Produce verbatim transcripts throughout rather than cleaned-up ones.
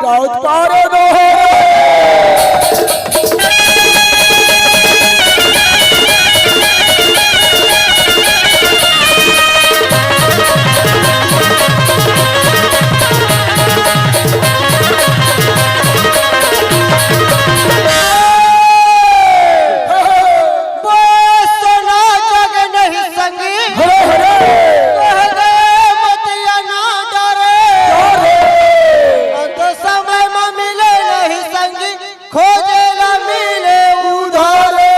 बहुत पारे दोहरे। बस ना जग नहीं संगी। हरे हरे। कह गए मतिया ना डरे। डरे। अंत समय में मिले नहीं संगी, खोजे ला मिले उधारे।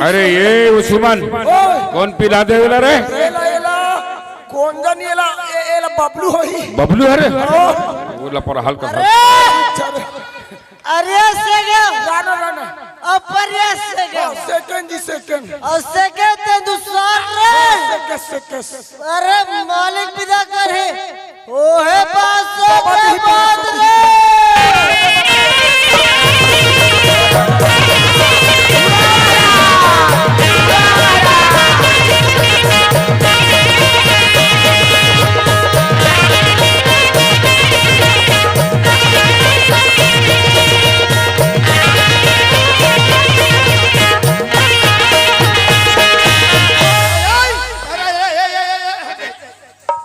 अरे ये उस्मान, ओए। कौन पिला दे वाला रे? एला, एला, कौन जानी एला, ए-, एला बबलू होही। बबलू है रे? हाँ। वो लपरहाल का अरे! अरे से गया। जाना, जाना। अपर ये से गया। हाँ, सेकंड जी, सेकंड। और सेकंड ते दूसर रे। Second, second. अरे मालिक विदा कर हे। ओहे पाँच सौ के बात रे।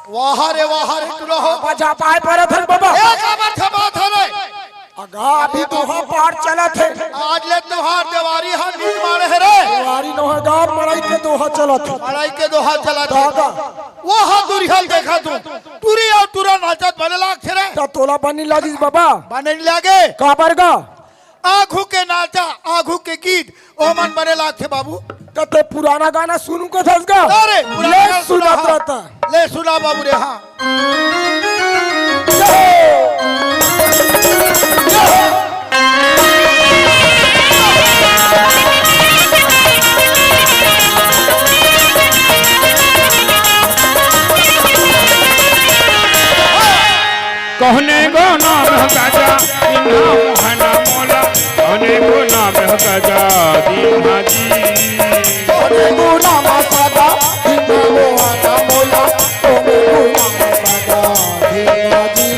वाह रे, वाह रे, टुरा हो। बाबा जा पाए परत हन बाबा। ए, का बात है, बात है रे? अगा, अभी दोहा पार चलत हे। आज ले तोहार देवारी हा नींद मारे हे रे। देवारी नोहे गा, मड़ई के दोहा चलत हे। मड़ई के दोहा चलत हे। दादा। वो हा दुरिहा ल देखा तू। टुरी अउ टुरा नाचत बने लागथे रे। त तोला बने लागिस बाबा? बने नइ लागे। काबर गा? आघू के नाचा, आघू के गीत, ओमन बने लागथे बाबू। त ते पुराना गाना सुनहूं कथस गा? अरे, पुराना ले गाना सुना सुना, हाँ। रहता। ले सुना बाबू रे, हाँ। कहने गो नाम ह काजा, इन्हा मुहाना मोला। कहने गो नाम ह काजा, दीन्हा जी। कहने गो नाम ह काजा, इन्हा मुहाना मोला। कहने गो नाम ह काजा, दीन्हा जी।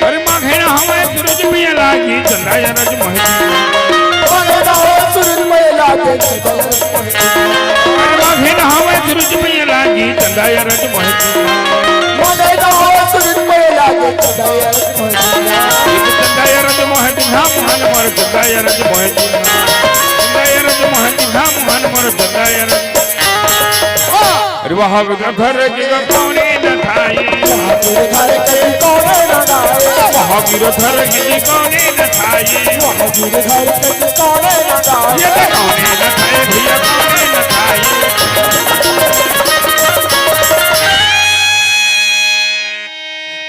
अरे माघे नहावय सूरज मैया लागी, चंदा अरज मोहे दीन्हा। माघे नहावय सूरज मैया लागी, चंदा अरज मोहे दीन्हा। अरे माघे नहावय सूरज मैया लागी, चंदा अरज मोहे दीन्हा। माघे नहावय सूरज मैया लागी, चंदा अरज मोहे दीन्हा। चंदा अरज मोहे दीन्हा, मुहान मोर चंदा अरज मोहे दीन्हा। चंदा अरज मोहे दीन्हा, मुहान मोर चंदा अरज। अरे वहाँ गिरधर जी का कौने न थाई। वहाँ गिरधर जी का कौने न थाई। वहाँ गिरधर जी का कौने न थाई। वहाँ गिरधर जी का कौने न थाई। ये तो कौने न थाई भैया, कौने न थाई।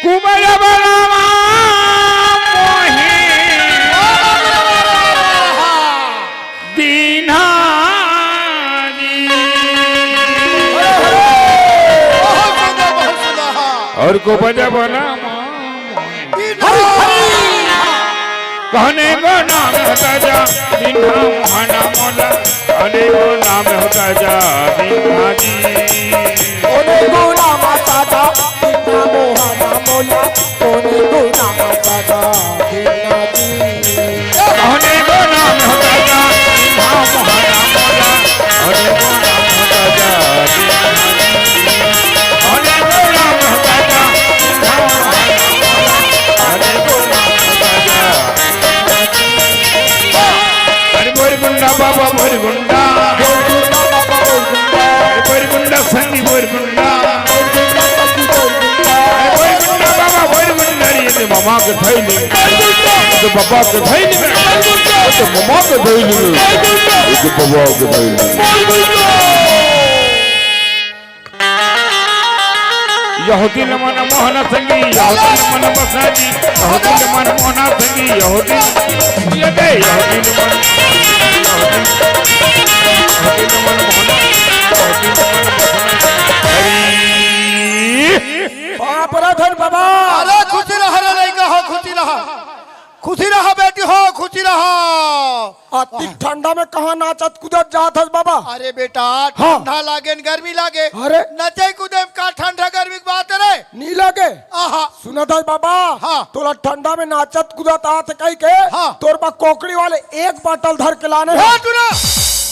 कुबेर बलवा मोहे दीन्हा जी। बहुत सुंदर, बहुत सुंदर, हाँ। अउ को बजा बना दीन्हा। कहने गो नाम ह काजा, दीन्हा मुहाना मोला। कहने गो नाम ह काजा, दीन्हा जी। कहने गो नाम ह काजा, दीन्हा मुहाना मोला। कहने गो नाम ह काजा, दीन्हा जी। कहने गो नाम ह काजा, दीन्हा मुहाना मोला। कहने गो नाम ह काजा, दीन्हा जी। कहने गो नाम ह काजा, दीन्हा मुहाना मोला। कहने गो नाम ह काजा। अरे मोर गुंडा बाबा, मोर गुंडा। मोर गुंडा बाबा, मोर गुंडा। अरे माँ के धइली, तो बाबा के धइली, तो मामा के धइली, तो बाबा के धइली। यहूदी मन मोहना संगी, यहूदी मन बसना जी, यहूदी मन मोहना संगी, यहूदी, ये दे, यहूदी मन, यहूदी, यहूदी मन मोहना, यहूदी मन बसना। हरी। बाप रे धन बाबा। अरे खुशी रहा रे लइका हो, खुशी रहा। खुशी रहा बेटी हो, खुशी रहा। अति ठंडा में कहाँ नाचत कूदत जात हस बाबा? अरे बेटा, हाँ। ठंडा लागे न गर्मी लागे। अरे। नचे कूदे में का ठंडा गर्मी के बात है रे? नी लागे। आहा। सुनत हस बाबा? हाँ। तोला ठंडा में नाचत कूदत आत कहि के हाँ। तोर बा कोकड़ी वाले एक बाटल धर के लाने हाँ, हैं। तू ना।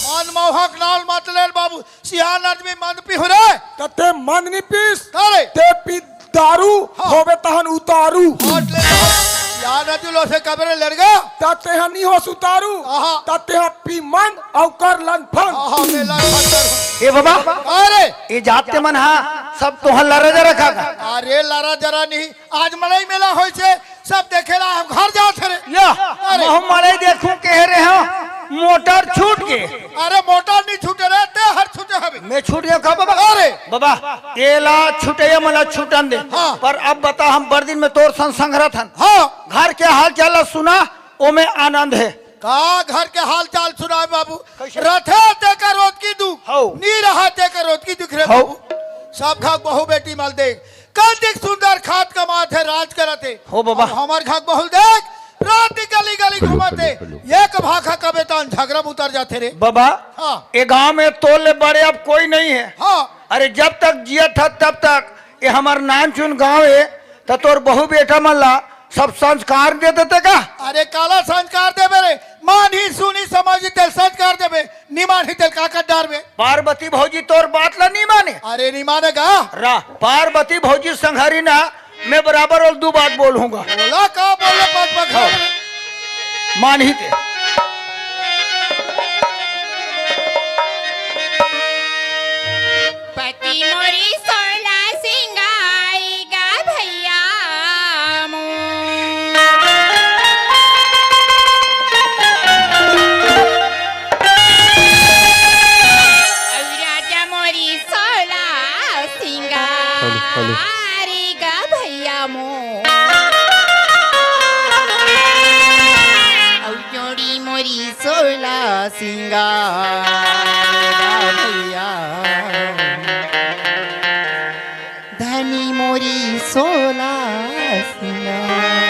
मन मोहक नाल मत ले बाबू। सियान आदमी मंद पीहू रे। त ते मंद नी पीस। अरे। ते पी दारू हाँ। होबे तहन उतारू। हट ले। सियान आदमी लो से कबरे लड़ गया। त तेहा नी होस उतारू। आहा। त तेहा पी मंद अउ कर लंदफंद। आहा, मैं लंदफंद करूँ। ए बाबा। अरे। ए जात ते मन हा सब तोहर लरा जरा खा का। अरे लरा जरा नहीं। आज मड़ई मेला होइसे, सब देखेला, हम घर जात हरे। या, अरे। महू मड़ई देखूं कहे रहे हो, मोटर छूट गे। अरे मोटर नहीं छूटे रे, ते हर छूटे हवे। मैं छूट गया का बाबा? अरे। बाबा, एला छूटे या मला छूटन दे। हाँ। पर अब बता, हम बड़ दिन में तोर संग संघरत हन। हाँ। घर के हाल चाल ला सुना, ओमे आनंद है। का घर के हाल चाल सुनाए बाबू? कैसे? रथे तेकर ओतकी दुख, हौ। नी रहा तेकर ओतकी दुख रे हौ। बाबू। सब घर बहू बेटी मल देख, कतिक सुंदर खात कमात हे, राज करत हे। हो बाबा। अब हमर घर के बहू देख, रात दिन गली गली घूमत हे। एक भाखा कबे तहन झगरा में उतर जाथे रे। बाबा, हाँ। ए गांव में तोर ले बड़े अब कोई नहीं है। हाँ। अरे जब तक जियत हस तब तक ए हमर नानचुन गांव हे, त तोर बहू बेटा मन ला सब संस्कार दे देते का? अरे काला संस्कार देबे रे, मानही सुनही समझही तेला संस्कार देबे, नी मानही तेला का कर डारबे? पार्वती भौजी तोर बात ला नी माने। अरे नी माने का? रा, पार्वती भौजी संघरी ना, मैं बराबर ओला दू बात बोलहूंगा। बोला का बोले पाँच बात? हाँ। मानही ते। पति मोरी सोला सिंगारी गा भैया मोर। अउ राजा मोरी सोला हेलो, हेलो। सिंगारी गा भैया मोर। अउ जोड़ी मोरी सोला सिंगार भैया, धनी मोरी सोला सिंगार।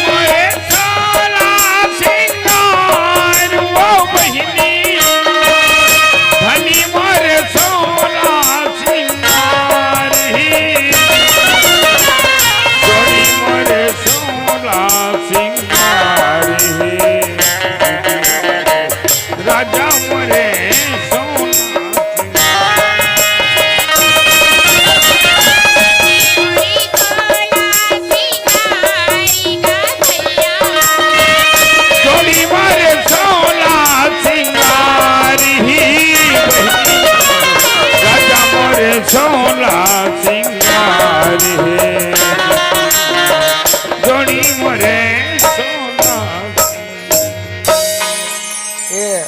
मोरे सोला सिंगार, ओ बहिनी, धनी मोरे सोला सिंगार ही, धनी मोरे सोला सिंगार हे, राजा मोरे सोना सिंगार। जोड़ी मोरे सोना सिंगार ही, राजा मोरे सोना सिंगार हे। जोड़ी मोरे सोना। ए,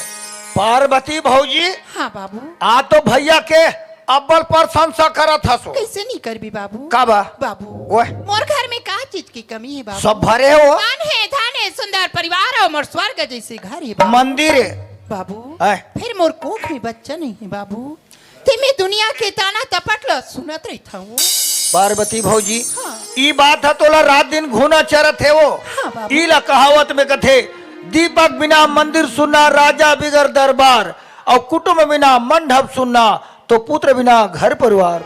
पार्वती भौजी, हाँ बाबू। आ तो भैया के अब्बल प्रशंसा करत हसो। कैसे नहीं करबी बाबू? का बा? बाबू, ओए। मोर घर में का चीज की कमी है बाबू? सब भरे हो। धन है, धन है, सुंदर परिवार और मोर स्वर्ग जैसे घर है बाबू। मंदिर है। बाबू, आय। फिर मोर कोख में बच्चा नहीं है बाबू। ते मैं दुनिया के ताना तपट ल सुनत रहिथव। पार्वती भौजी, हाँ। ई बात ह तोला रात दिन घुना चरत हे वो। हाँ, बाबू। ई ला कहावत में कथे, "दीपक बिना मंदिर सुन्ना, राजा बिगर दरबार, अउ कुटुंब बिना मंडप सुन्ना, तो पुत्र बिना घर परिवार।"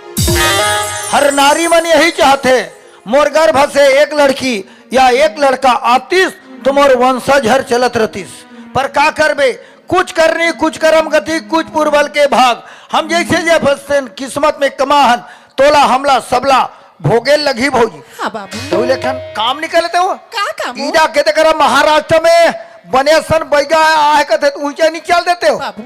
हर नारी मन यही चाहथे, मोर गर्भ से एक लड़की या एक लड़का आतिस, तो मोर वंशज हर चलत रहतिस। पर का करबे, कुछ करनी, कुछ करम गति, कुछ पुरबल के भाग। हम जैसे जे फंसन किस्मत में कमा हन, तोला हमला सबला भोगे लगही भौजी। हाँ बाबू। तू लेखन काम निकलते हो। का काम हो? ईदा के ते करा महाराष्ट्र में बने सन बैगा आहे कथे, तू ऊंचा नहीं चल देते हो। बाबू,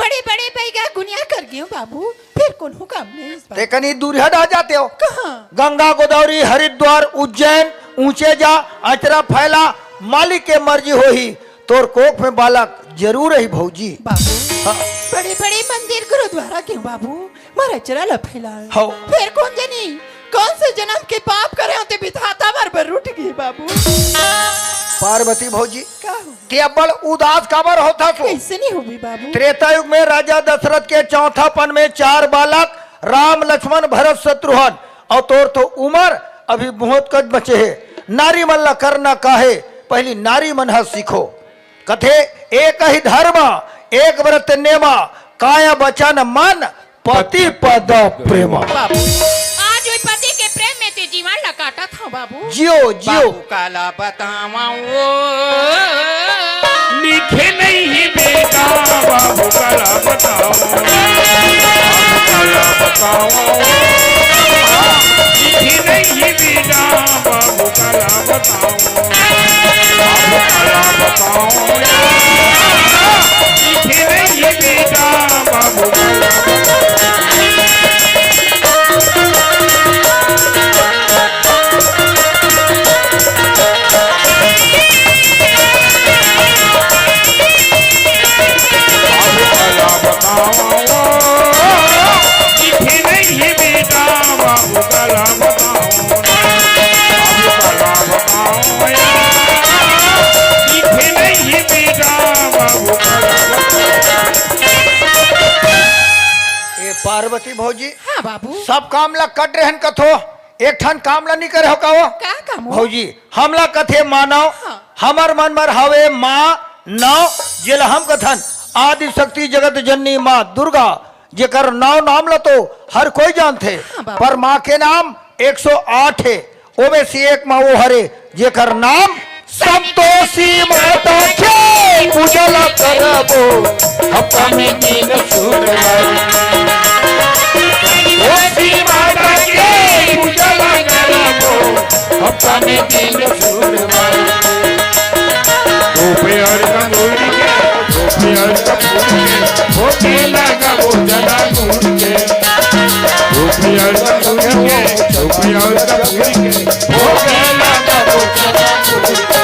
बड़े बड़े बैगा गुनिया कर गेंव बाबू, फेर कोनो काम नहीं इस बार। ते कनी दूरिहा डहा जाते हो। कहाँ? गंगा, गोदावरी, हरिद्वार, उज्जैन, ऊंचे जा, अचरा फैला, मालिक के मर्जी होही, तोर कोख में बालक जरूर रही भौजी। बाबू, हाँ। बड़े बड़े मंदिर गुरुद्वारा गेंव बाबू, मोर अचरा ल फैलाए। हौ। फेर कोन जनी, कोन से जनम के पाप करे हों ते विधाता मोर बर रूठ गे बाबू। पार्वती भौजी, का हो? ते अब्बड़ उदास काबर होथस ओ? कइसे नहीं होबे बाबू? त्रेता युग में राजा दशरथ के चौथापन में चार बालक राम, लक्ष्मण, भरत, शत्रुघ्न, अउ तोर तो उमर अभी बहुत कच बचे हे। नारी मन ला करना काहे, पहली नारी मन ह सीखो। कथे, एक ही धर्म, एक व्रत नेमा, काय वचन मन, पति पद प्रेमा। बाबू, आज ओई पति के प्रेम में ते जीवन ला काटत हव बाबू। जियो, जियो। बाबू काला बतावंव ओ। लिखे नहीं हे बेटा, बाबू काला बतावंव। बाबू काला बतावंव ओ। लिखे नहीं हे बेटा, बाबू काला बतावंव। बाबू काला बतावंव ओ। लिखे नहीं हे बेटा, बाबू काला बतावंव। ए पार्वती भौजी, हाँ बाबू। सब काम ला कट रहन कथो, एक ठन काम ला नी करे हो का वो? का काम हो? भौजी, हमला कथे मानव, हाँ। हमर मन बर हवे माँ नव, जेला हम कथन आदि शक्ति जगत जननी माँ दुर्गा, जेकर नौ नाम ला तो हर कोई जानथे, हाँ बाबू। पर माँ के नाम एक सौ आठ हे, ओमे से एक माँ वो हरे, जेकर नाम संतोषी माता के पूजा ला करबो, हफ्ता में तीन सुरवारी। संतोषी माता के पूजा ला करबो, हफ्ता में तीन सुरवारी। रुपया और तंदूरी के, रुपया और तंदूरी के, होके लगा वो जला गुड़ के। रुपया और तंदूरी के, रुपया और तंदूरी के, होके लगा वो जला गुड़ के।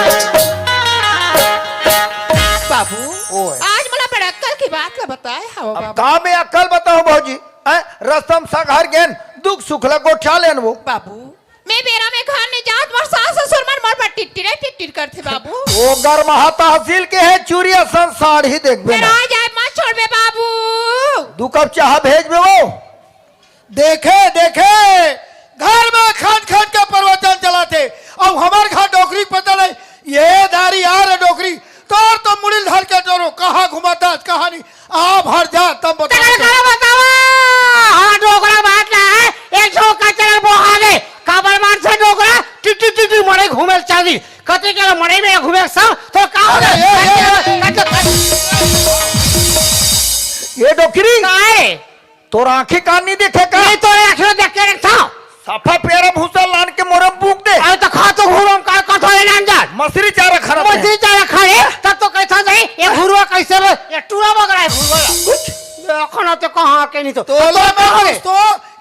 बाबू, ओए। आज मोला बड़ अक्कल के बात ला बताए हव अब बाबू। का मैं अक्कल बताऊं भौजी? हैं? रस्तम संग हर गेन दुख सुख ला गोठिया लेन वो। बाबू, मैं बेरा में घर नहीं जात, मोर सास ससुर मन मोर पर टिटटिरे टिटटिर करथे बाबू। वो गरमाहा तहसील के हे, चूरिया सन साड़ी देखबे फेर ना। आ जाए, मत छोड़बे बाबू। दू कप चाहा भेजबे वो। देखे, देखे, घर में खट खट के प्रवचन चलाथे, अउ हमर घर डोकरी पता नहीं, ये दारी आ रे डोकरी, तोर तो मुड़ी ल धर के टोरो, कहाँ घुमाथस, कहाँ नहीं, आ भर जा, तब बता। चल, चल, बतावा। हाँ, डोकरा बात ना है, एक झोंका चल बोहा दे, काबर मानथे डोकरा, टिटी टिटी मड़ई घूमे ल चाही, कते के मड़ई में घूमे सब, तो का हो अरे, गया? ए, ए, ए। कट, कट, कट। ये डोकरी? काय? तोर आँखी कान नहीं देखे का? नहीं, तोरे आँखी में देख के रखता। सफा पेरा भूसा लान के मोरे में बूक दे। अरे तो खा तो घूरम का कठो ले नान जा। मछरी चारा खा रहा है। मछरी चारा खा रे, तब तो कहता नहीं, ये घुरुआ कैसे बे-, ये टूरा बगड़ा है घुरुआ। कुछ? ये अखना तो कहाँ के नहीं तो। तो तब तो ले कहाँ मैं रे? कुछ तो,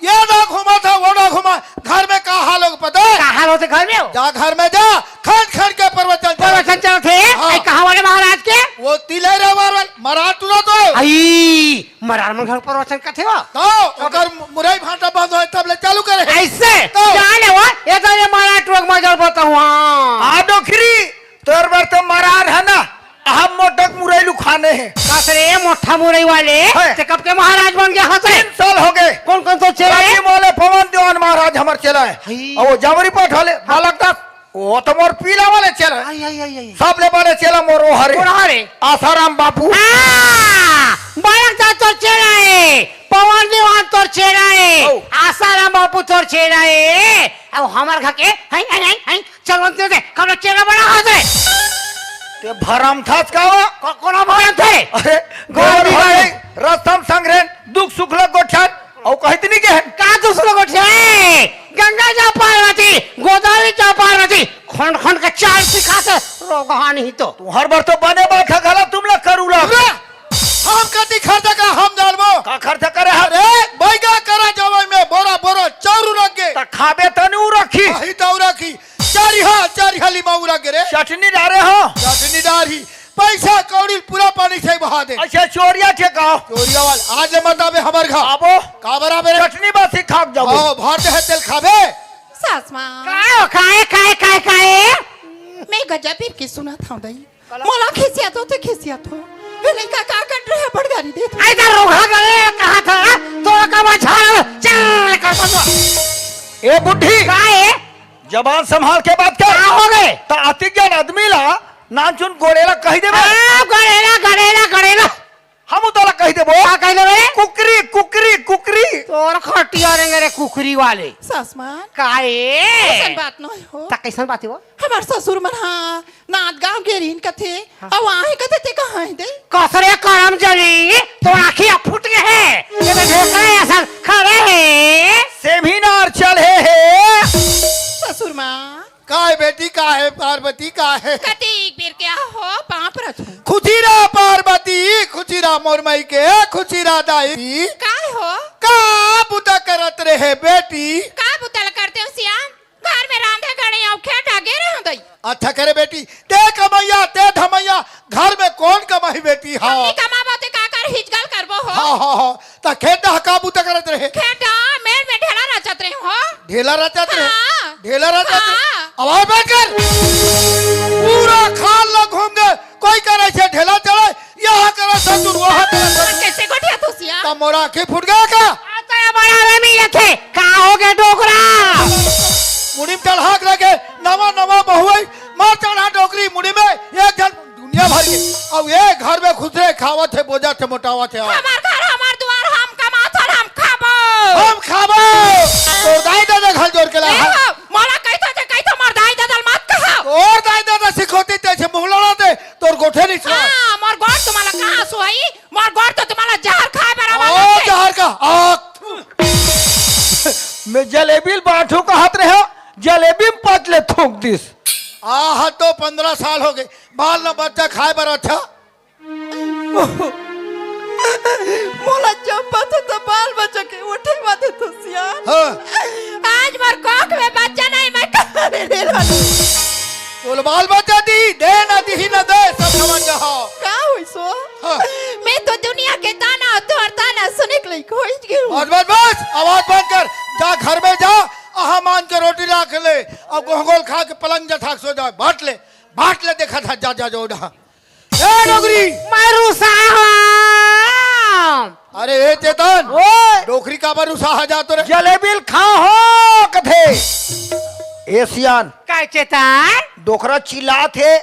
ये ना घुमा था, वो ना घुमा। घर में का हाल हो पता है? का हाल होथे घर में हो? जा घर में जा, खंड खंड के प्रवचन चल। प्रवचन चलथे? हाँ। आई कहाँ वाले महाराज के? वो तिलैरा वाले, महाराज टूरा तो। आई, मरार मन घर प्रवचन कथे हो? तो ओकर मुरई भांटा बंद होय तब ले चालू करे। ऐसे? तो। जाने हो, ये तो ये मारा ट्रक में जल बताऊँ, हाँ। आ डोकरी, तोर बर तो मरार है ना, हम मोटक मुरई लुखाने हैं। का रे मोटा मुरई वाले, है। ते कब के महाराज बन गया हस रे? तीन साल हो गए। कौन कौन तो चेला है? राजी मोले पवन दीवान महाराज हमर चेला है। हई। और वो जावरी पाठ वाले, हाँ। बालक दास, वो तो मोर पीला वाले चेला है। आई, आई, आई, आई। सब ले बड़े चेला मोर वो हरे। कौन हरे? आसाराम बापू। हाँ, बालक दास तोर चेला है, पवन दीवान तोर चेला है, ओ। आसाराम बापू तोर चेला है। अब हमर घर के, हैं, हैं, हैं, हैं, चलवंत दे, कब चेला बड़ा हाथ है। ते भरम थास का वो? को-, कोना भरम थे? अरे, गोर गोर भाई, भाई। रस्तम संग्रहण, दुख सुख लग गोठन, औ कहित नहीं के हैं? का दुख सुख लग गोठन? गंगा जा पार्वती, गोदावरी जा पार्वती, खंड खंड के चाल सिखा से रोगहा नहीं तो। तुम्हार बर तो बने बात है, गला तुम लोग करूला। रे, हम कति खर्चा का चोरिया ठेकाव। चोरिया वाला, आज ले मत आबे हमर घर। आबो। काबर आबे रे? चटनी बासी खा के जाबो। हाँ, भर दे हे तेल खाबे। सास माँ। काय हो, काय, काय, काय, काय? मैं गजब पीर के सुनत हूँ दई। मोला खिसियात हो तो खिसियात हो। ये लइका का कर रहे बड़ गारी देत हो। ऐसा रोहा गए कहा था, तो का बछा चल कर बता। ए बुढ़ी। काय? जबान संभाल के बात कर। का हो गए? त अतिक जन आदमी ला नानचुन गोड़ेला कहि देबे। आ, गोड़ेला, गोड़ेला, गोड़ेला। हम तोला कहि देबो। का कहि देबे? कुकरी, कुकरी, कुकरी। तोर खटिया रेंगे रे कुकरी वाले। सास माँ। काहे? अइसन बात नहीं हो। त कइसन बात हो? हमर ससुर मन हा नांदगांव गे रिहिन कथे। हाँ। अउ आहे कथे ते कहाँ हे दे? कसरे करम जनी, तोर आँखी अब फूट गे हे। ये तो ढोकरा असन खड़े हे। सेमिनार चल हे हे। ससुर माँ। काय बेटी, काय पार्वती, काय? कतिक बेर के हो पाँव परत हूँ। खुशी रह पार्वती, खुशी रह मोर माई के, खुशी रह दाई। काय हो? का बुता करत रहे बेटी? का बुता ल करते हो सियान? घर में रांधे गड़े अउ खेत आगे रहो दई। अच्छा करे बेटी, ते कमैया, ते धमैया, घर में कोन कमाही बेटी? हाँ। हमनी कमाबो ते का कर हिजगल करबो हो? हाँ, हाँ, हाँ। त खेत डहा का बुता करत रहे? खेत डहा मेड़ में ढेला रचत रहे हो। ढेला रचत रहे? हाँ। ढेला रचत रहे? हाँ। आवाज बंद कर। पूरा खाल ला घूम दे, कोई करे से ढेला चढ़े, यहाँ करे से तू, वहाँ करे से तू। कैसे गोठिया तू सिया? त मोर आँखी फूट गे का? आता है बड़ा रे मी रखे, का हो गे डोकरा? मुड़ी में चढ़ा के रखे, नवा नवा बहु आई, मार चढ़ा डोकरी मुड़ी में, एक झन दुनिया भर के। अब ये घर में खुसरे खावत हे, बोजत हे, मोटावत हे। हमार घर, हमार दुआर, हम कमाथन, हम खाबो। हम खाबो। तोर दाई ददा घर जोर के ला। ए हो, मोला कहिथो ते कहिथो, मोर दाई ददा ल मत कहा। तोर दाई ददा सिखोती ते से मुंह लड़ाते, तोर गोठे नहीं छुआ। हाँ, मोर गोठ तुम्हारा कहाँ सुहाई? मोर गोठ तो तुम्हारा जहर खाए बराबर ओ, लगथे। जहर का, आ, मैं जलेबी ल बांटू कहत रहे, जलेबी में पच ले थूक दिस। आहा, तो पन्द्रह साल हो गए, बाल न बच्चा खाए बर अच्छा। मोला जब पता था बाल बच्चा के उठे बात तो सियान। हाँ। आज मोर कोख में बच्चा नहीं, मैं कहाँ ले ले लानू? तोल बाल बच्चा दी, दे ना दी ना दे, सब समझ जाओ। का होई सो? हाँ। मैं तो दुनिया के ताना, तोर ताना सुने के लिए खोज गई हूँ। बस, बस, बस, आवाज बंद कर, जा घर में जा, आहा मान के रोटी राख ले, अब गोहगोल खा के पलंग जठाक सो जाए, बांट ले। बांट ले देखा था, जा, जा, जो डहा। ए, डोकरी! मैं रुसा हूँ। अरे, ए, चेतन! ओए! डोकरी काबर रुसा हा जा तो रे? जलेबी ल खा हो, कथे। ए, सियान। काय चेतन? डोकरा चिल्लात हे,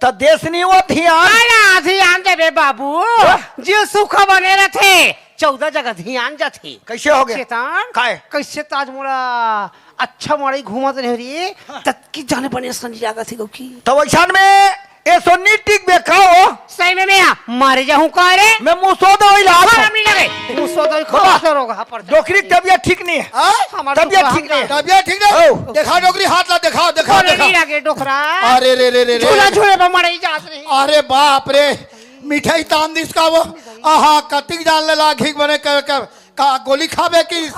त देस नहीं हुआ धियान। अरे, धियान देबे बाबू। वाह! जे सुख बने रथे, चौदह जगह धियान जाथे। कैसे हो गया? चेतन, काय? कैसे त आज मोला अच्छा मड़ई घूमत रहे रे, हाँ। ततकी जाने बने संजी लागत हे गौकी। त वैसान में ए सोनी टिक बे का हो? सही में मैं मर जाहूं का रे? मैं मुंह सो दवाई ला हाँ, रहा। मिल गए। मुंह सो दवाई खा बाबा, तो रोग हा पर जा। डोकरी की तबीयत ठीक नहीं है। हाँ? हमारा तबीयत डोकरा ठीक नहीं है। तबीयत ठीक नहीं? ओ। देखा डोकरी हाथ ला, देखा, देखा, बोले देखा। नहीं लगे डोकरा। अरे रे रे रे रे। झूला झूले पर मड़ई जात रही। अरे बाप रे, मिठाई ताम दिस का वो? आहा, कतिक जान ले लाखिक बने कर, कर, का गोली खाबे की?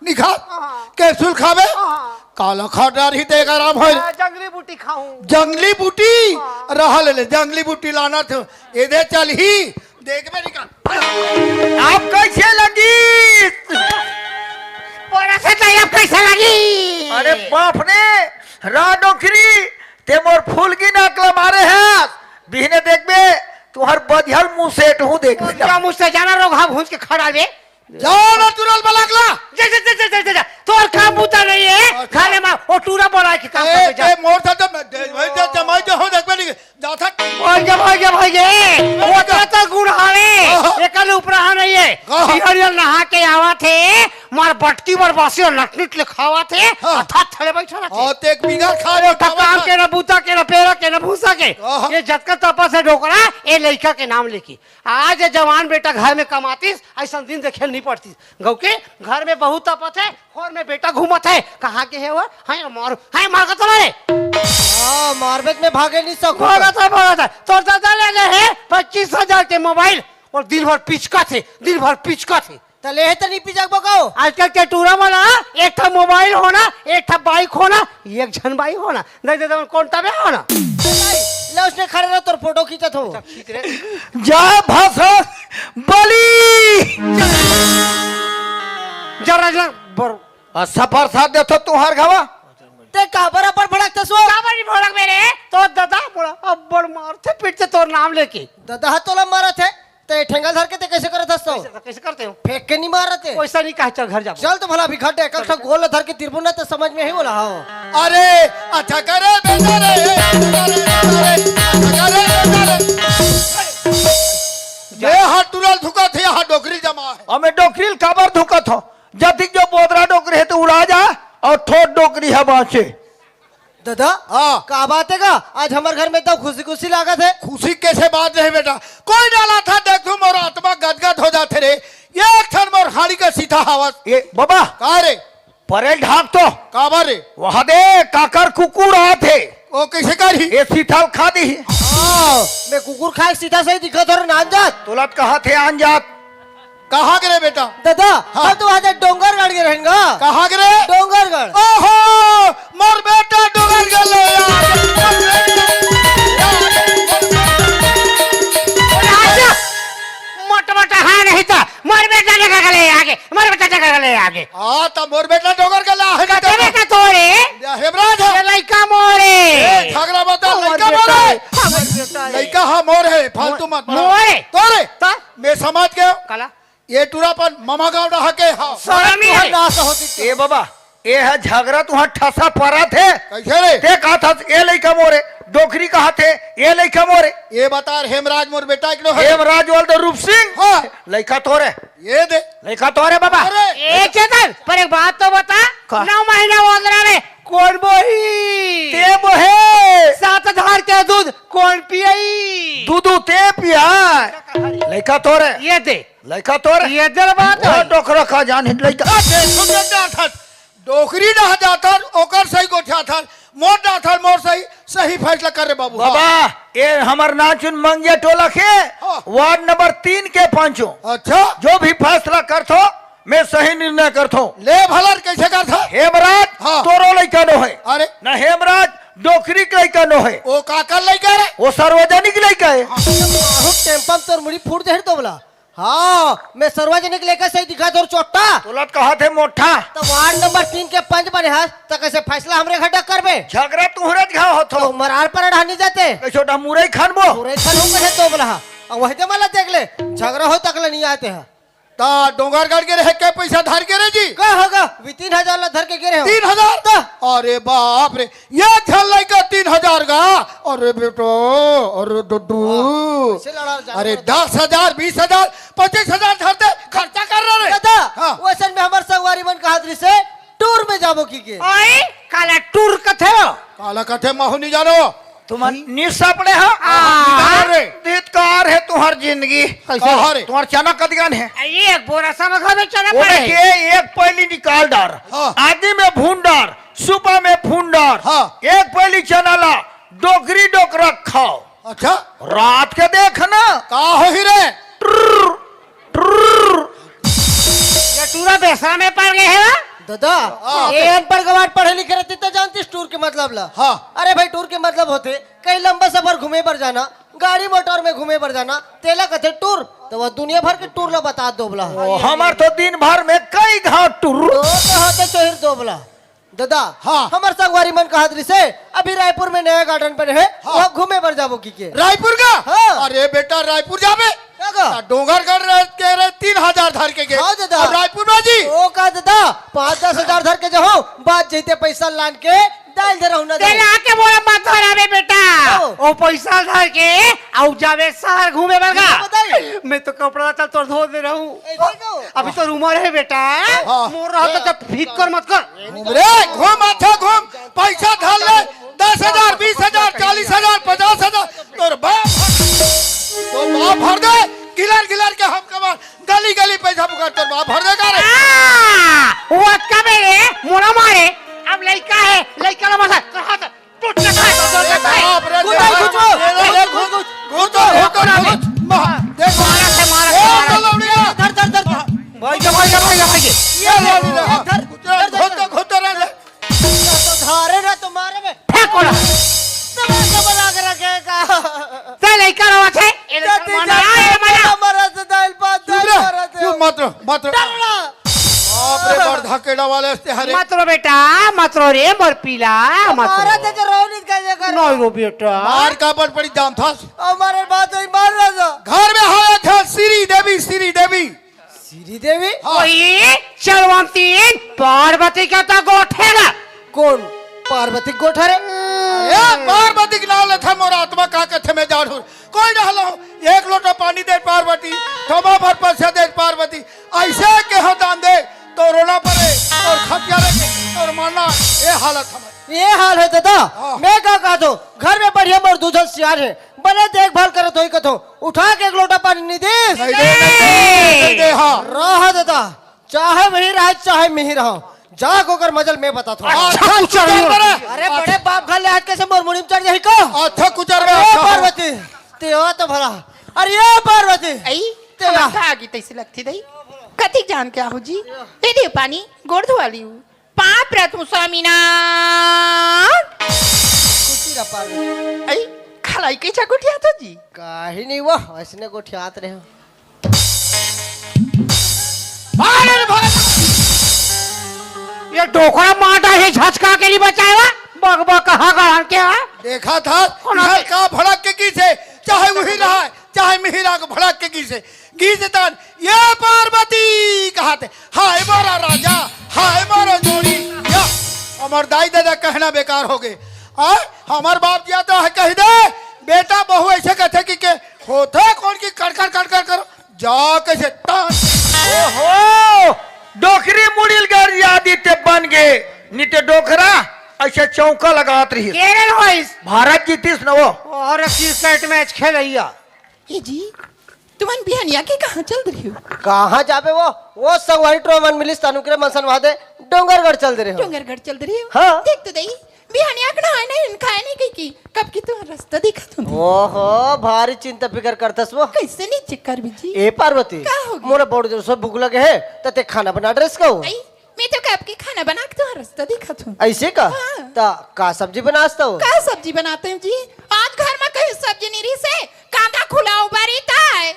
निखा, हाँ। कैप्सूल खाबे? हाँ। काला खा डारही ते एक आराम होय। हाँ, जंगली बूटी खाऊं। जंगली बूटी? हाँ। रहा ले, ले, जंगली बूटी लाना थे। एदे चलही, देखबे निकाल। आप कैसे लगी? बोला से तो आप कैसे लगी? अरे बाप रे, रा डोकरी, ते मोर फूल की नाक ला मारे है। बिहने देखबे, तुहर बधियल मुंह सेट हूँ देखबे। क्या मुझसे जाना रोग हा भूंज के खड़ा बे? जा ना टूरा ल बलाक ला। जा, जा, जा, जा, जा, जा, जा। तोर काम बूता नहीं है। अच्छा। खाने में वो टूरा बोला कि काम ए, करके जा। ए, मोर साथ तो मैं दे, भाई, जा, जा, मैं जा हूँ, देख, मैं नहीं, जा था। भाई जा, भाई जा, भाई जा। वो तो, तो गुड़ हाले। हाँ। एकल ऊपर आ नहीं है। हाँ। बिहनिया नहा के आवा थे, मार बटकी मार बासी और नटनिट ले खावा थे, हाँ। अथा थले बैठा रहते। और ते एक बिना खा ले, एक काम खावा के ना बूता के ना पेरा के ना भूसा के। हाँ। ये जतका तपस है डोकरा, ये लइका के नाम लेके। आज ये जवान बेटा घर में कमातीस, अइसन दिन देखे ल नहीं पड़तीस। गौ के घर में बहू तपत है, खोर में बेटा घूमत है। कहाँ के है वो? हैं मार, हैं मार के तो रे। हाँ, मारबे में भागे नहीं सको। भागत है, भागत है। तोर दादा ले ले है पच्चीस हजार के मोबाइल और दिन भर पिचकत है, दिन भर पिचकत है। त ले है त नहीं पिचकबो गौ। आजकल के टूरा मन एक ठा मोबाइल होना, एक ठा बाइक होना, एक झन बाइक होना। नहीं दे, दे, कौन तबे होना? ले उसने खड़े रहो, तोर फोटो खींचत हो। खींच रे। जय भाषा बली। जरा, जरा, बर- अच्छा प्रसाद देथो तुंहर घवा। ते काबर अब्बड़ भड़कथस वो? काबर नहीं भड़कबे रे? तोर ददा मोला अब्बड़ मारथे पीटथे तोर नाम लेके। ददा ह तोला मारत हे, ते ठेंगा धर के ते कइसे करत हस तो? कइसे, कइसे करथे हो? फेंक के नहीं मारत हे। वइसा नहीं कहे, चल घर जाबो। चल तो भला अभी घर दे, एक ठन गोल धर के तिरबुन ना तो समझ में ही बोला हो। अरे, अच्छा करे बेटा रे, अच्छा करे बेटा रे, अच्छा करे बेटा रे। ये हाथ टुरल धुकत हे, यहाँ डोकरी जमा हे। अबे डोकरी ल काबर धुकत हो? जतिक जो बोदरा डोकरी हे तो उड़ा जा, अउ ठोट डोकरी ह बाँचे। ददा, हाँ। का बात हे गा? आज हमर घर में तो खुशी खुशी लागत हे। खुशी कइसे बात नहीं बेटा, कोई डालथे देखथों मोर आत्मा गदगद हो जाथे रे। एक ठन मोर हाड़ी के सीता हवस। ए बाबा। का रे? परेल ढाक तो। काबर रे? वहाँ दे काकर कुकुर आथे। ओ कइसे करही? ए सीता ल खा दिही। हाँ, मैं कुकुर खाए सीता सही दिखत हो रे नानजात। तोला त कहाथे आनजात। कहाँ गे रे बेटा? ददा, हाँ। हम तो वहाँ से डोंगरगढ़ गे रहेन गा। कहाँ गे रे? डोंगरगढ़। ओहो, मोर बेटा डोंगरगढ़ ले आ गे। राजा, मोट मोट हाँ नहीं तो मोर बेटा डोंगरगढ़ ले आ गे, मोर बेटा डोंगरगढ़ ले आ गे। हाँ, तो मोर बेटा डोंगरगढ़ ले आ गे। कते बेटा तोरे? या हेमराज हे। ये लइका मोरे। ए, झगरा बता, मोर लइका बेटा मोरे। हे, हमर बेटा हे। लइका हा मोर हे, फालतू मत बोलो। मोरे। तोरे? त? मैं समझ गयो। काला? ये टूरा अपन ममा गाँव रहा के हा। शरम नहीं हे। नाश होती तो। ए बाबा, ए हा झगरा तुहा ठसा परत हे। कइसे रे? ते कहत हस, ए लइका मोरे, डोकरी कहत हे, ए लइका मोरे। ये बता, हेमराज मोर बेटा एक नो हे। हेमराज वाल तो रूप सिंह। हाँ। लइका तोरे। ये दे। लइका तोरे बाबा। अरे। ए चेतन, पर एक बात तो बता, का? नौ महीना ओंदरा में कोन बोही? ते बोहे। सात हजार के दूध कोन पियई? दूध ते पिया। लइका तोरे। ये दे। लइका तोरे। ये दे बात वो है। डोकरा का जान हिट लइका। आ, देखो, डोकरी ना जाथन, ओकर सही गोठियाथन, मोर जाथन, मोर सही, सही फैसला कर रे बाबू। बाबा, ये हमर नाचुन मंगिया टोला के हाँ। वार्ड नंबर तीन के पंचो। अच्छा। जो भी फैसला करथो, मैं सही निर्णय करथो। ले भलर कइसे करथा? हेमराज, हाँ। तोरो लइका नो हे। अरे। न हेमराज, डोकरी के लइका नो हे। ओ काकर लइका रे? वो सार्वजनिक लइका हे। हाँ। बहुत टेम्पम तोर मुड़ी फूट दे तो बोला। हाँ, मैं सार्वजनिक लइका सही दिखा तोर चोट्टा। तोला त कहत हे मोट्ठा। त वार्ड नंबर तीन के पंच बने हस, त कइसे फैसला हमरे घर डग करबे? झगरा तुहरे घाव होथो। त मरार पर अड़हा नहीं जाते। कइसे ओटा मुरई खानबो? मुरई खानबो कइसे तो बोला हा। अब वही दे मला देख ले, झगरा हो तक ले नहीं आते हैं। त डोंगरगढ़ गे रहे के पैसा धर के रे जी? का होगा? वी तीन हजार ला धर के गे रहे हो। तीन हजार? त? अरे बाप रे, ये झन लइका तीन हजार गा। अरे बेटो, अरे डड्डू। वाह, कैसे लड़ा जाने अरे वाला दस हजार, बीस हजार, पच्चीस हजार धर दे, खर्चा कर रहे रे। दादा, हाँ। वैसन में हमर संगवारी मन कहत रहिसे, टूर में जाबो की के। ओए, काला टूर कथे हो? काला कथे महू नहीं जानो। तुमन निस अपने हो? आ। नहीं जानो रे। धिक्कार हे तुहर जिंदगी। कैसे? कहा रे? तुहर चना कतिकन हे? ये एक बोरा समघा में चना ओमे पड़े। के एक पैली निकाल डार। हाँ। आदि में भून डार, सुपा में फून डार। हाँ। एक पैली चना ला, डोकरी डोकरा खाओ। अच्छा। रात के देख ना। का होही रे? टुर्र, टुर्र। ये टूरा बेसरा में पड़ गए है ना? दादा, हाँ। ये अनपढ़ गवार पढ़े लिखे रहती तो जानतीस टूर के मतलब ला। हाँ। अरे भाई, टूर के मतलब होथे कहीं लंबा सफर घूमे बर जाना, गाड़ी मोटर में घूमे बर जाना, तेला कथे टूर। त वो दुनिया भर के टूर ला बता दो बोला। ओ, हमर तो दिन भर में कई घाव टूर। तो, तो होते चोहिर दो बोला। दादा, हाँ। हमर संगवारी मन कहत रहिसे, अभी रायपुर में नया गार्डन बने हे, हाँ। वहाँ घूमे बर जाबो की के। रायपुर का? हाँ। अरे बेटा, रायपुर जाबे? का का? त डोंगरगढ़ रह के रे तीन हजार धर के गे। हाँ दादा। अब रायपुर में जी? ओ का दादा, पाँच दस हजार धर के जाओ, बात जैते पैसा लान के डाल दे रहू ना तेरे दादा। आके बोला मत धरावे बेटा। ओ। ओ पैसा धर के आउ जाबे शहर घूमे बर का। बताई। मैं तो कपड़ा चल तोर धो दे रहू। ए, धर दो। अभी तो उमर हे बेटा, हाँ। मोर रहत त फिकर मत कर। घूम रे, घूम, अच्छा घूम, पैसा धर ले, दस हजार, बीस हजार, चालीस हजार, पचास हजार, तोर बाप भर, तोर बाप भर दे, गिलर गिलर के हम कमा, गली गली पैसा पुकार, तोर बाप भर दे का रे? आ, वो कबे रे, मोला मारे, अब लइका हे, लइका ला मसा, टूट के खाए, टूट के खाए। बाप रे, घुटो, घुटो, घुटो, घुटो, घुटो, घुटो, मारा से, मारा से, ए, मारा से। लौड़िया। धर, धर, धर, धर। भाई, भाई, भाई, भाई, भाई। ये लौड़ी रहा। धर, धर, धर, घुटो, धर। घुटो रह ले। तो धारे ना तो मारे में। फेंक ओला। तमाशा बना के रखेगा। ते लइका रोवत हे। ए जल्दी मना, जा, ए मना। मरा से दाल पा बेटा वाले से हरे। मत रो बेटा, मत रो रे मोर पीला, मत रो। मारा ते तो रो नहीं, कैसे कर? नहीं रो बेटा। मार का बड़ पड़ी जाम था। हमारे बात तो मार रहा था। घर में हवे थे श्री देवी, श्री देवी। श्री देवी? हाँ। वही चलवंतीन पार्वती के तो गोठे ला। कौन पार्वती गोठा रे? ए, पार्वती के नाम लेथे मोर आत्मा का कथे में जाड़ू। कोई ना हलो, एक लोटा पानी दे पार्वती, थोमा भर पैसा दे पार्वती। ऐसे के हो दान दे, तो रोना पड़े, और खटिया रे, और मरना, ये हालत हमारी। ये हाल है दादा, हाँ। मैं का कहत हूँ, घर में बढ़िया मोर दू झन सियान है, बने देखभाल करत होई कथो, उठा के एक लोटा पानी नहीं दे। नहीं दे, नहीं दे, नहीं दे, हाँ। रहा दादा, चाहे वही रहे, चाहे मिही रहो, जाके ओकर मजल मैं बताथों। अच्छा, अच्छा, कुचर कुचर रे। अरे, बड़े बाप घर ले आज कैसे मोर मुड़ी में चढ़ जाही को? अच्छा, कुचर रे, अरे, अच्छा। पार्वती, तेवा तो भला। अरे, ये पार्वती, आई, तेवा। हमर का आगी तैसे लगती दई? कतिक जान के आहू जी? ए दे पानी, गोड़ धोवा लियू। पाप रतु स्वामीनाथ। खुशी रह पार्वती। आई, खलाई कैसा गोठियात हो जी? काही नहीं, वो ऐसने गोठियात रहे हो। अरे भाई! ये डोकरा माटा है, झचका के नहीं बचाएगा? बक बक कहाँ का हन क्या? देखा था, कौन इधर आते? का भड़क के की से, चाहे वही रहा है, चाहे मिहिरा को भड़क के की से, की से तान, ये पार्वती कहा थे, हाय मारा राजा, हाय मारा जोड़ी, या, हमार दाई दादा कहना बेकार हो गए। आ, हमार बाप जी आता है, कह दे, बेटा बहू ऐसे कहते कि के होते कौन की कड़कड़ कड़कड़ करो, जा कैसे तान। ओहो, डोकरी मुड़िल गरियादी ते बन गे, निते डोकरा ऐसे चौका लगात रही। केरल होइस। भारत जीतिस न वो। और क्रिकेट मैच खेलैया। ए जी, तुमन बिहनिया के कहाँ चल रही हो? कहाँ जाबे वो? वो संगवारी टोमन मिलिस तनुकरे मनसन वादे डोंगरगढ़ चल दे रहे हो। डोंगरगढ़ चल रही हो? हाँ। देख तो दई, बिहनिया के नहाए नहीं, खाए नहीं कही की। कब की तुम रास्ता देखा तुम? ओहो, भारी चिंता फिकर करतस वो। कैसे नहीं चेक कर बीजी? ए पार्वती, का हो गया? मोला बड़ जोर से भूख लगे है, त ते खाना बना ड्रेस का हो? आई, मैं तो कब की खाना बना के तुम रास्ता देखा तुम। ऐसे का? हाँ। त का सब्जी बनास तो? का सब्जी बनाते हैं जी? आज घर में कहीं सब्जी नहीं रही से, कांदा खुला उबारी ताय।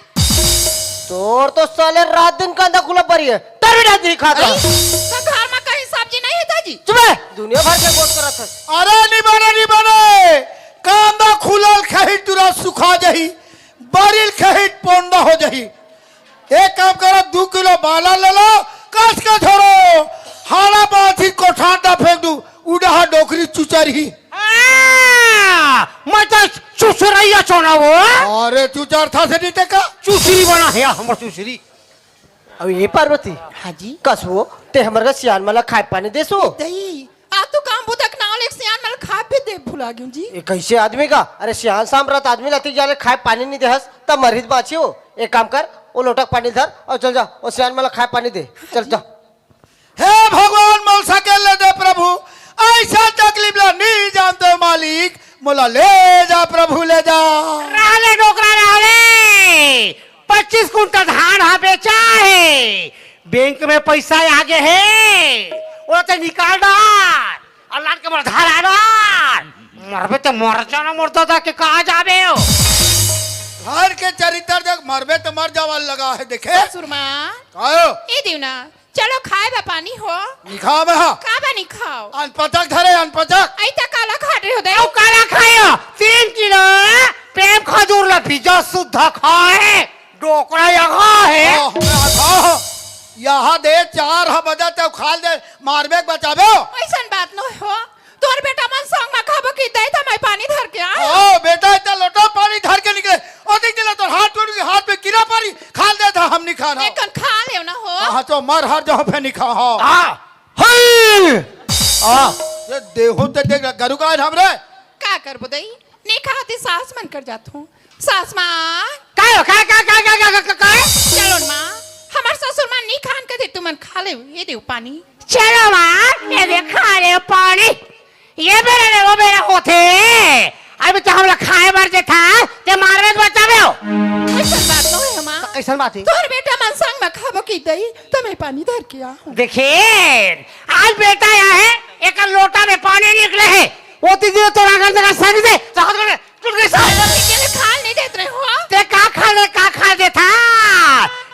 तोर तो साले रात दिन कांदा खुला परी है, तभी रात दिन खाता। आई, तो घर में कहीं सब्जी नहीं है ताजी? चुप है, दुनिया भर के गोठ करत है। अरे नहीं बने, नहीं बने, कांदा खुलल खही तुरा सुखा जही, बरिल खही पोंडा हो जही। एक काम करो, दू किलो बाला ले लो, कस के धरो, हाला बाथी कोठार दा फेंक दू, उड़ाहा डोकरी चुचरही। आ, मैं तो चुचरैया चोना वो। अरे चुचर था से नहीं ते का? चुचरी बना है हमर चुचरी। अब ये पार्वती, हाँ जी। कस वो, ते हमर का सियान मला खाए पानी देसो। दही, आ तो काम बुतक नाव लेक सियान मला खाए भी दे भुला गयो जी। ये कैसे आदमी का? अरे सियान साम रात आदमी लाती जाले खाए पानी नहीं देहस, तब मरित बाँची हो। एक काम कर, वो लोटक पानी धर और चल जा, वो सियान मला खाए पानी दे, चल जा। हे भगवान, मोल सकेल ले दे प्रभु, ऐसा तकलीफ ला नहीं जानते हो मालिक, मोला ले जा प्रभु, ले जा। रहले डोकरा रहले, पच्चीस कुंटल धान हा बेचा है, बैंक में पैसा आगे है, वो ते निकाल डार, अल्लाह के मर धार आ डार, मरबे ते मर जाना, मर दादा के कहाँ जाबे हो? घर के चरित्र देख, मरबे ते मर जावा लगा है, देखे? ससुर माँ। आयो। ए देवना, चलो खाए बा पानी हो। निखाओ बा। का बा निखाओ? अनपचक धरे, अनपचक। आई त काला खा रहे हो दे। ओ काला खायो, तीन किलो प्रेम खजूर ला बीजा सुद्धा खाए। डोकरा यहाँ है। ओ, हमरा था। यहाँ दे चार ह बजा ते खाल दे, मारबे के बचाबे हो। ऐसन बात न हो। तोर बेटा मन संग म खाबो कि दे त मैं पानी धर के आ। ओ बेटा, इतना लोटा पानी धर के निकले। ओ देख दिला तोर हाथ टूट गया, हाथ में कीड़ा पानी। खाल दे था, हम नहीं खाना। एकन खा लेव ना हो। हाँ, तो मर हर जाओ, फिर नहीं खा हो। आ, हई! आ, ये देहो ते देख, गरु गाय हमरे। का करबो दई? नहीं खाती सास मन कर जात हूँ। सास माँ। का हो? का, का, का? चलो न माँ, हमार ससुर मन नहीं खान के दे, तुमन खा ले, ये देव पानी। चलो माँ, ये दे खा ले पानी। ये बेरा ले वो बेरा होथे। अभी तो हमला खाए बर देथा, ते मारबे के बचाबे हो। ऐसन बात न होय हे माँ। त कैसन बात हे? तोर बेटा मन संग में खाबो की दई, त मैं पानी धर के आहूँ। देखे, आज बेटा आया है, एक लोटा में पानी निकले है। वो तीन दिन तोर आंगन में संग दे, चाहत करे, टूट गई सारी। चलो, ठीक है, खाल नहीं देत रहे हो। ते का खाल, का खाल देथा?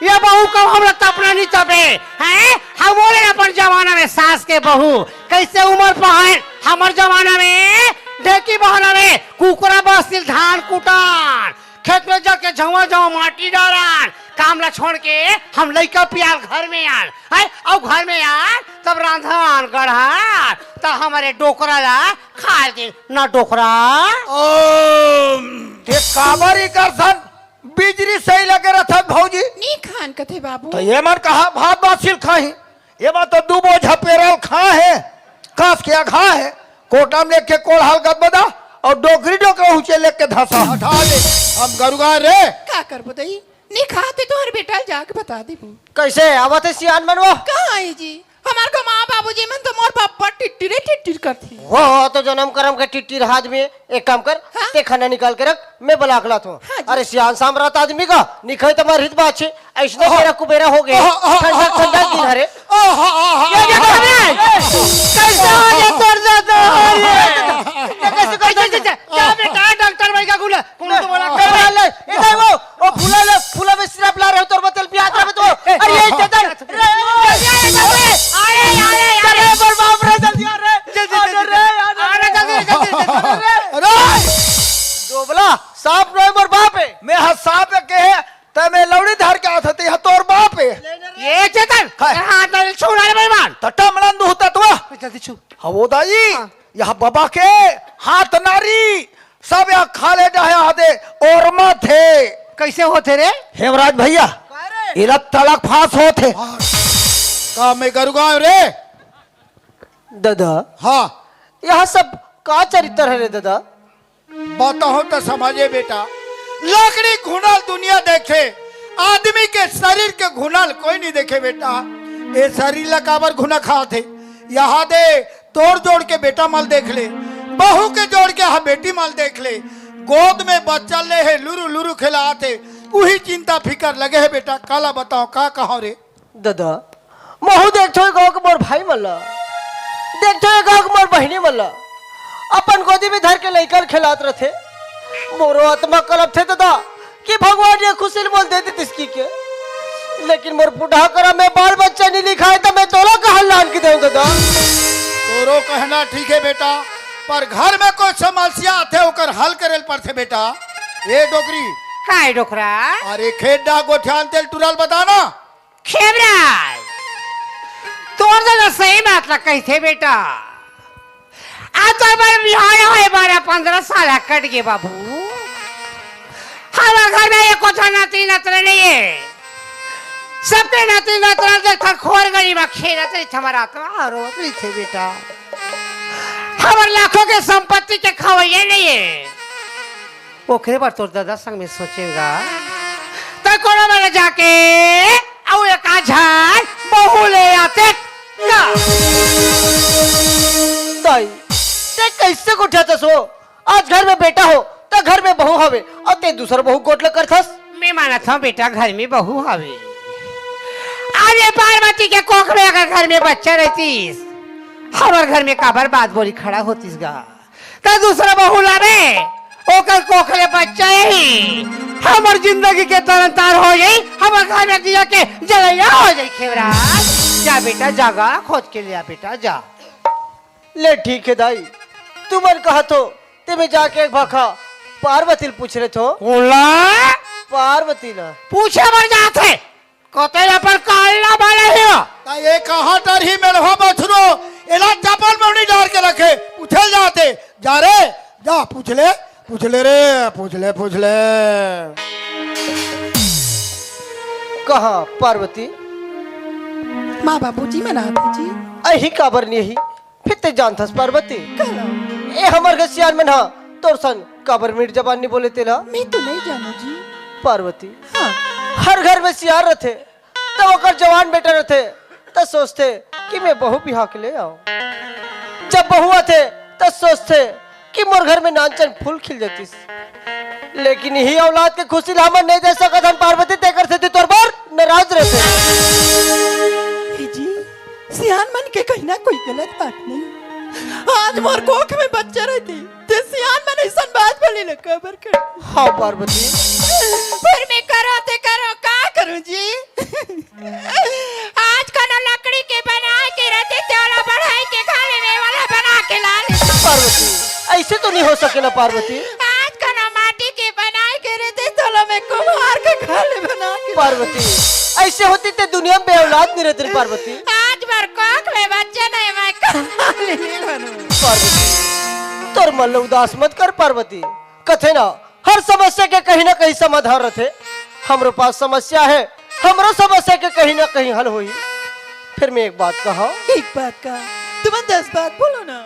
ये बहू कब हमला तपना नहीं तपे, हैं? हम बोले अपन जमाना में सास के बहू कैसे उम्र पहाड़, हमर जमाना में ढेकी बहना में कुकरा बस्तिल धान कुटान, खेत में जाके झवा झवा माटी डारान, काम ला छोड़ के हम लइका पियाल घर में आन, हैं? अउ घर में आन तब रांधन गढ़ान, तब हमरे डोकरा ला खा दे ना डोकरा। ओम। ते काबर इकर सन बिजरी सही लगे रथस भौजी? नी खान कथे बाबू। तो ये मन कहा भात बासिल खाही, ये मन तो दू बोझा पेरल खा हे, कास के अघा हे, कोटा में लेके कोढ़ाल गदबदा और डोकरी डोकरा ऊंचे लेके धसा। हटा दे, हम गरुगा रे। का करबो दई? नी खाते तो हर बेटा जाके बता देबो। कैसे आवत हे सियान मन वो? कहाँ है जी? हमार को माँ बाबूजी मन तो मोर बब्बर टिट्टिरे टिट्टिर करथे। वो हो तो जन्म करम के टिट्टिर आदमी। एक काम कर, हाँ? ते खाना निकाल के रख, मैं बला के लात हूँ। हाँ जी। अरे सियान सामरात आदमी का निखई तुम्हार हित बात छे। ऐसने ओहो। बेरा कुबेरा हो गए। ओहो, ओहो, ठंडा, ओहो, ठंडा ओहो, दिन हरे। ओहो, ओहो, ये देखो ओहो। बे, कैसे हो गया तोर दादा? ये कैसे कर जा, जा, जा, जा बेटा, डॉक्टर भाई का गुला, कौन तो बोला? ले, ले, ले, इधर वो, वो फूला ले, फूला में सिरप ला रहे हो, तोर बोतल पिया रहे हो तो। ए, ए, अरे, ये ए, चेतन, ए, रे, अरे, अरे, अरे, अरे, अरे, अरे, बोल बाप रे, जल्दी आ रे। जल्दी, अरे जल्दी, रे, अरे अरे, रे, जल्दी, जल्दी, जल्दी, अरे रे। अरे! दोबला, सांप नहीं मोर बाप है। मैं हाँ सांप है के है, तै मैं लौड़ी धर के आत हती, यह तोर बाप है। ये चेतन, हाय। हाँ, तो छू ना रे बेईमान। त टमलन दुहता तू। जल्दी छू। हाँ, वो दाई, हाँ। यह बाबा के हाथ नारी, सब यह खाले डहया हदे, और मत है। कैसे होते रे? हेमराज भैया, का रे? इला तलक फांस होते। का मैं गरुगांव रे? दादा। हाँ। यह सब का चरित्र है रे दादा? बताओ तो समझे बेटा, लकड़ी घुनल दुनिया देखे, आदमी के शरीर के घुनल कोई नहीं देखे बेटा। ए शरीर ला काबर घुना खात हे? यहाँ दे तोर जोड़ के बेटा मल देख ले, बहू के जोड़ के यहाँ बेटी मल देख ले, गोद में बच्चा ले हे, लुरु लुरु खेलात हे, उही चिंता फिकर लगे हे बेटा। काला बताओ का कहो रे? ददा, महू देखथों ए गाँव के मोर भाई मन ला, देखथों ए गाँव के मोर बहिनी मन ला, अपन गोदी में धर के लइका ल खेलात रथे। मोरो आत्मा कलपथे ददा कि भगवान ये खुशी ल मोल दे देतिस कहिके, लेकिन मोर बुढ़ा करा में बाल बच्चा नहीं लिखाए, त मैं तोला कहाँ लान के देहूँ ददा? तोरो कहना ठीक है बेटा, पर घर में कोई समस्या आथे, ओकर हल करे ल पड़थे बेटा। ए डोकरी। काय डोकरा? अरे खेत डा गोठियान तेल टुरल बताना। खेमराज, तोर ददा सही बात ला कहिथे बेटा। आ तो बर बिहान होए बारह पंद्रह साल कट गे बाबू। हमर घर में एको ठन नाती नतरा नहीं है। सबके नाती नतरा देखा खोर गली में खेलत रही, हमारा आत्मा रोत रही थे बेटा। हमर लाखों के संपत्ति के खवैया नहीं है। ओकरे बर तोर ददा संग में सोचेंगा, त कोनो बेरा जाके अउ एक आध झन बहू ले आते का? दाई, ते कैसे गोठियाथस हो? आज घर में बेटा हो, त घर में बहू हवे, अउ ते दूसर बहू गोठ ल करथस? मैं मानत हूँ बेटा, घर में बहू हवे। अरे पार्वती के कोख में अगर घर में बच्चा रहतीस, हमर घर में काबर बात बोली खड़ा होतीस गा? त दूसरा बहू लाबे, ओकर कोख ले बच्चा ही हमर जिंदगी के तरन तार हो जाई, हमर घर में दिया के जलैया हो जाई। खेवराज, जा बेटा, जागा, खोज के ले आ बेटा, जा। ले ठीक है दाई, तुमन कहत हो, ते मैं जाके एक भाखा पार्वती ल पूछ लेथों। कोन ला? पार्वती ला। पूछे बर जात हे। कतई अपन कान ला बाले हियो। त ये कहाँ डरही मेढ़वा बछरू, एला चपल में उड़ी डार के रखे, पूछे जाते, जा रे, जा पूछ ले, पूछ ले रे, पूछ ले, पूछ ले। कहाँ पार्वती? माँ बाबूजी मनात हे जी। अही काबर नहीं ही? फिर ते जानथस पार्वती? कहला। ए हमर घर सियान मन हा तोर संग काबर मीठ जबान नहीं बोले तेला? मैं तो नहीं जानू जी। पार्वती, हाँ। हर घर में सियान रथे, त ओकर जवान बेटा रथे, त सोचथे कि मैं बहू बिहा के ले आऊं। जब बहू आथे, त सोचथे कि मोर घर में नानचन फूल खिल जातिस। लेकिन यही औलाद के खुशी ला हमन नहीं दे सकत हन पार्वती, तेकर सेती तोर बर नाराज रथे। हे जी, सियान मन के कहिना कोई गलत बात नहीं। आज मोर कोख में बच्चा रहते, ते सियान मन ऐसन बात बोले ल काबर कर? हाँ पार्वती। फिर मैं करो ते करो, का करूं जी? आज कोनो लकड़ी के बनाए के रहितिस, त ओला बढ़ाई के घाले में वाला बना के ला ले। पार्वती, अइसे तो नइ हो सके ना पार्वती। आज कोनो माटी के बनाए के रहितिस, त ओला मैं कुम्हार के घाले बना के ला ले। पार्वती, अइसे होतिस त दुनिया में औलाद नइ रहितिस पार्वती। आज मोर कोख में बच्चा नइ, मैं कहाँ ले बनूं? पार्वती, तोर मन ल उदास मत कर पार्वती। कथे ना, हर समस्या के कहीं ना कहीं समाधान रहिथे। हमरो पास समस्या हे, हमरो समस्या के कहीं ना कहीं हल होही। फेर मैं एक बात कहंव। एक बात का? तुमन दस बात बोलो ना।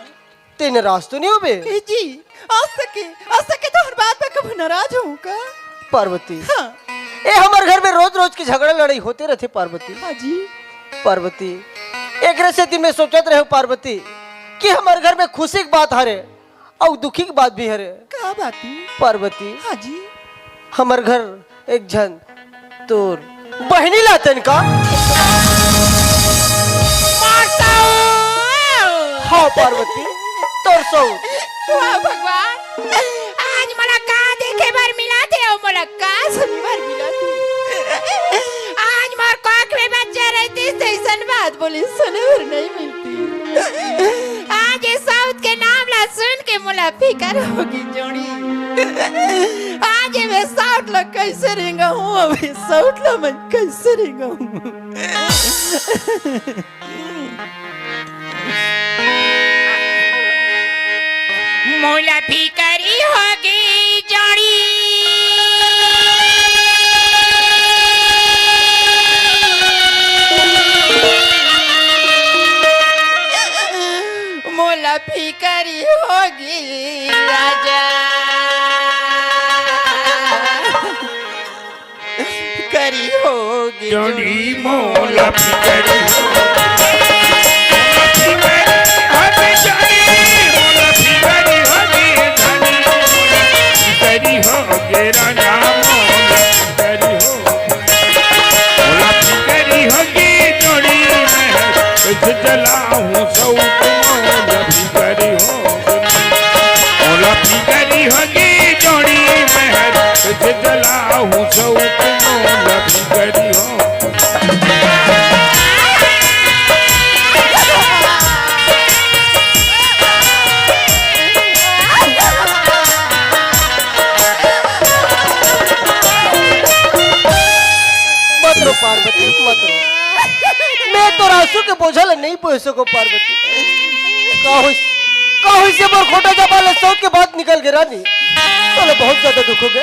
तें नाराज तो नइ होबे? ए जी, आज तक के, आज तक के तो हर बात पर कभू नाराज हों का? पार्वती। हाँ। ए हमर घर में रोज-रोज के झगड़ा लड़ाई होते रहिथे पार्वती। हाँ जी। पार्वती, एकरे सेती मैं सोचत रहेंव पार्वती कि हमर घर में खुशी के बात हरे, अउ दुखी के बात भी हरे। का बात हे? पार्वती। हाँ जी। हमर घर एक झन तोर बहिनी ल आतेन का? मोर सौत। हाँ पार्वती, तोर सौत। वाह भगवान, आज मोला का देखे बर मिलत हे अउ मोला का सुने बर मिलत हे। आज मोर कोख में बच्चा रहितिस त अइसन बात बोले सुने बर नइ मिलतिस। आज ए सौत के नाम ला सुन के मोला फिकर होगे जोड़ी। आज ए मैं सौत ला कइसे रेंगहूं, अब ए सौत ला मैं कइसे रेंगहूं। मोला फिकर होगे जोड़ी। मोला फिकर होगे राजा। करी होगे जोड़ी मोला फिकरी होगे। मोला फिकरी होगे जोड़ी, मोला फिकरी होगे धनी, मोला फिकरी होगे राजा, मोला फिकरी होगे। मोला फिकरी होगे जोड़ी, मैं हर कुछ जलाहूँ सौत, मोला फिकरी होगे। मोला फिकरी होगे जोड़ी, मैं हर कुछ जलाहूँ सौत, मोला फिकरी होगे। मत रो पार्वती, मत रो। मैं तोर आंसू के बोझा ल नइ बोहे सकों पार्वती। का होइस, का होइस ए मोर खोटा जबान ले सौत के बात निकल गे रानी। तोला बहुत ज्यादा दुख होगे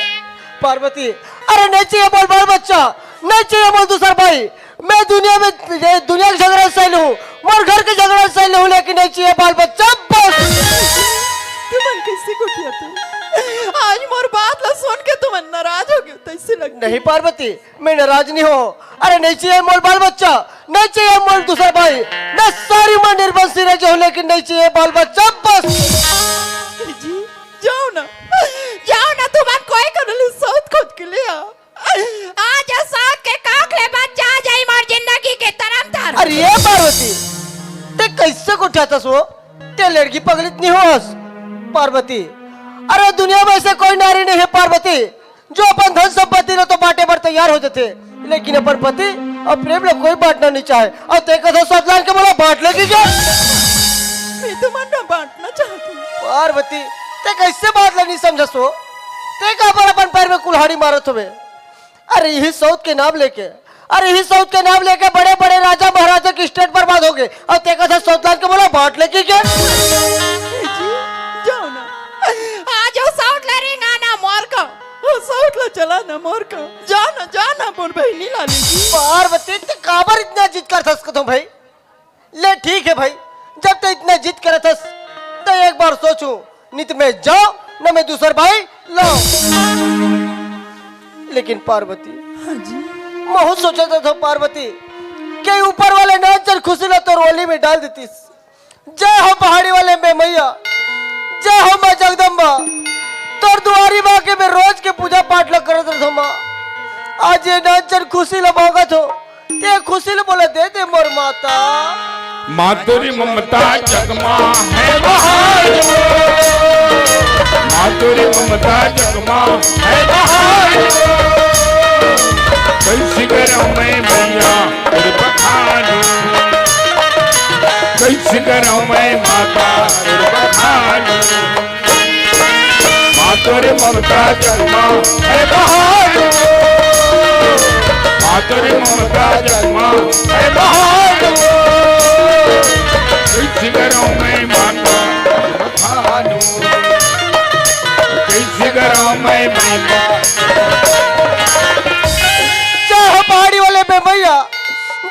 पार्वती। अरे नइ चाहिए मोला बाल बच्चा, नइ चाहिए मोला दूसर भाई। मैं दुनिया में, ये दुनिया के झगड़ा सह लूँ, मोर घर के झगड़ा सह लूँ, लेकिन नइ चाहिए बाल बच्चा बस। तुमन कइसे गोठियाथव? आज मोर बात ला सुन के तुमन नाराज होगे, तइसे लगथे। नहीं पार्वती, मैं नाराज नइ हों। अरे नइ चाहिए मोला बाल बच्चा, नइ चाहिए मोला दूसर भाई, मैं सारी उमर निर्बंसी रह जाहूँ, लेकिन नइ चाहिए बाल बच्चा बस। जी, जाव ना, जाव ना, तुमन कोई कोनो ले सौत खोज के ले आव। आज ए सौत के कोख ले बच्चा आ जाही मोर जिंदगी के तरफ तार। अरे ए पार्वती, तें कइसे गोठियाथस ओ? तें लड़की पगली त नइ होवस पार्वती? अरे दुनिया में अइसे कोई नारी नइ हे पार्वती, जो अपन धन संपत्ति ल तो बांटे बर तैयार हो जाथे, लेकिन अपन पति अउ प्रेम ल कोई बांटना नइ चाहे। अउ तें कथस सौत लान के मोला बांट लेगे का? मैं तुमन ला बांटना चाहत हूँ। पार्वती, तें कइसे बात ल नइ समझस ओ? तें काबर अपन पैर में कुल्हाड़ी मारत हवे? अरे इही सौत के नाम लेके, अरे इही सौत के नाम लेके बड़े-बड़े राजा महाराजा के state बर्बाद होगे। अउ तें कथस सौत लान के मोला बांट लेगे का? जी, जाव ना। आज ओ सौत ला रेंगा ना मोर का, ओ सौत ला चला ना मोर का। जाव ना, जाव ना मोर बहिनी ला लेगे। पार्वती, तें काबर इतना जिद करथस कथों भाई? ले ठीक हे भाई, जब तें इतना जिद करथस, त एक बार सोचूं, नइ त मैं जांव, न मैं दूसर भाई लांव। लेकिन पार्वती, हाँ जी। महूं सोचत रथंव पार्वती, के ऊपर वाले नानचन खुशी ला तोर ओली में डाल देतिस। जय हो पहाड़ी वाले में मैया, जय हो माँ जगदम्बा, तोर दुआरी माँ के मैं रोज के पूजा पाठ ला करत रथंव माँ। आज ये नानचन खुशी ला मांगत हों, तें खुशी ल मोला दे दे मोर माता। माँ तोरी ममता जगमा है बहार। माँ तोरी ममता जगमा है बहार। कैसे करौं मैं मैया तोर बखान, कैसे करौं मैं माता तोर बखान। माँ तोर ममता जन्मा है बहार, माँ तोर ममता जन्मा है बहार। कैसे करौं मैं माता तोर बखान, कैसे करौं मैं माता। जय हो पहाड़ी वाले बे मैया,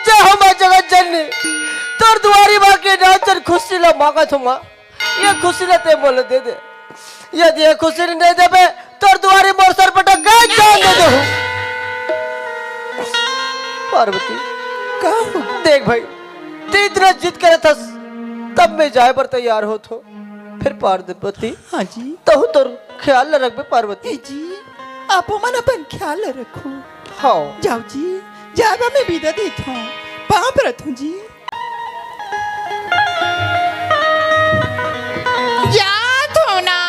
जय हो माँ जगत जननी। तोर दुआरी माँ के नाचन खुशी ला मांगत हूँ माँ, ये खुशी ला ते मोला दे दे। यदि ये खुशी नहीं देबे, तोर दुआरी मोर सर पटक के जान दे दे हूँ। पार्वती, का हो? देख भाई, ते इतना जिद करे थस, तब मैं जाए बर तैयार होत हो। फिर पार्वती, हाँ जी। तहु तोर ख्याल ल रखबे पार्वती। ए जी, आपो मन अपन ख्याल ल रखो। हाँ। जाओ जी, जाबा मैं बिदा देत हूँ। पाँव परत हूँ जी। जात हो ना।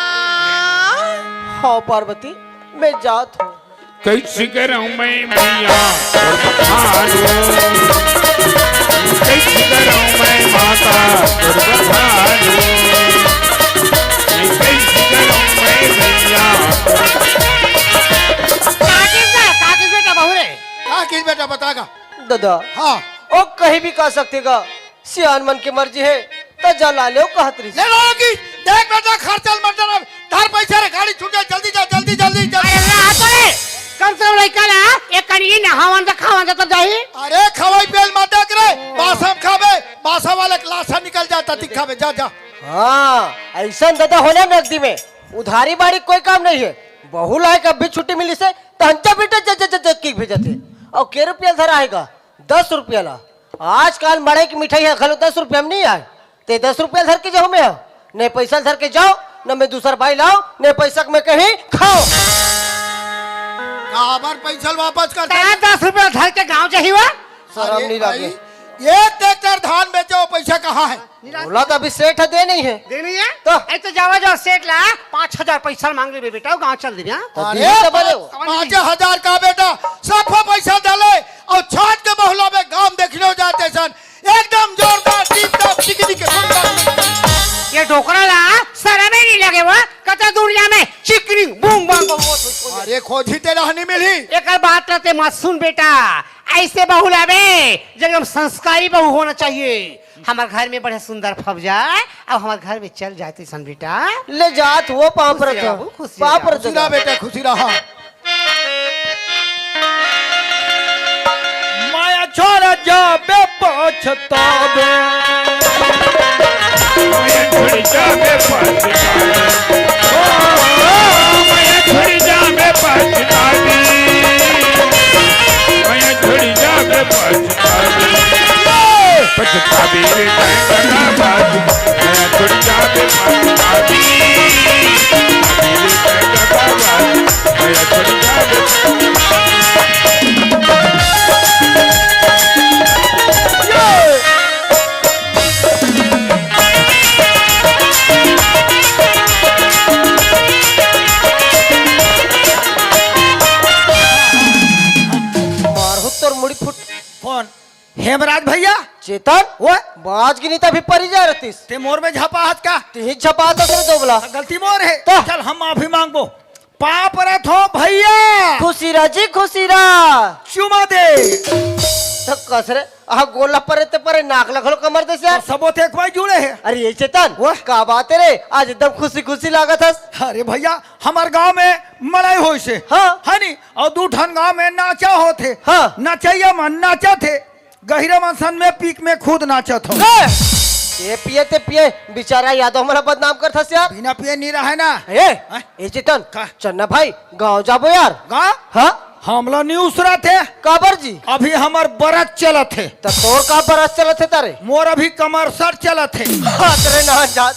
हाँ पार्वती, मैं जात हूँ। कैसे करौं मैं मैया तोर बखान, कैसे करौं मैं माता तोर बखान, कैसे करौं मैं मैया तोर। का किस बे-, का किस बेटा बहू रे? का किस बेटा बता गा? दादा। हाँ। ओ कहीं भी कह सकते गा। सियान मन के मर्जी हे, त जा ला लेव कहत रहिस। ले लो की, देख बेटा, खर्चा ल मत डरा, धर पैसा रे, गाड़ी छूट जाए, जल्दी जा, जल्दी, जल्दी, जल्दी। अरे ला तो रे, कम से कम लइका ला, एक कनी नहावन त खावन त तब जाही। अरे खवाई पेल मत देख रे, बासा म खाबे, बासा वाले के लाशा निकल जाता, दिखाबे, जा, जा। हाँ, ऐसन दादा होना नगदी में, उधारी बाड़ी कोई काम नहीं है। बहू लायक अब भी छुट्टी मिली से, त हंचा बेटा ज-, ज-, ज-, ज-, की भेजत हे। अउ के रुपया धर आएगा? दस रुपया ला। आजकाल मड़ई के मिठाई ह घलो दस रुपया में नहीं आए। ते दस रुपया धर के जाओ मैं, नहीं पैसा धर के जाओ, न मैं दूसर बाई लाओ, नहीं पैसा के मैं कहीं खाओ। काबर पैसा वापस कर? तें दस रुपया धर के गांव जाही वा? शरम अरे नहीं लागे। भाई, एक ट्रैक्टर धान बेचो, पैसा कहाँ है? बोला तो अभी सेठ ह दे नहीं है। दे नहीं है? तो? ऐ तो जावा जाओ सेठ ला, पाँच हजार पैसा मांग लेबे बेटा, वो गांव चल देबे, हाँ? तो अरे, दिए तो बोले वो। पाँच हजार का बेटा, सब पैसा डाले और छाट के बहुला में गांव देखने जाते सन, एकदम जोरदार, टीप टाप, टिकटिक के सुंदर। ये डोकरा ला शरम ही नहीं लगे वो, कता दूर जा में चिकनी बूम बांग वो। अरे खोजी ते रहनी मिली। एकर बात रहते मत सुन बेटा, ऐसे बहू लाबे, एकदम संस्कारी बहू होना चाहिए। हमर घर में बड़े सुंदर फब जाए, अब हमर घर में चल जाए तइसन बेटा। ले जात हो, पाँव परत हो। खुशी रहा बाबू, खुशी रहा। पाँव परत हो। खुशी रहा बेटा, खुशी रहा। माया छोड़ जाबे पछताबे। माया छोड़ जाबे पछताबे। ओ, माया छोड़ जाबे पछताबे। माया छोड़ जाबे पछताबे। पछताबे रे जय जगन्नाथ, माया छोड़ जाबे पछताबे। पछताबे रे जय जगन्नाथ, माया छोड़ जाबे। मारहूं तोर मुड़ी फुट। कौन? हेमराज भैया। चेतन, ओए। बाज के नहीं त अभी परी जा रहतीस। ते मोर में झपा हस का? तिही झपा हस रे दोबला। गलती मोर हे। त? चल हम माफी मांगबो। पाँव परत हों भैया। खुशी रह जी, खुशी रह। चुमा दे। त कस रे, आ गोला परे ते परे, नाक ला घलो कमर देस यार। तो सबो ते एक बार जुड़े हे। अरे ये चेतन, ओए। का बात हे रे? आज एकदम खुशी खुशी लागत हस। अरे भैया, हमर गांव में मड़ई होइस हे। हाँ। है नी? अउ दू ठन गांव में नाचा होत हे। हाँ। नचइया मन नाचत हे। गहिरा मन सन में पी के मैं खुद नाचत हूँ। ए! ये पिए ते पिए, बेचारा यादव मन ला बदनाम करथस यार। बिना पिए नहीं रहे ना। ए, हैं? ए चेतन, का? चल ना भाई, गाँव जाबो यार। गाँव? हाँ? हमला नहीं उसरत हे। काबर जी? अभी हमर बरत चलत हे। त तोर का बरत चलत हे तारे? मोर अभी कमरसट चलत हे। हाँ, तेरे ना जात।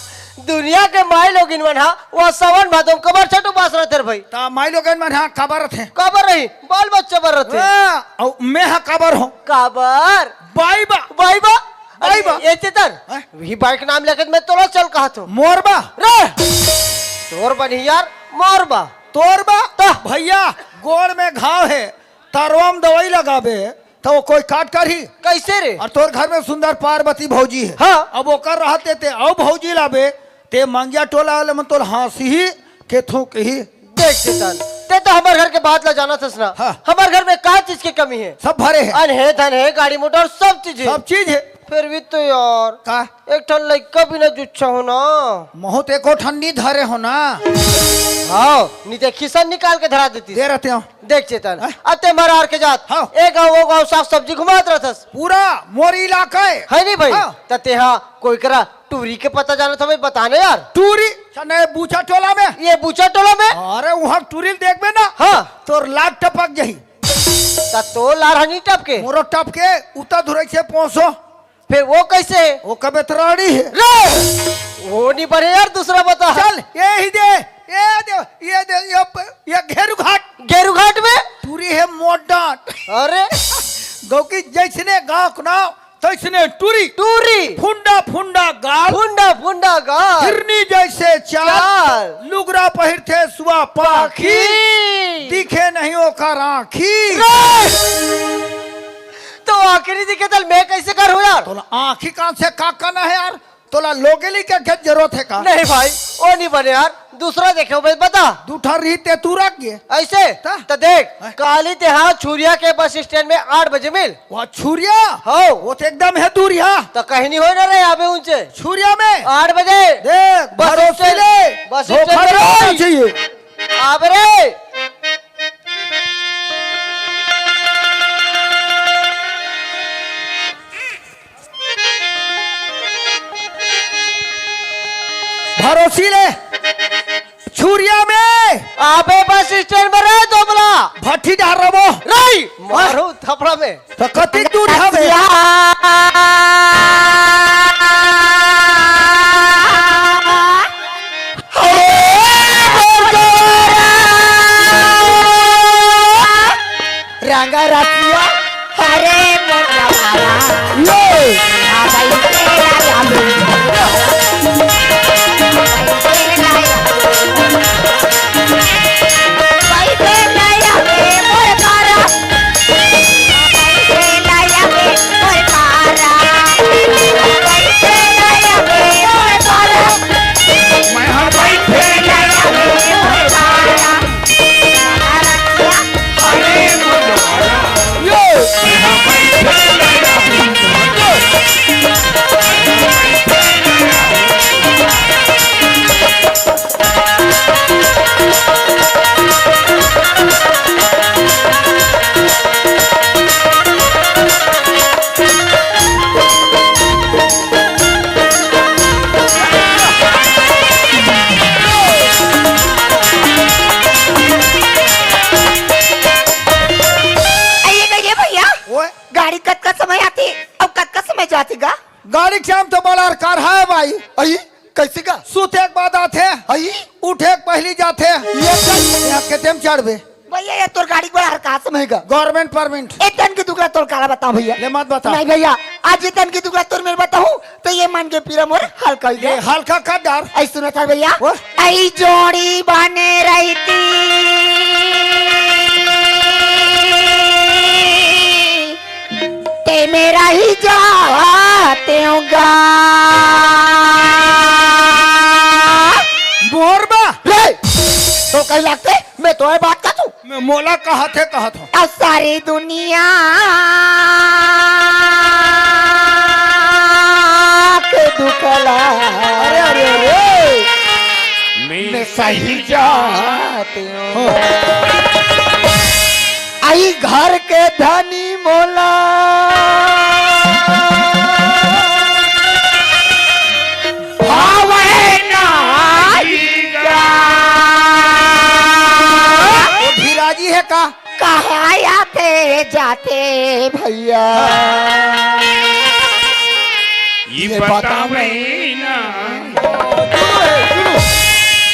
दुनिया के माई लोगिन मन हा, वो सावन भादो में कमरसट उपास रहते रे भाई। त माई लोगिन मन हा काबर रथे? काबर रही? बाल बच्चा बर रथे। हाँ, अउ मैं हा काबर हों? काबर? बाई बा। बाई बा? बाई बा। अरे, ये चेतन, हैं? वही बाई के नाम लेके मैं तोला चल कहत हों। मोर बा? रे! तोर बा नहीं यार, मोर बा। तोर बा? त? भैया, गोड़ में घाव हे, तरवा में दवाई लगाबे, त वो कोई काट करही? कैसे रे? और तोर घर में सुंदर पार्वती भौजी हे। हाँ। अब ओकर रहते ते अउ भौजी लाबे, ते मंगिया टोला वाले मन तोला हाँसही के थूकही। देख चेतन, ते तो हमर घर के बात ला जानत हस ना। हाँ। हमर घर में का चीज के कमी हे? सब भरे हे। अन हे, धन हे, गाड़ी मोटर, सब चीज हे। सब चीज हे। फिर भी तो यार, का? एक ठन लइका भी ना जुच्छा हो ना। महूँ त एको ठन नी धरे हो ना। हाँ, नी ते खिसन निकाल के धरा देती। दे रहते हो। देख चेतन, हाँ? अते मरार के जात, हाँ। ए गाँव वो गाँव साग सब्जी घुमात रहथस। पूरा मोर इलाका हे। हे नी भाई? हाँ। त तेहा कोई करा टूरी के पता जानत हवे, बता ना यार। टूरी? अच्छा, नहीं, बूचा टोला में। ये बूचा टोला में? अरे, वहाँ टूरी ल देखबे ना। हाँ। तोर लार टपक जाही। त तोर लार ह नी टपके? मोरो टपके, उता धुरई से पोसो। फिर वो कैसे हे? वो कबेतराड़ी हे। रे! वो नी बने यार, दूसरा बता। चल, ये ही दे, ये दे, ये दे, ये प-, ये घेरू घाट। घेरू घाट में? टूरी हे मोट डांट। अरे! गौ की जैसने गाँव के नाम, तैसने टूरी। टूरी। फुंडा फुंडा गाल। फुंडा फुंडा गाल। हिरनी जैसे चाल। चाल। लुगरा पहिरथे सुआ पाखी। पाखी। दिखे नहीं ओकर आँखी। रे! तो आँखी नी दिखे त मैं कैसे करहूँ यार? तोला आँखी कान से का करना हे यार? तोला लोगेली के खेत जरूरत हे का? नहीं भाई, वो नी बने यार, दूसरा देखे हो भाई, बता। दू ठन रही ते तू रख गे। ऐसे? त? त देख, हैं? काली तेहा छुरिया के बस स्टैंड में आठ बजे मिल। वहाँ छुरिया? हो। वो तो एकदम हे दूरिहा। त कहीं नी होय ना रे, आबे उनसे। छुरिया में? आठ बजे। देख, बस भरोसी स्टैंड, ले। बस धोखा स्टैंड नहीं में। होना चाहिए। आबे रे। भरोसी ले, छुरिया में। आबे बस स्टैंड में रे, दोबला। भट्टी डाल रहो। रे, मारो थपड़ा में। त कतिक दूर हवे? रंगा रतिया, हरे मोटवाला। यो। आ भाई तेरा जादू। अरे भैया, ओए। गाड़ी कतका समय आथे अउ कतका समय जाथे गा? गाड़ी के time तो बड़ा कार हे भाई। अई, कैसे गा? सुते के बाद आथे। अई? उठे के पहली जाथे। ये कर, यहाँ के time चढ़बे। भैया, ये तोर गाड़ी बड़ा हरकास में हे गा। Government permit। ए तन के दुगला तोर काला बताओ भैया। ले मत बता। नहीं भैया, आज ये तन के दुगला तोर मेर बताहूँ, त ये मन के पीरा मोर हल्का हो ये गया। हल्का कर डार। ऐ सुनो था भैया। वो? ऐ जोड़ी बने रहती, ते मेरा ही जाते होगा। मोर बा। रे, तो कहीं लगते, मैं तो ये बात का तू। मैं मोला कहत हे, कहत हूँ। अब सारी दुनिया के दुखला। अरे, अरे, अरे। मैं सही जाते हूँ। हाँ। आई घर के धनी मोला। भावे ना। वो भिराजी हे का? कहाँ आते जाते भैया? ये बतावे ना।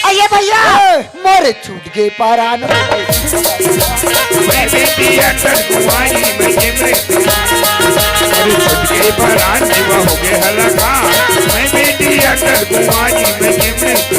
अये भैया, ए! मोरे छूट गे परान। मैं बेटी अटल कुंवारी में ये मृत्यु। अरे छूट गे परान जीवा हो गे हलाकान। मैं बेटी अटल कुंवारी में ये मृत्यु।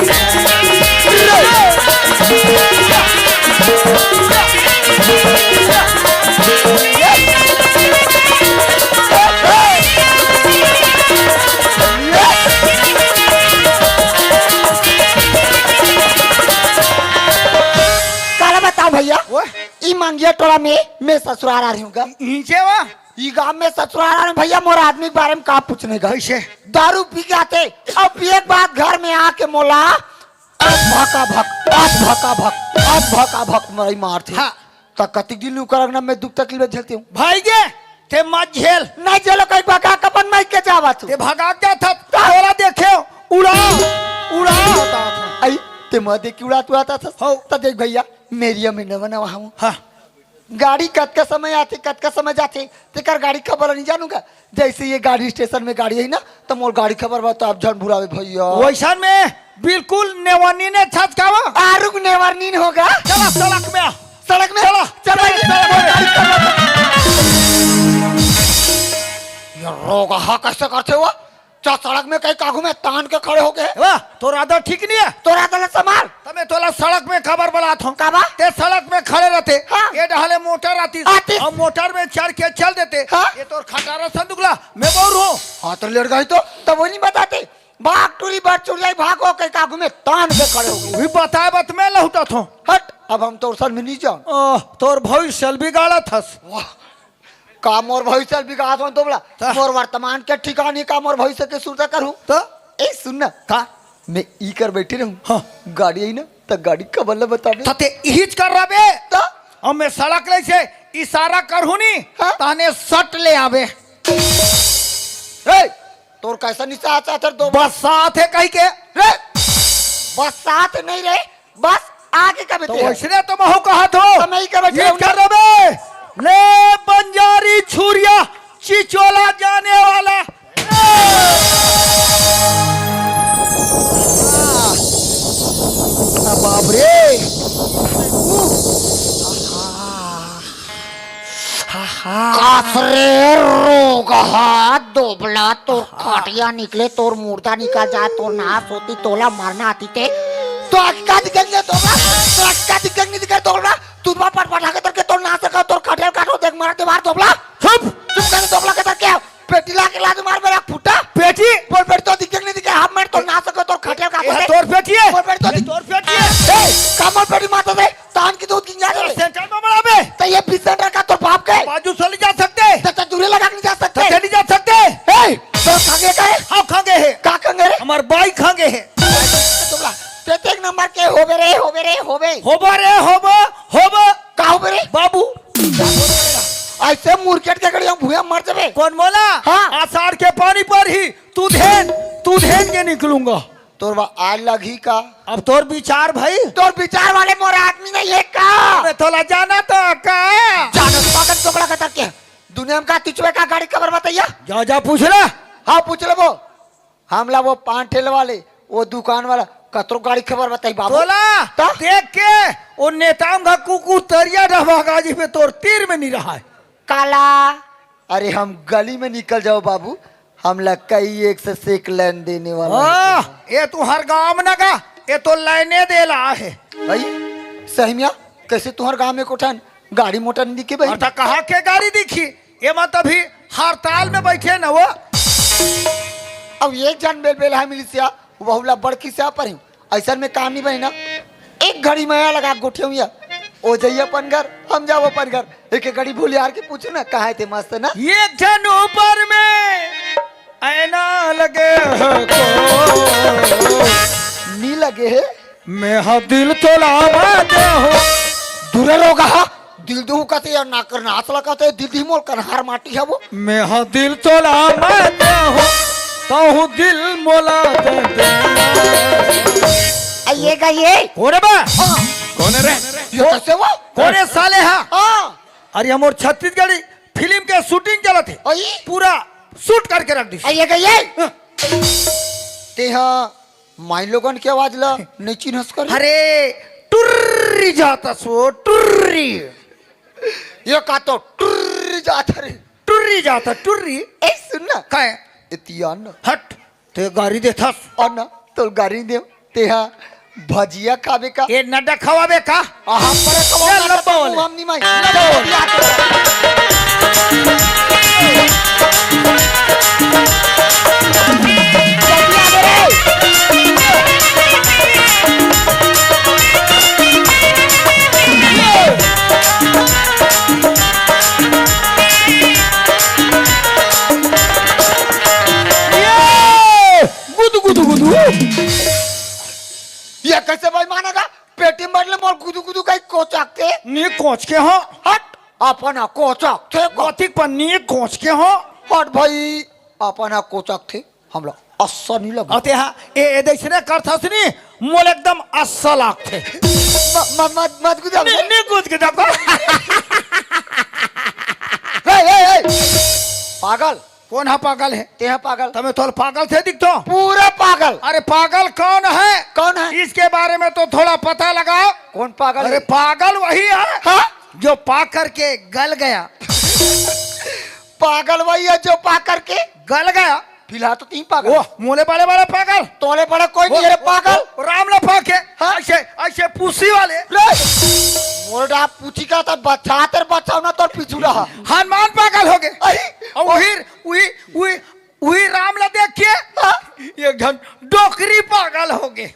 ई मंगिया टोला में मैं ससुराल आ रही हूँ गा। इहिंचे वा? ई गांव में ससुराल आ रही हूँ भैया, मोर आदमी के बारे में का पूछने गा? कैसे? दारू पी के आथे, अउ पिए के बाद घर में आके मोला अस भका भक, अस भका भक, अस भका भक मरई मारथे। हाँ। त कतिक दिन ओकर अंगना में दुख तकलीफ झेलते हूँ। भाई गे, ते मत झेल। नहीं झेलो, कहीं भगा के अपन माई के जावा तू। ते भगा के जात हस, तोला देखे, उड़ा, उड़ा होता था। आई, ते मत देख के उड़ा तू आता था। हो। त देख भैया, मेरिया में नवा नवा हूँ। हाँ। गाड़ी कतका समय आथे, कतका समय जाथे, तेकर गाड़ी खबर नहीं जानूंगा। जैसे ये गाड़ी स्टेशन में गाड़ी है ना, तो मोर गाड़ी खबर बता, आप झन भुलावे भैया। वैसन में बिल्कुल नेवरनीन छचकावा। आरुग नेवरनीन होगा। चला सड़क में आ। सड़क में? चला, चला, चला, ये चला। गाड़ी खबर बता। ये रोगहा कैसे करथे वो? चा सड़क में कहीं कागू में तान के खड़े हो गए। वाह, तोर आदत ठीक नहीं है। तोर आदत ला संभाल। त मैं तोला सड़क में काबर बलात हूँ? काबर? ते सड़क में खड़े रहते। हाँ। ये डहले मोटर आती। आती। हम मोटर में चढ़ के चल देते। हाँ। ये तोर खटारा संदूकला, मैं बोर हूँ। हाँ, तो लेट गई तो, तब वो नहीं बताते। भाग टूरी बर चुरियाई भागो के कागू में तान के खड़े हो गए। वही बताए बत मैं लहुटत हूँ। हट, अब हम तोर सन में नहीं जान। ओह, तोर भविष्य बिगाड़त हस। वाह। का मोर भविष्य बिगाड़त हूँ दोबला? ता। मोर वर्तमान के ठिकाने का मोर भविष्य के सुरता करूँ? ता। ए, सुन ना। का? मैं ई कर बैठे रहूँ। हाँ। गाड़ी आई ना, त गाड़ी खबर ला बताबे। त ते इहिच कर रहा बे। त? अब मैं सड़क ले से इशारा करहूँ नी, हाँ? ताने सट ले आबे। ए, तोर कैसा निशा आता है, दो बस साथ है कहीं के। रे, बस साथ नहीं रे, बस आगे का तो बेटे है। वैसने तो महू कहा थो। तो मैं ही का बेटे इहिच हूँ। कर रहा बे। ले बंजारी छुरिया, चिचोला जाने वाला। बाप रे। कास रे रोगहा दोबला, तोर खटिया निकले, तोर मुर्दा निकल जाए, तोर नाश होती, तोला मरना आती ते। तो अक्का दिखेंगे दोबला, तो अक्का दिखेंगे दिखे दोबला, तू तो पट पटा के तरके तोर नाश कर, तोर खटिया काटो, देख मारा दीवार दोबला। चुप। चुप कर दोबला के तरके। पेटी ला के लात मार मेरा फुटा। पेटी? मोर पेटी तो दिखे नहीं दिखे, हाफ मिनट तो ना सको, तोर खटिया का ये तो तोर पेटी है? मोर पेटी तो ये दिख- तोर पेटी है? ए, का मोर पेटी माता दे, तान की दूध गिंजा दे। सेंटर में बड़ा बे। तो ये बीस सेंटर का तोर बाप के? बाजू से ले जा सकते। तो, तो दूरे लगा के नहीं जा सकते। तो चली जा सकते। ए, तो खंगे का है? हाँ, खंगे है। का खंगे रे? हमार बाई खंगे है। तुमला, ते एक नंबर के होबे रे, होबे रे, होबे। होबा रे, होबा, होबा। का होबे रे? बाबू। ऐसे मुरकेट के गड़ी हम भुइयां मर जबे। कौन बोला? हाँ। आषाढ़ के पानी पर ही तू धेन, तू धेन के निकलूंगा। तोर बा आग लगी का? अब तोर विचार भाई। तोर विचार वाले मोर आदमी नहीं है का? मैं तोला जाना तो का? जाना तो पागल चोकड़ा का तक के। दुनिया में का तिचुए का गाड़ी खबर बताइया? जा, जा पूछ ले। हाँ, पूछ ले वो। हमला वो पान ठेले वाले, वो दुकान वाला, कतरो गाड़ी खबर बताई बाबू। तोला त? देख के, वो नेताम का कुकुर तरिया ढाबा गाजी पे तोर तीर में नहीं रहा है। काला, अरे हम गली में निकल जाओ बाबू, हमला कई एक से सेक लाइन देने वाला है। हाँ, ये तू हर गांव में ना का, ये तो लाइने दे ला है। भाई, सही में, कैसे तुम्हारे गांव में कोठन गाड़ी मोटर नहीं दिखे भाई? और त कहाँ के गाड़ी दिखी? ये मत अभी हड़ताल में बैठे न वो। अब एक जन बेल बेल है मिलिसिया, वहुला बड़की से पर हूँ। ऐसा में काम नहीं बने ना। एक घड़ी में लगा गोठे हुई है। ओ जाइए अपन घर, हम जाओ अपन घर। एक एक घड़ी भूल यार के पूछो ना, कहाँ है ते मस्त ना? एक जन ऊपर में ऐना लगे हो तो। नी लगे है। मैं हा दिल तोला माते हो। दूरे रोगा हा। दिल दू कहते यार, नाकर नाच लगाते, दिल दी मोल कनहार माटी है वो। मैं हा दिल तोला माते हो, तो हूँ दिल मोला दे दे। आ, ये का ये? कौन है बा? हाँ। कौन है रे? ये कैसे वो? कौन है साले हा? हाँ। अरे हमर छत्तीसगढ़ी फिल्म के शूटिंग चलत है। ओई? पूरा शूट करके रख दी। आ, ये का ये? हाँ। ते हाँ माई लोगन के आवाज ला नहीं चिन्हस कर। अरे, टुर्री जाता सो, टुर्री। ये का तो टुर्री जाता रे। टुर्री जाता, टुर्री। ए, सुन ना। काय? इतियान ना। हट, ते गारी देथस। और ना, तो गारी दे। ते हाँ, भजिया खाबे का? ए, नड्डा खवाबे का? आहा, परे तो चल, लब्बा वाले। हम नहीं माई। लब्बा वाले। ए, कइसे बेईमान हे गा? पेटी म बइठ ले मोर गुदू गुदू कहीं कोचकथे। नी कोचके हों। हट, अपन ह कोचकथे। कतिक पर नी कोचके हों। हट भाई, अपन ह कोचकथे। हमला अच्छा नी लगे। अते हाँ, ए, ए, दइसने करथस नी, मोला एकदम अच्छा लागथे। म-, म-, मत, मत गुदा नी, नी गुद के देखो। ए, ए, ए, पागल। कोन ह पागल हे? तें ह पागल। त मैं तोला पागल से दिखथों? पूरा पागल। अरे पागल कौन है? कौन है? इसके बारे में तो थोड़ा पता लगाओ। कौन पागल अरे है? पागल वही है हाँ? जो पा करके गल गया। पागल वही है जो पा करके गल गया। फिलहाल तो तीन पागल। ओह, मोले बड़े बड़े पागल। तोले बड़े कोई नहीं है रे पागल। ओह, राम ला पाके। हाँ? ऐसे, ऐसे पूछी वाले। रे! मोर डाप पूछी का तो बच्चा तेरे बच्चा ना तोर पिछुड़ा। हनुमान पागल हो गए। अरे! और वही, वही, वही, वही राम ला देख के हाँ? एक जन डोकरी पागल हो गए।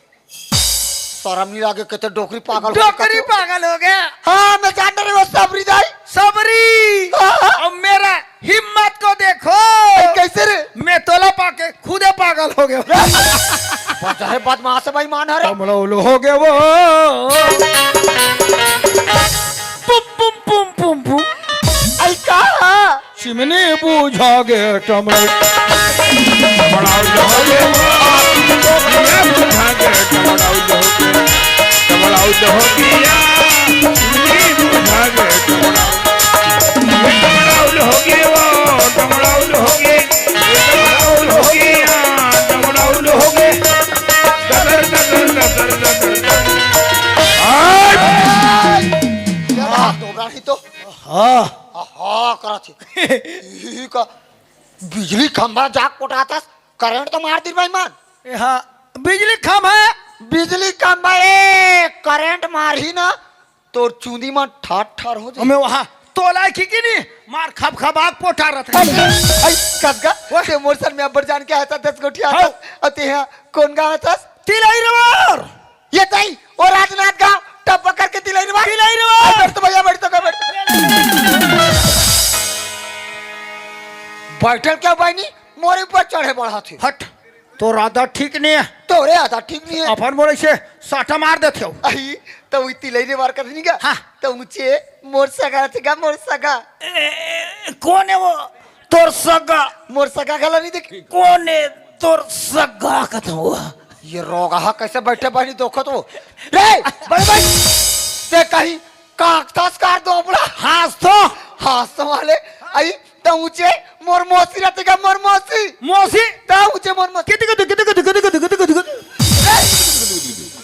शरम नहीं लागे, कहते डोकरी पागल हो गया। डोकरी पागल हो गया। हाँ, मैं जानता रहे वो सबरी दाई। सबरी। हाँ, हाँ। अब मेरा हिम्मत को देखो। ए, कैसे रे? मैं तोला पाके खुदे पागल हो गया। बचा है बदमाश है भाई, मान है रे। कमलौल हो गया वो। पुम, पुम, पुम, पुम, पुम। आई का? चिमनी बुझा गे टमड़ौल। टमड़ौल हो गे वो, चिमनी बुझा गे टमड़ौल हो गे। टमड़ौल हो गया, चिमनी बुझा गे टमड़ौल। ये टमड़ौल हो गे वो, टमड़ौल हो गे। ये टमड़ौल हो गया, टमड़ौल हो गे। डगर, डगर, डगर, डगर, डगर। आज! क्या बात, डोबरा नहीं तो। हाँ। आहा, करत हे। इही का बिजली खंभा जाग कोटाथस, करंट तो मार दिस भाई मान। ए हाँ, बिजली खंभा। बिजली खंभा, ए, करंट मारही ना, तोर चूंदी मा ठार ठार हो जाही। हमें वहाँ तोला की की नहीं, मार खब खबाक पोटा रहत हे। आई, आई, कस गा, ओए। ते मोर सर में अब्बड़ जान के आथस, दस गोठी आथस, हाँ। अते हाँ, कोन गाँव आथस? तिलई रवर। ये तई, ओ राजनांदगांव, टप करके तिलई रवर। तिलई रवर। आ, बैठ तो भैया, बैठ तो, बैठ तो। बैठल क्या भाई नी? मोरे ऊपर चढ़े बढ़ाथे। हट, तोर आदत ठीक नहीं है। तोरे आदत ठीक नहीं है। अपन मोरे से साटा मार देथे हो। अही, तो वही तिलई रवर कर नहीं गा? हाँ। तो ऊंचे मोर सगा थे गा, मोर सगा। ए, कोन है वो? तोर सगा। मोर सगा घला नहीं देखी। कोन है तोर सगा कथो? ये रोगहा कैसे बैठे बनी देखो तो। रे, बड़े भाई, ते कहीं काकतास कार दो अपना। हाँस तो। हाँस तो वाले, आई, त ऊंचे मोर मौसी रहते का, मोर मौसी। मौसी? त ऊंचे मोर मौसी। कित, कित, कित, कित, कित, कित, कित, कित, कित।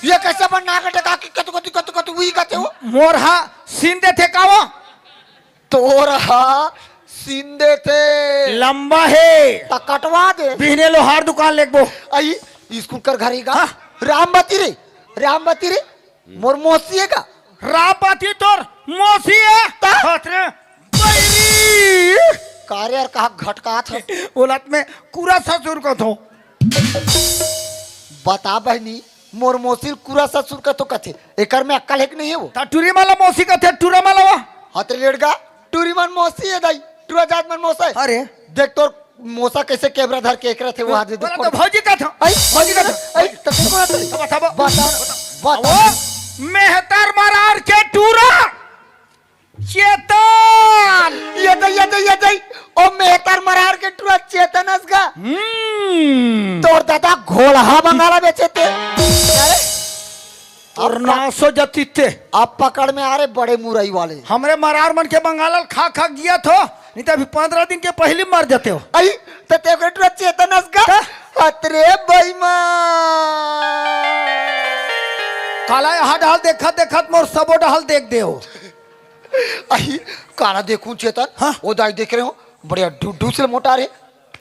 ये कैसे अपन नाक टका के कतु, कतु, कतु, कतु, वही कहते हो? मोर हा सीन देथे का वो? तोर हा सीन देथे। लंबा हे। त कटवा दे। बिहने लोहार दुकान लेगबो। आई, स्कूल कर घर ही का। हाँ। रामबती रे, रामबती रे, मोर मौसी हे का? रामबती तोर मौसी हे? त? हत रे, बैरी। का रे यार, कहा घटकात हे? ओलत में कुरा ससुर कथो। बता बहनी, मोर मौसी ल कुरा ससुर कथो कथे। एकर में अक्कल हे कि नहीं हे वो? त टूरी मन ला मौसी कथे, टूरा मन ला वो। हत रे लेड़गा, टूरी मन मौसी हे दाई, टूरा जात मन मौसा हे। अरे। देख तोर मोसा कैसे कैमरा धर के एकरा थे वो हाथ दे दे। बोला तो भौजी का था। आई, भौजी का था। आई, तो कौन आता है? तो बताबो। बता, बता। वो मेहतर मरार के टूरा चेतन। ये दे, ये दे, ये दे। ओ मेहतर मरार के टूरा चेतन अस गा। हम्म। तोर दादा घोलहा बंगाला बेचे ते। अरे? और अब ना सो जती ते। अब पकड़ में आ रे बड़े मुरई वाले। हमरे मरार मन के बंगाला ल खा खा गिया थो, नहीं तो अभी पंद्रह दिन के पहले मर जाते हो। आई, तो ते ओकरे टूरा चेतन अस का? का? अतरे बेईमान। काला यहाँ डाल देखत देखत मोर सबो डाल देख दे हो। आई, काला देखूं चेतन, हाँ? वो दाई देख रहे हो, बढ़िया ढूढू से मोटा रे।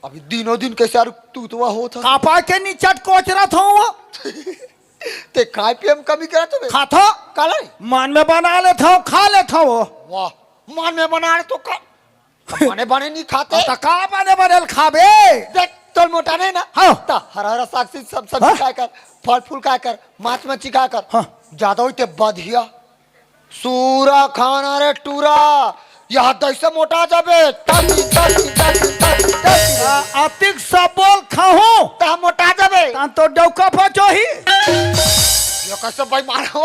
अभी दिनों दिन कैसे यार तू तो होत है। कापा के नीचट कोचरत हो वो। ते खाए पिए में कमी करत हवे? खाथो। काला रे? मन में बना लेथो, खा लेथो वो। वाह, मन में बना ले तो का? बने बने नहीं खाते। त का बने बने ल खाबे? देख, तोर मोटा नहीं ना? हाँ। त हरा हरा साग सब्जी सब सब्जी हाँ? खाए कर, फल फूल खाए कर, माछ मच्छी खाए कर। हाँ। ज्यादा होई ते बधिया। सूरा खाना रे टूरा, यहाँ दैसे मोटा जाबे। तसी, तसी, तसी, तसी, तसी। आ, अतिक सबोल खाहूं। त मोटा जाबे। तान तो डौका पचोही। ये कइसे बेईमान हो?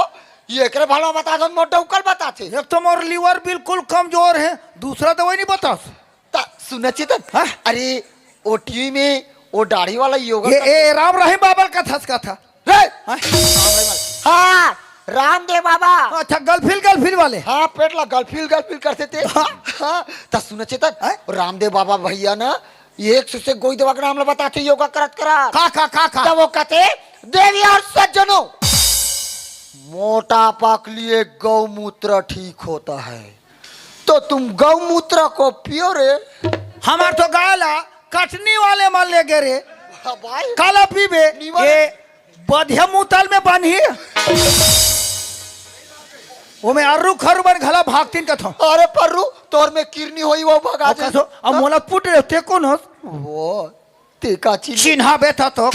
ये एकरे भला बताथे, मोर डउका ल बताथे। एक तो मोर लिवर बिल्कुल कमजोर हे, दूसरा दवाई नइ बतास। त सुन चेतन, हाँ? अरे, ओ टीवी में ओ दाढ़ी वाला योगा ए, करथे। ए, राम रहीम बाबा ल कथस कथा। रे! हाँ? हाँ, रामदेव बाबा। अच्छा, गलफिल, गलफिल वाले। हाँ, पेट ला गलफिल, गलफिल करथे ते। हाँ। हाँ, त सुन चेतन, हाँ? रामदेव बाबा भइया ना, एक से, से गोई दवा के नाम ला बताथे योगा करत करत। का, का, का, का? त ओ कथे, देवी अउ सज्जनों, मोटापा के लिए गौमूत्र ठीक होता है, तो तुम गौमूत्र को पियो रे। हमर तो गाय ला कटनी वाले मन ले गे रे। भाई। काला पीबे? नीवा ये बधिया मुतल में बन ही। ओमे अर्रू खर्रू बन घला भागतिन कथों। अरे पर्रू, तोर में किरनी होई, ओ भगा अब दे। कसो, अब मोला पुट रे, ते कोन हस? ओ, ते का चीज? चिन्हाबे त तो।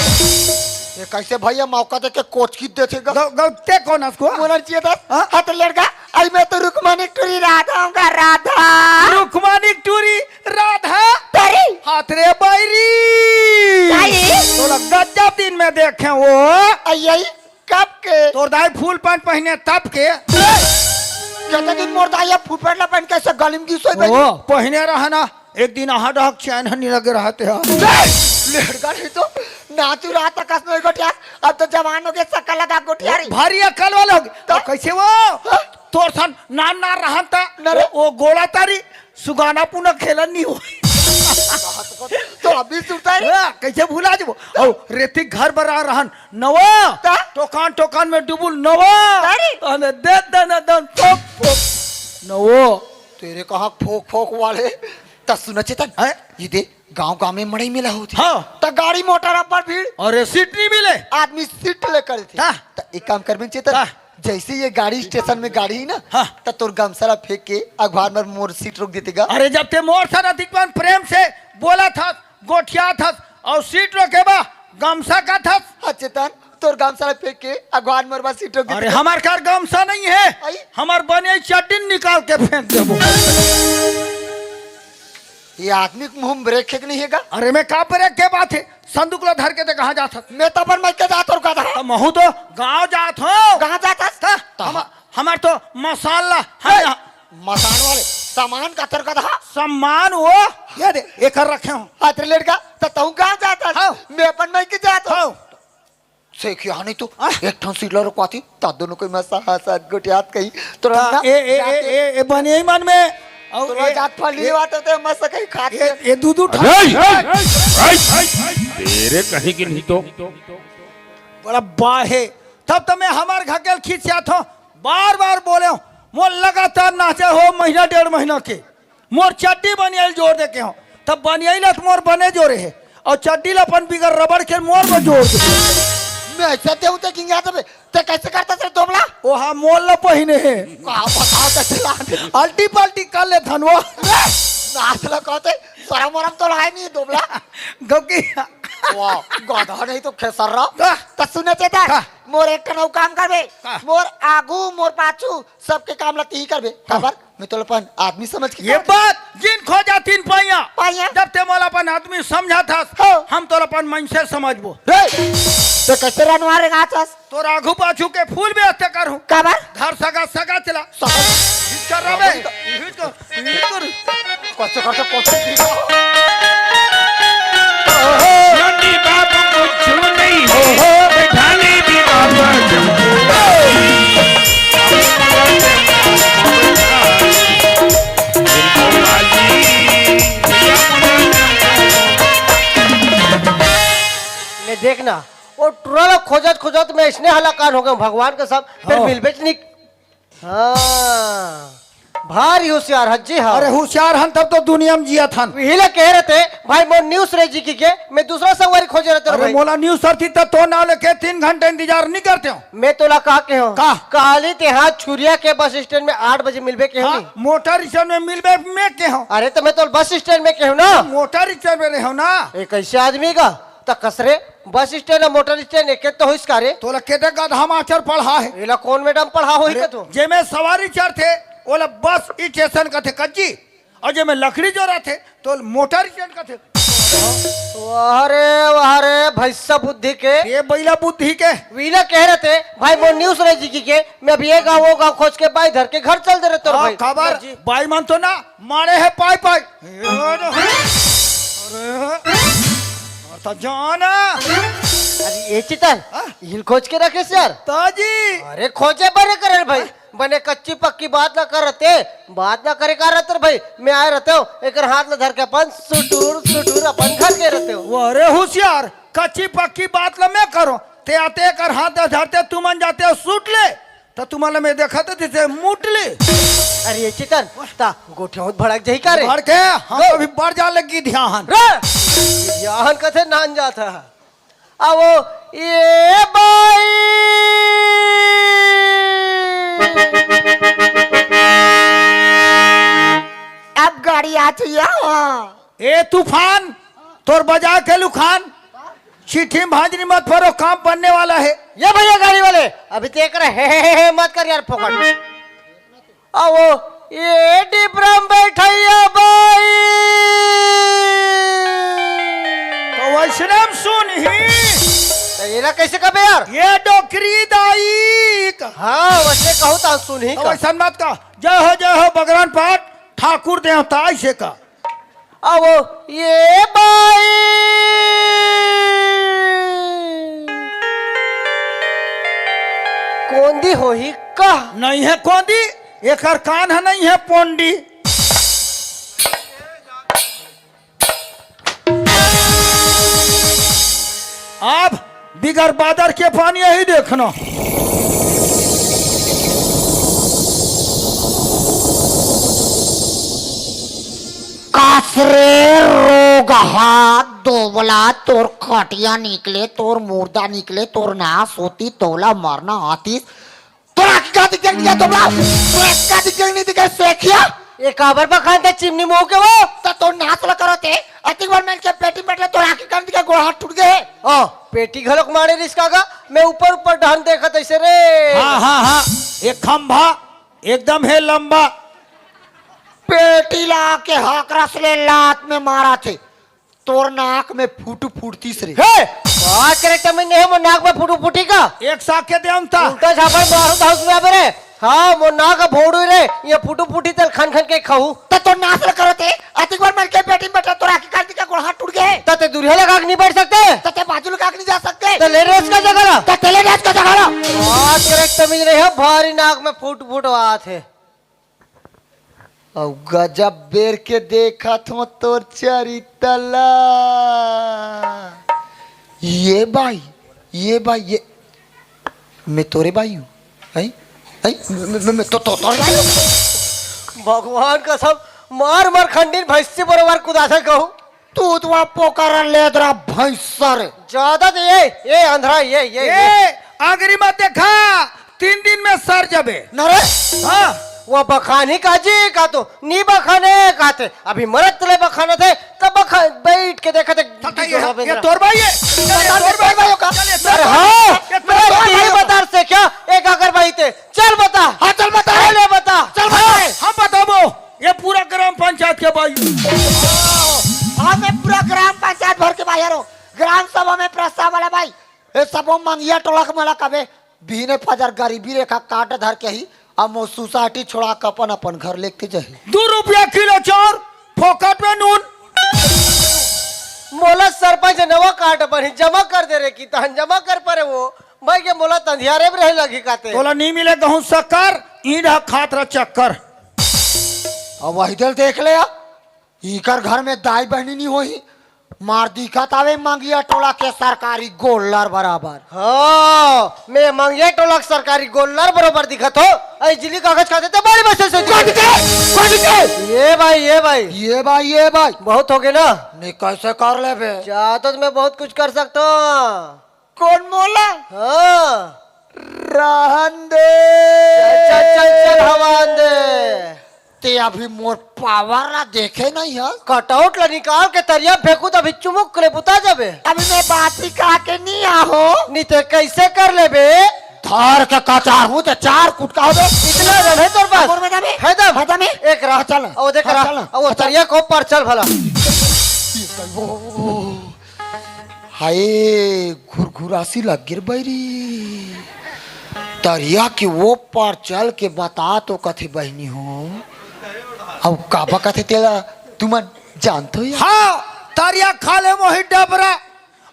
ये कइसे भइया मौका देके कोचकी देथे गा? गौ-, गौ-, ते कोन हस को? मोला चिए दस। हाँ? हाँ, त लड़का, अई मैं तो रुक्मणी टूरी राधा हूँ गा, राधा। रुक्मणी टूरी राधा? तेरी। हाथ रे बैरी। काई? तोला गजब दिन में देखे ओ। अई, अई, कब के? तोर दाई फुल पैंट पहिने तब के। कते दिन मोर दाई अब फुल पैंट ला पहिन के ऐसे गली में घिसोई ओ, पहिने रहना। एक दिन आहा डहक चैन ह नी लगे रहते ह। लड़का नहीं तो नाचू रहा था कसम गोठिया, अब तो जवान हो गए, सक्का लगा गोठिया रे। भारी अकल वाला हो गए। तो तो कइसे ओ? हाँ? तोर सन नान नान रहन त ना रे। ओ, ओ गोला तारी सुगाना पुना खेलन नहीं हो। तो अभी सुनता है? हाँ, कइसे भुला जबो? अउ रेती घर बरा रहन नवा। ता? टोकान टोकान में डुबुल नवा। अरे। हमें दे दन दन थोप थोप। नवो। तेरे कहाँ फोक फोक वाले? त सुन चेतन, हैं? ये दे, गांव गांव में मड़ई मेला होथे। हाँ। त गाड़ी मोटर अब्बड़ भीड़। अरे सीट नहीं मिले। आदमी सीट लेकर थे। हाँ। त एक काम करबे चेतन, हाँ। जइसे ये गाड़ी स्टेशन में गाड़ी ही ना, हाँ। त तोर गमछा ला फेंक के अखबार में मोर सीट रोक देते गा। अरे जब ते मोर सन अधिक मन प्रेम से बोलत हस, गोठियात हस अउ सीट रोके बा गमछा कथस। हाँ चेतन, तोर गमछा ला फेंक के अखबार मोर बा सीट रोक अरे देते। हमर कार गमछा नहीं है, आई? हमर बनियाई चड्डी निकाल के फेंक देबो। ये आदमी के मुंह में ब्रेक है कि नहीं है गा? अरे मैं का ब्रेक के बात है, संदूक ला धर के ते कहाँ जात हस? मैं तो अपन मायके जात हूँ, गधा। त महू तो गाँव जात हूँ। कहाँ जात हस? त त हम, हमर तो मसाला है ए, ना। मसान वाले सामान का तर, गधा। सम्मान वो ये दे, एकर रखे हूँ। हाथ रे लड़का, त तहूँ कहाँ जात हस? हाँ। मैं अपन मायके जात हूँ। हाँ। से क्या नहीं तो हाँ। एक ठन सीट ला रुकवाती, त दोनों कोई मसा हंसत गोठियात कही। तो हाँ, रंगा ए, ए, जाते ए, ए, ए, बनियाई मन में। अउ तो ए, जात फल ए, नहीं बात होते, मस्त कहीं खात ए, के। ए, दू, दू ठन। अरे, ए, ए, ए, ए, तेरे कहीं की नहीं तो। बड़ा बा है। तब तो मैं हमर घर के खींच आत हूँ, बार बार बोले हूँ, मोर लगातार नाचे हो महीना डेढ़ महीना के, मोर चड्डी बनियाई ल जोर दे के हूँ, तब बनियाई ल त मोर बने जोरे है, अउ चड्डी ल अपन बिगर रबड़ के मोर में जोर दे। मैं ऐसा ते हूँ ते किंग यादव, ते कैसे करता तेरे दोबला? ओहा मोर ल पहिने है। का बताओ ते चला। अल्टी पल्टी कर ले धनवा। नाच ल कहते, शरम वरम तो लाए नहीं दोबला। गौकी। वाह, गधा नहीं तो खेसर्रा। का? त सुने चेतन, का? मोर एक ठन अउ काम करबे। का? मोर आगू, मोर पाछू, सबके काम ला तिही करबे। हाँ। काबर? मैं तोला अपन आदमी समझ के ये काम बात जिन खोजा तीन पाइया। पाइया। जब ते मोला अपन आदमी समझत हस, हाँ। हम तोला अपन मनसे समझबो। रे, ते कैसे रनवा रे गाछ हस? तोर आगू पाछू के फूल बेचते करहूँ। काबर? घर सगा सगा चला। सगा। हिचकर रबे। वही तो। हिचकर। कच्चे करते कच्चे। नन्नी बाप कुछ नहीं हो, बैठाने भी बाबा जब ले देखना, वो टुरा ला खोजत खोजत मैं इसने हलाकान हो गया हूँ, भगवान का सब, फिर हाँ। मिलबे च नहीं। हाँ, भारी होशियार हस जी, हाँ। अरे होशियार हन तब तो दुनिया में जियत हन। वही ला कहे रहते, भाई मोर न्यूज़ रे जी की के, मैं दूसरा संगवारी खोजे रहते अरे भाई। मोला न्यूज़ सर थी तो तो नाव लेके तीन घंटे इंतजार नहीं करते हो। मैं तोला का कहे हूँ? का? काली ते हाँ छुरिया के बस स्टैंड में आठ बजे मिलबे के हूँ हाँ, नहीं? मोटर स्टैंड में मिलबे मैं के हूँ। अरे तो मैं तो बस स्टैंड में के हूँ ना। मोटर स्टैंड में रहे हो ना। ये कैसे आदमी का? त कसरे बस स्टैंड अउ मोटर स्टैंड एके तो होइस का रे? तोला केते गधा मास्टर पढ़ा हे? एला कौन मैडम पढ़ा होही अरे, का तो? जेमे सवारी चढ़थे, ओला बस स्टेशन कथे कज्जी, अउ जेमे लकड़ी जो रथे, तो मोटर स्टैंड कथे। वाह रे, वाह रे, भैंसा बुद्धि के। ये बैला बुद्धि के। वीला कह रहे थे, भाई, मोर न्यूज़ रह जी के, मैं अभी ये गाँव, वो गाँव खोज के बाई धर के घर चल दे रहे तो हाँ, भाई। खबर, जी। बाई मन तो ना, मारे है पाई पाई। अरे, अरे, तो जाना। अरे, ये चितन, हाँ? हिल खोज के रखे यार। ताजी। अरे, खोजे बने करे भाई। बने कच्ची पक्की बात ना कर रहते, बात ना करे का रहते रे भाई। मैं आए रहते हूँ, एकर हाथ ला धर के अपन सुटुर सुटुर अपन घर के रहते हो। वो अरे होशियार, कच्ची पक्की बात ला मैं करो, ते आते एकर हाथ ला धरते, तुमन जाते हो सूट ले, तो तुम्हारा मैं देखा तो जैसे मुट ले। अरे ये चितन, ता गोठिया होत भड़क जाही का रे? भड़के, हम लो। अभी बढ़ जा लगी ध्यान। रे! ध्यान कथे नान जाता। आवो, ये बाई। अब गाड़ी आ चाहिए, हाँ। ए तूफान, तोर बजा के लुखान, चिट्ठी में भांजनी मत भरो, काम बनने वाला है। ये भैया गाड़ी वाले, अभी तो एक रहे, हे, हे, हे, मत कर यार फोकट। आवो, ये डिबरम बैठैया बाई। तो वैष्णव सुन ही। तो ये ना कैसे कबे यार? ये डोकरी दाई का। हाँ, वैसे कहूँ तो सुन ही तो का। वैसन मत का। जय हो, जय हो, बगरान पाट, ठाकुर देवता, ऐसे का। आवो, ये बाई। कोंदी होही का? नहीं है कोंदी, एकर कान है, नहीं है पोंडी। आप बिगर बादर के पानी यही देखना। कासरे रोगहा दोबला, तोर खटिया निकले, तोर मुर्दा निकले, तोर नास होती, तोला मरना आतिस। तोरा आँखी का दिखे नहीं है, दोबला? तोरा आँखी का दिखे नहीं दिखे, सेखिया? ये काबर बखान ते चिमनी मुंह के वो? त तोर नास ला करत हे, अतिक बार मैं के पेटी में बैठले, तोरा आँखी का दिखे, गोड़ हाथ टूट गए हे। ओ, पेटी घलोक मारे रिस का गा, मैं ऊपर ऊपर ढंग देखत ऐसे रे। हाँ, हाँ, हाँ, एक खंभा, एकदम है लंबा। पेटी ला के हाकरस ले लात में मारा थे। तोर नाक में फूटू फूटतीस रे। हे! बात करे त मैं नहीं, मोर नाक में फूटू फूटी का? एक साके दे हम था। उल्टा झापड़ मारू धाउस में आबे रे। हाँ, मोर नाक का भोड़ू रे, ये फूटू फूटी तेल खन खन के खाऊ। त तोर नास ल करत हे, अतिक बार मर के पेटी में बैठा, तोर आँखी काट दी का गोड़ हाथ टूट गए हे। त ते दूरिया लगा के नहीं बैठ सकते? त ते बाजू लगा के नहीं जा सकते? त ले रेस का जगह ला। त ते ले रेस का जगह ला। बात करे तमीज नहीं है, भारी नाक में फूट फूट बात है। अउ गजब बेर के देखत हो तोर चरितला। ये बाई, ये बाई, ये मैं तोरे बाई हूँ। हैं? हैं? मैं, मैं, मैं तो, तो, तोरे बाई हूँ। भगवान कसम, मार मार खंडिन भैंसी बरोबर कुदाथा कहूँ। तू तो वहाँ पोकर लेदरा भैंसर। ज्यादा तो ये, ये अंधरा, ये, ये, ये। ए, आगरी मत देखा, तीन दिन में सर जबे। न रे? हाँ। वो बखानी का जी का तो, नी बखाने का थे। अभी मरत ले बखाने थे, तब बखा-, बैठ के देखे थे, त-, त-, ये, ये तोर भाई है? चल, ये बता, तोर भाई, भाई का? चल, ये तोर अरे भाई। हाँ, ये तोर मैं भाई तीन है। बता से क्या? एक अगर भाई थे। चल बता। हाँ, चल बता। चल ये बता। चल बता। हाँ, हम बताबो। ये पूरा ग्राम पंचायत के भाई। हाँ, मैं पूरा ग्राम पंचायत भर के बाहर हूँ। ग्राम सभा में प्रस्ताव वाला भाई। ए सबो मंगिया टोला के मला कबे, बिहने फजर गरीबी रेखा काट धर के ही, अब मोर सोसाइटी छोड़ा के अपन, अपन घर लेके जाही। दू रुपया किलो चाउर, फोकट में नून। मोला सरपंच नवा कार्ड बनी जमा कर दे रे, कि तहन जमा कर परे वो, भाई के मोला तंधियारे में रहे लगी काते। तोला नहीं मिले गहूं शक्कर, ईंट ह खात रह चक्कर। अब वही दिल देख ले आ। इकर घर में दाई बहनी नहीं होही, मार दिखत आवे मंगिया टोला के सरकारी गोल्लर बराबर। हाँ, मैं मंगिया टोला के सरकारी गोल्लर बराबर दिखत हो। ऐ जिली कागज खाते ते बड़ी बस से कौन के? कौन के? ये भाई, ये भाई। ये भाई, ये भाई। बहुत हो गए ना? नहीं, कैसे कर लेबे? जा तो मैं बहुत कुछ कर सकता हूँ। कौन मोला? हाँ। रहन दे। चल, चल, चल, चल, हवा दे। ते अभी मोर पावर ला देखे नहीं है। कटआउट ला निकाल के तरिया फेंकू त अभी चुमुक ले बुता जाबे। अभी मैं बाती कहा के नहीं आहो। नहीं ते कैसे कर लेबे? थार के कचार हूँ ते चार कुटका हो बे। इतना दम है तोर पास? और में दम है? है दम? है दम है? एक रहा। हाँ, चल। ओ देख हाँ, रहा। चल। ओ हाँ, चल। तरिया को पर चल भला। ओ, हाय, घुरघुरासी लग गिर बैरी। तरिया के ओ पार चल के बता तो कथे बहिनी हो। अब काबा कथे तेला तुमन जानत हो या? हाँ, तरिया खाले मोही डबरा,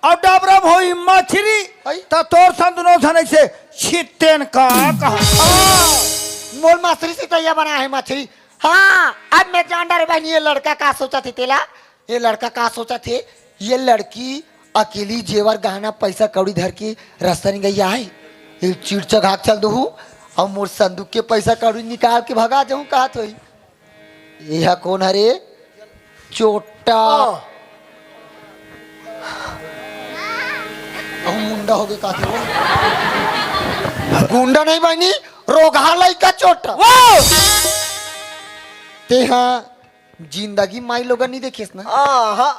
अउ डबरा में होही मछरी, अई। त तोर सन दुनों झन अइसे छित्तेन का कहा। हाँ, मोर मछरी से तैया बना है मछरी। हाँ, अब मैं जान डारे बहिनी, ये लड़का का सोचथे तेला। ये लड़का का सोचथे, ये लड़की अकेली जेवर गहना पैसा कौड़ी धर के रस्ता निकल गई है। ये चिड़चघाक चल दूहू अउ मोर संदूक के पैसा कौड़ी निकाल के भगा जाहूँ कहत होही। एहा कोन हरे? चोट्टा। हाँ। अहू मुंडा होगे का थे वो? गुंडा नहीं बहिनी, रोगहा लइका चोट्टा। वो! तेहा जिंदगी माई लोगन नहीं देखिस ना? हाँ, हाँ।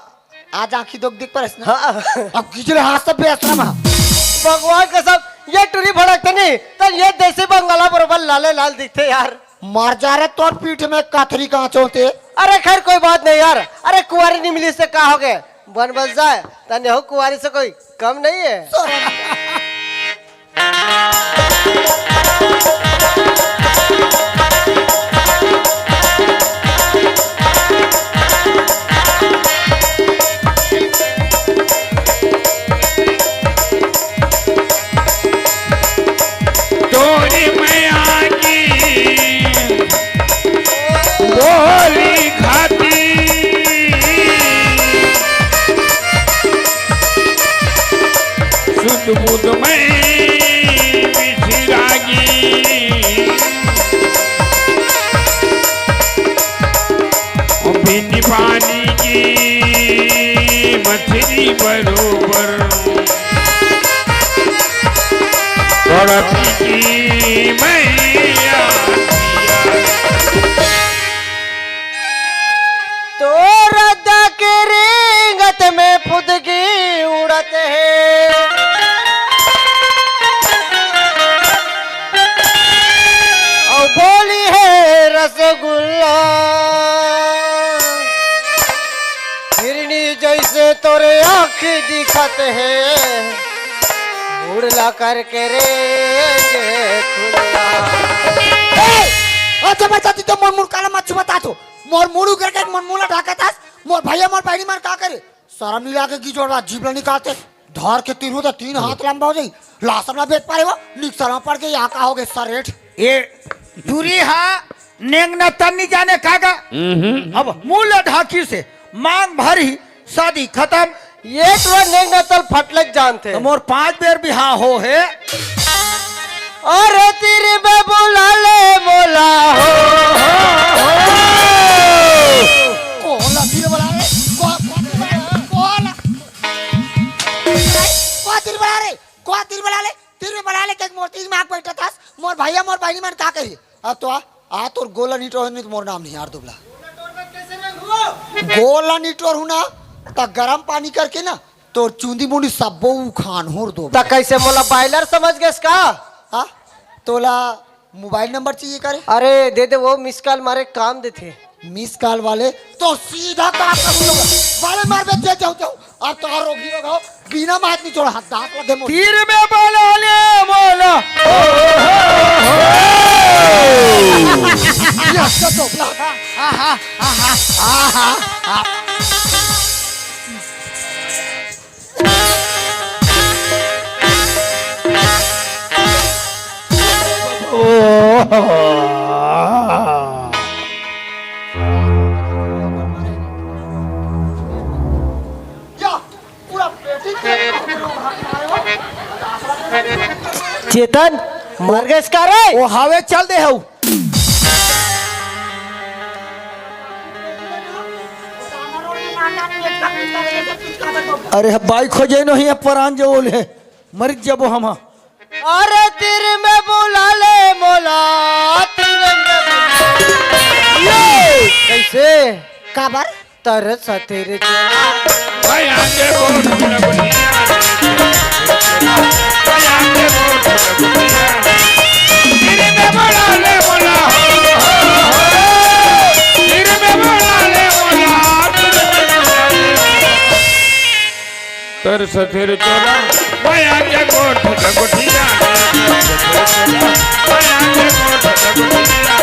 आज आँखी दोक देख परस ना? हाँ। अब खिचले हाथ सब बेसरम हा। भगवान कसम, ये टुरी भड़कते नहीं, त ये देसी बंगाला बरोबर लाले लाल दिखते यार। मर जा रे, तोर पीठ में काथरी कांचो ते। अरे खैर, कोई बात नहीं यार। अरे कुंवारी नहीं मिली से का हो गए, बन बस जाए, तने हो कुंवारी से कोई कम नहीं है। तोरी मया की बोली खाती सुध बुध में बिछी रागी। बिन पानी की मछली बरोबर तड़प की मैया। तोर अदा के रेंगत में फुदकी उड़त हे। अउ बोली हे रसगुल्ला, हिरनी जइसे तोरे आँख दिखत हे, मुड़ला करके रेंगे खुल्ला। ए! अच्छा, मैं जाती तो मोर मुड़ काला मत छुआ ता तो। मोर मुड़ उकर के मोर मुला ढाकत हस, मोर भैया मोर बहिनी मन का करे? सरम नहीं लागे, गिजोड़वा जीभ ला निकालते, धर के तीनों तो तीन हाथ लंबा हो जाई, लासम ला बेच पारे हो, निक सरम पड़ के यहाँ का हो गए सरेठ। ए, दूरी हा, नेंग न तन नहीं जाने का गा। हम्म। अब मुंह ला ढाकी से, मांग भरी, शादी खत्म। ये तो नेंग न तल फटलक जानते। तो मोर पांच बेर बिहाव हो हे। अरे तीर में बुला ले मोला हो, हो, हो। कोला तीर बुला रे, को-, को-, कोला। को तीर बुला रे, को तीर बुला ले, तीर में बुला ले, के मोर तीर में आके बैठा था, मोर भैया, मोर बहिनी मन का कही? अब तो आ, आ तोर गोला निटोर नहीं तो मोर नाम नहीं यार दुबला। गोला निटोर हूँ ना, त गरम पानी करके ना, तोर चूंदी मुंडी सब्बो उखान होर दो। त कैसे मोला बॉयलर समझ गेस का? हाँ? तोला मोबाइल नंबर चाहिए का रे? अरे दे दे, वो मिस कॉल मारे काम देथे। मिस कॉल वाले तो सीधा काम करूँ लोग। वाले मार बे, जे जाऊ जाऊ। अब तो और रोगी लोग हो, बिना मात नहीं छोड़ा, हाथ दांत लगे मोर। तीर में बोला ले बोला। ये अच्छा तो बोला। आहा, आहा, आहा, आहा। चेतन, मर गए इसका रे? ओ हावे चल दे हऊ। अरे बाई खोजे नहीं है, परान जो बोले, मर जबो हम। अरे तीर में बुला ले मोला, तीर में बुला ले। ये कैसे? काबर? तरस तेरे चेला। ससुर चोला, माया के गोठ लगुठिया। ससुर चोला, माया के गोठ लगुठिया।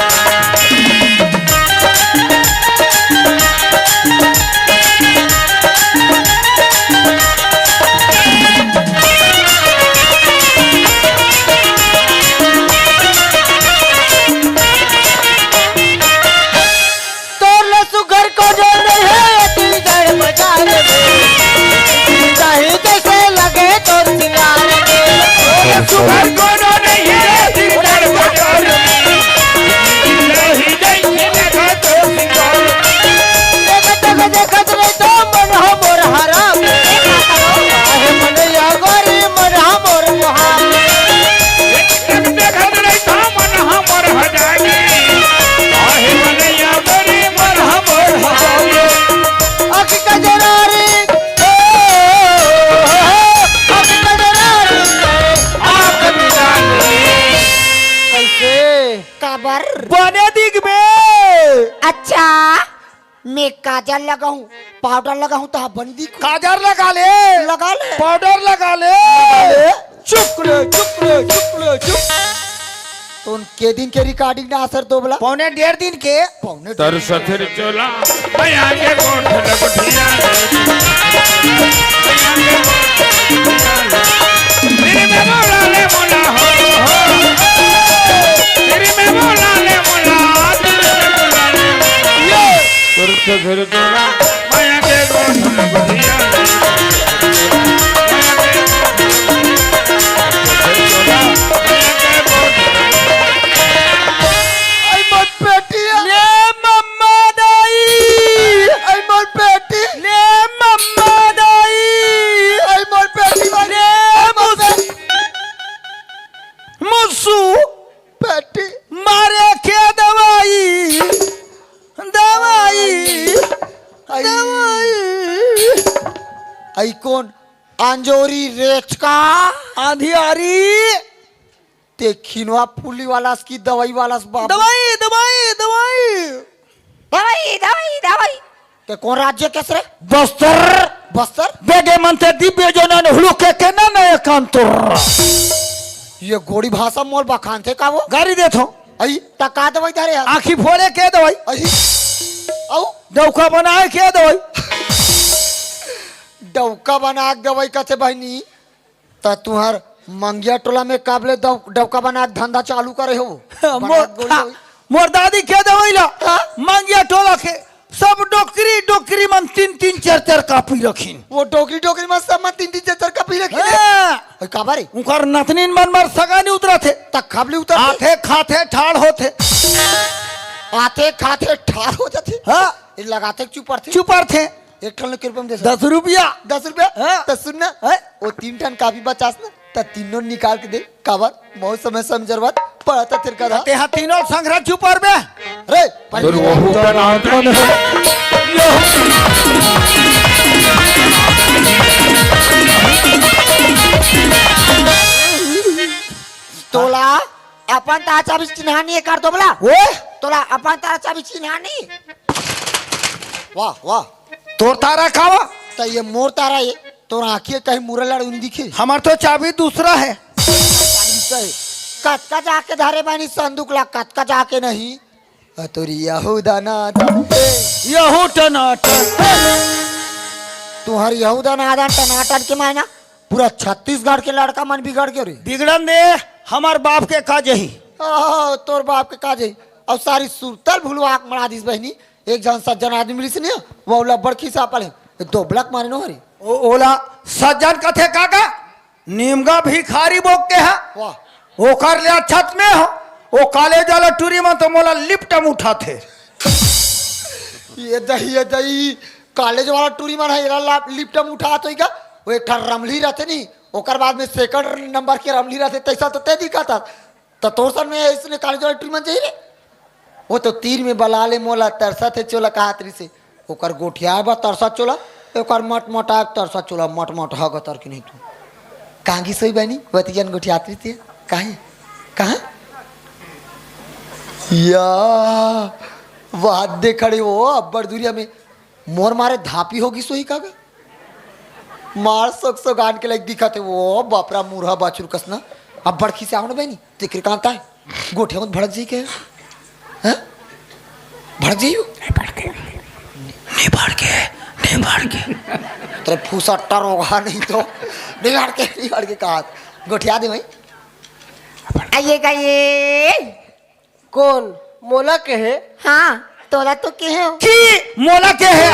तोर ले सुघर कोनो नइ हे, तीन चार बाजार में। चाही जइसे लगे तोर सिंगार में। तोर ले सुघर कोनो नइ हे, तीन चार बाजार में। चाही जइसे लगे तोर सिंगार में। देखत, देखत, देखत रहिथों मन ह मोर हरा में। अहे मनइया गोरी मन ह मोर मोहा में। देखत रहिथों मन हमर हजारी। आहे मनइया गोरी मन हमर हजारी। आँखी कजरारी, ओ, आँखी कजरारी, आँख मिलानी। कइसे? काबर? बने दिखबे। अच्छा, मैं काजर लगाहूँ, पाउडर लगाहूँ त बन दिखहूँ। काजर लगा ले, लगा ले। पाउडर लगा ले। लगा ले। चुप ले, चुप ले, चुप ले, चुप। तोन के दिन के recording ना सर दोबला? पौने डेढ़ दिन के। पौने डेढ़ तोर ससुर चोला, माया के गोठ लगुठिया। माया के गोठ लगुठिया। दिल में बोला ले मोला हो, हो। दिल में बोला ले मोला, दिल में बोला ले मोला। ये। तोर ससुर चोला, माया के गोठ लगुठिया। माया के गोठ लगुठिया। ससुर चोला, माया के गोठ लगुठिया। आई मोर बेटी। ले मम्मा दाई। आई मोर बेटी। ले मम्मा दाई। आई मोर बेटी। ले मुस-, मुसु। बेटी। मारे के दवाई, दवाई, आई। दवाई। आई कोन? अंजोरी रेचका। अंधियारी। ते खिनवा फूली वाला की दवाई वाला बाबू। दवाई, दवाई, दवाई। दवाई, दवाई, दवाई। ते कोन राज्य के हस रे? बस्तर। बस्तर? बेगे मन ते दिव्य जो नन हुलुके के नन एकांतुर। ये गोड़ी भाषा मोर बखानथे का वो? गारी देथों। अई, त का दवाई धरे हस? आँखी फोड़े के दवाई। अई, अउ? डौका बनाए के दवाई। डौका बनाए के दवाई कथे बहिनी। त तुंहर मंगिया टोला में काबले दव-, डौका बना के धंधा चालू करे हो? मोर, बनाए के गोली हाँ, होई। मोर दादी के दवई ला, हाँ? मंगिया टोला के सब डोकरी, डोकरी मन तीन तीन चार चार कापी रखिन। वो डोकरी, डोकरी मन सब मन तीन तीन चार चार कापी रखिन। हाँ। ओए, काबर रे? उंकर नतनीन मन मर सगा नी उतरथे। त काबले उतरथे? आथे, खाथे, ठाढ़ होथे। आथे, खाथे, ठाढ़ हो जाथे। हाँ। ये लगाथे चुपरथे। चुपरथे। एक ठन ल के रुपया में दे सकत? दस रुपया। दस रुपया? हाँ। त सुन ना, हैं? वो तीन ठन कापी बचास ना, त तीनों निकाल के दे। काबर? बहुत समय समझरवत पढ़त हस तेर करा। तेहा तीनों संघरा चुप रह बे। रे, पर तोर वहू का नाम कौन है? तोला अपन तारा चाबी चिन्हानी हे कर दोबला। ओए? तोला अपन तारा चाबी चिन्हानी। वाह, वाह। तोर तारा का वा? त ये मोर तारा हे, तोर आँखी कहीं मुरल लड़ उन दिखे। हमर तो चाबी दूसरा हे। चाबी दूसरा हे। कतका जाके धरे बानी संदूक ला, कतका जाके नहीं। अ, तोरी यहूदा ना दे। यहू टनाटन। तुंहर यहूदा ना दन टनाटन के मायना, पूरा छत्तीसगढ़ के लड़का मन बिगड़ गे रे। बिगड़न दे, हमर बाप के का जही। आह, तोर बाप के का जही। अउ सारी सुरतल भुलवा के मड़ा दिस बहिनी। एक झन सज्जन आदमी मिलिस नहीं, वो ओला बड़ खिसा पड़े, दोबला के मारे नो हरी। ओ, ओला सज्जन कथे काका, निमगा भिखारी बोक के हा। वाह। ओकर ले अच्छा त मैं हो। ओ कॉलेज वाला टूरी मन तो मोला लिफ्ट म उठाथे। ये दही, ये दही, कॉलेज वाला टूरी मन हे, एला ला-, लिफ्ट म उठात होई का? वो एक ठन रमली रथे नी, ओकर बाद में सेकंड नंबर के रमली रथे, तैसा तो ते दिखत हस। त तोर सन में इसने काली जोड़ी टूरी मन चाहिए रे। वो तो तीर में बला ले मोला तरसत हे चोला कहात रिसे। ओकर गोठियाए बर तरसत चोला, ओकर मट मटाए तरसत चोला, मट मट ह गतर के नहीं तू। कांगी सोई बनी, वतियन गोठियात रिसे। काहे? कहाँ? या, बात दे खड़े हो, अब्बड़ दुरिया में मोर मारे धापी होगी सोई का गा? मार सोग सोगान के लाइक दिखत हे। वो बापरा मुरहा बाछुर कस ना। अब बड़खी से आओ ना बहनी, तेकरे कांता है। गोठिया मत भड़क जाई के। हाँ? भड़क जाई हो? नहीं भड़के, नहीं भड़के। तेरे फूसा टरोगा नहीं तो। नहीं भड़के, नहीं भड़के कहा। गोठिया दे भाई। आइएगा ये। कौन? मोला कहे? हाँ, तोला तो कहे हो। की मोला कहे?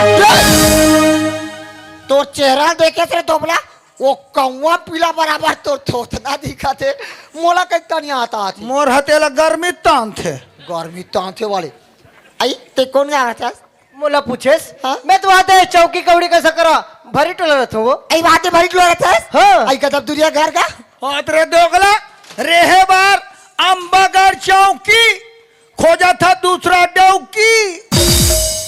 तोर चेहरा देखे से दोबला, वो कौवा पीला बराबर तोर थोथना दिखत हे। मोला कहीं तनी आता आती। मोर हतेला गर्मी तान थे। गर्मी तान थे वाले। आई, ते कौन गाँव रहता? मोला पूछेस? हाँ? मैं तो आते चौकी कौड़ी का सकरा भरी टोला रहता हूँ वो। आई बात है, भरी टोला रहता है? हाँ। आई कदम दुरिया घर का? हाथ रे दोगला, रेहे बार अम्बागढ़ चौकी, खोजा था दूसरा डौकी।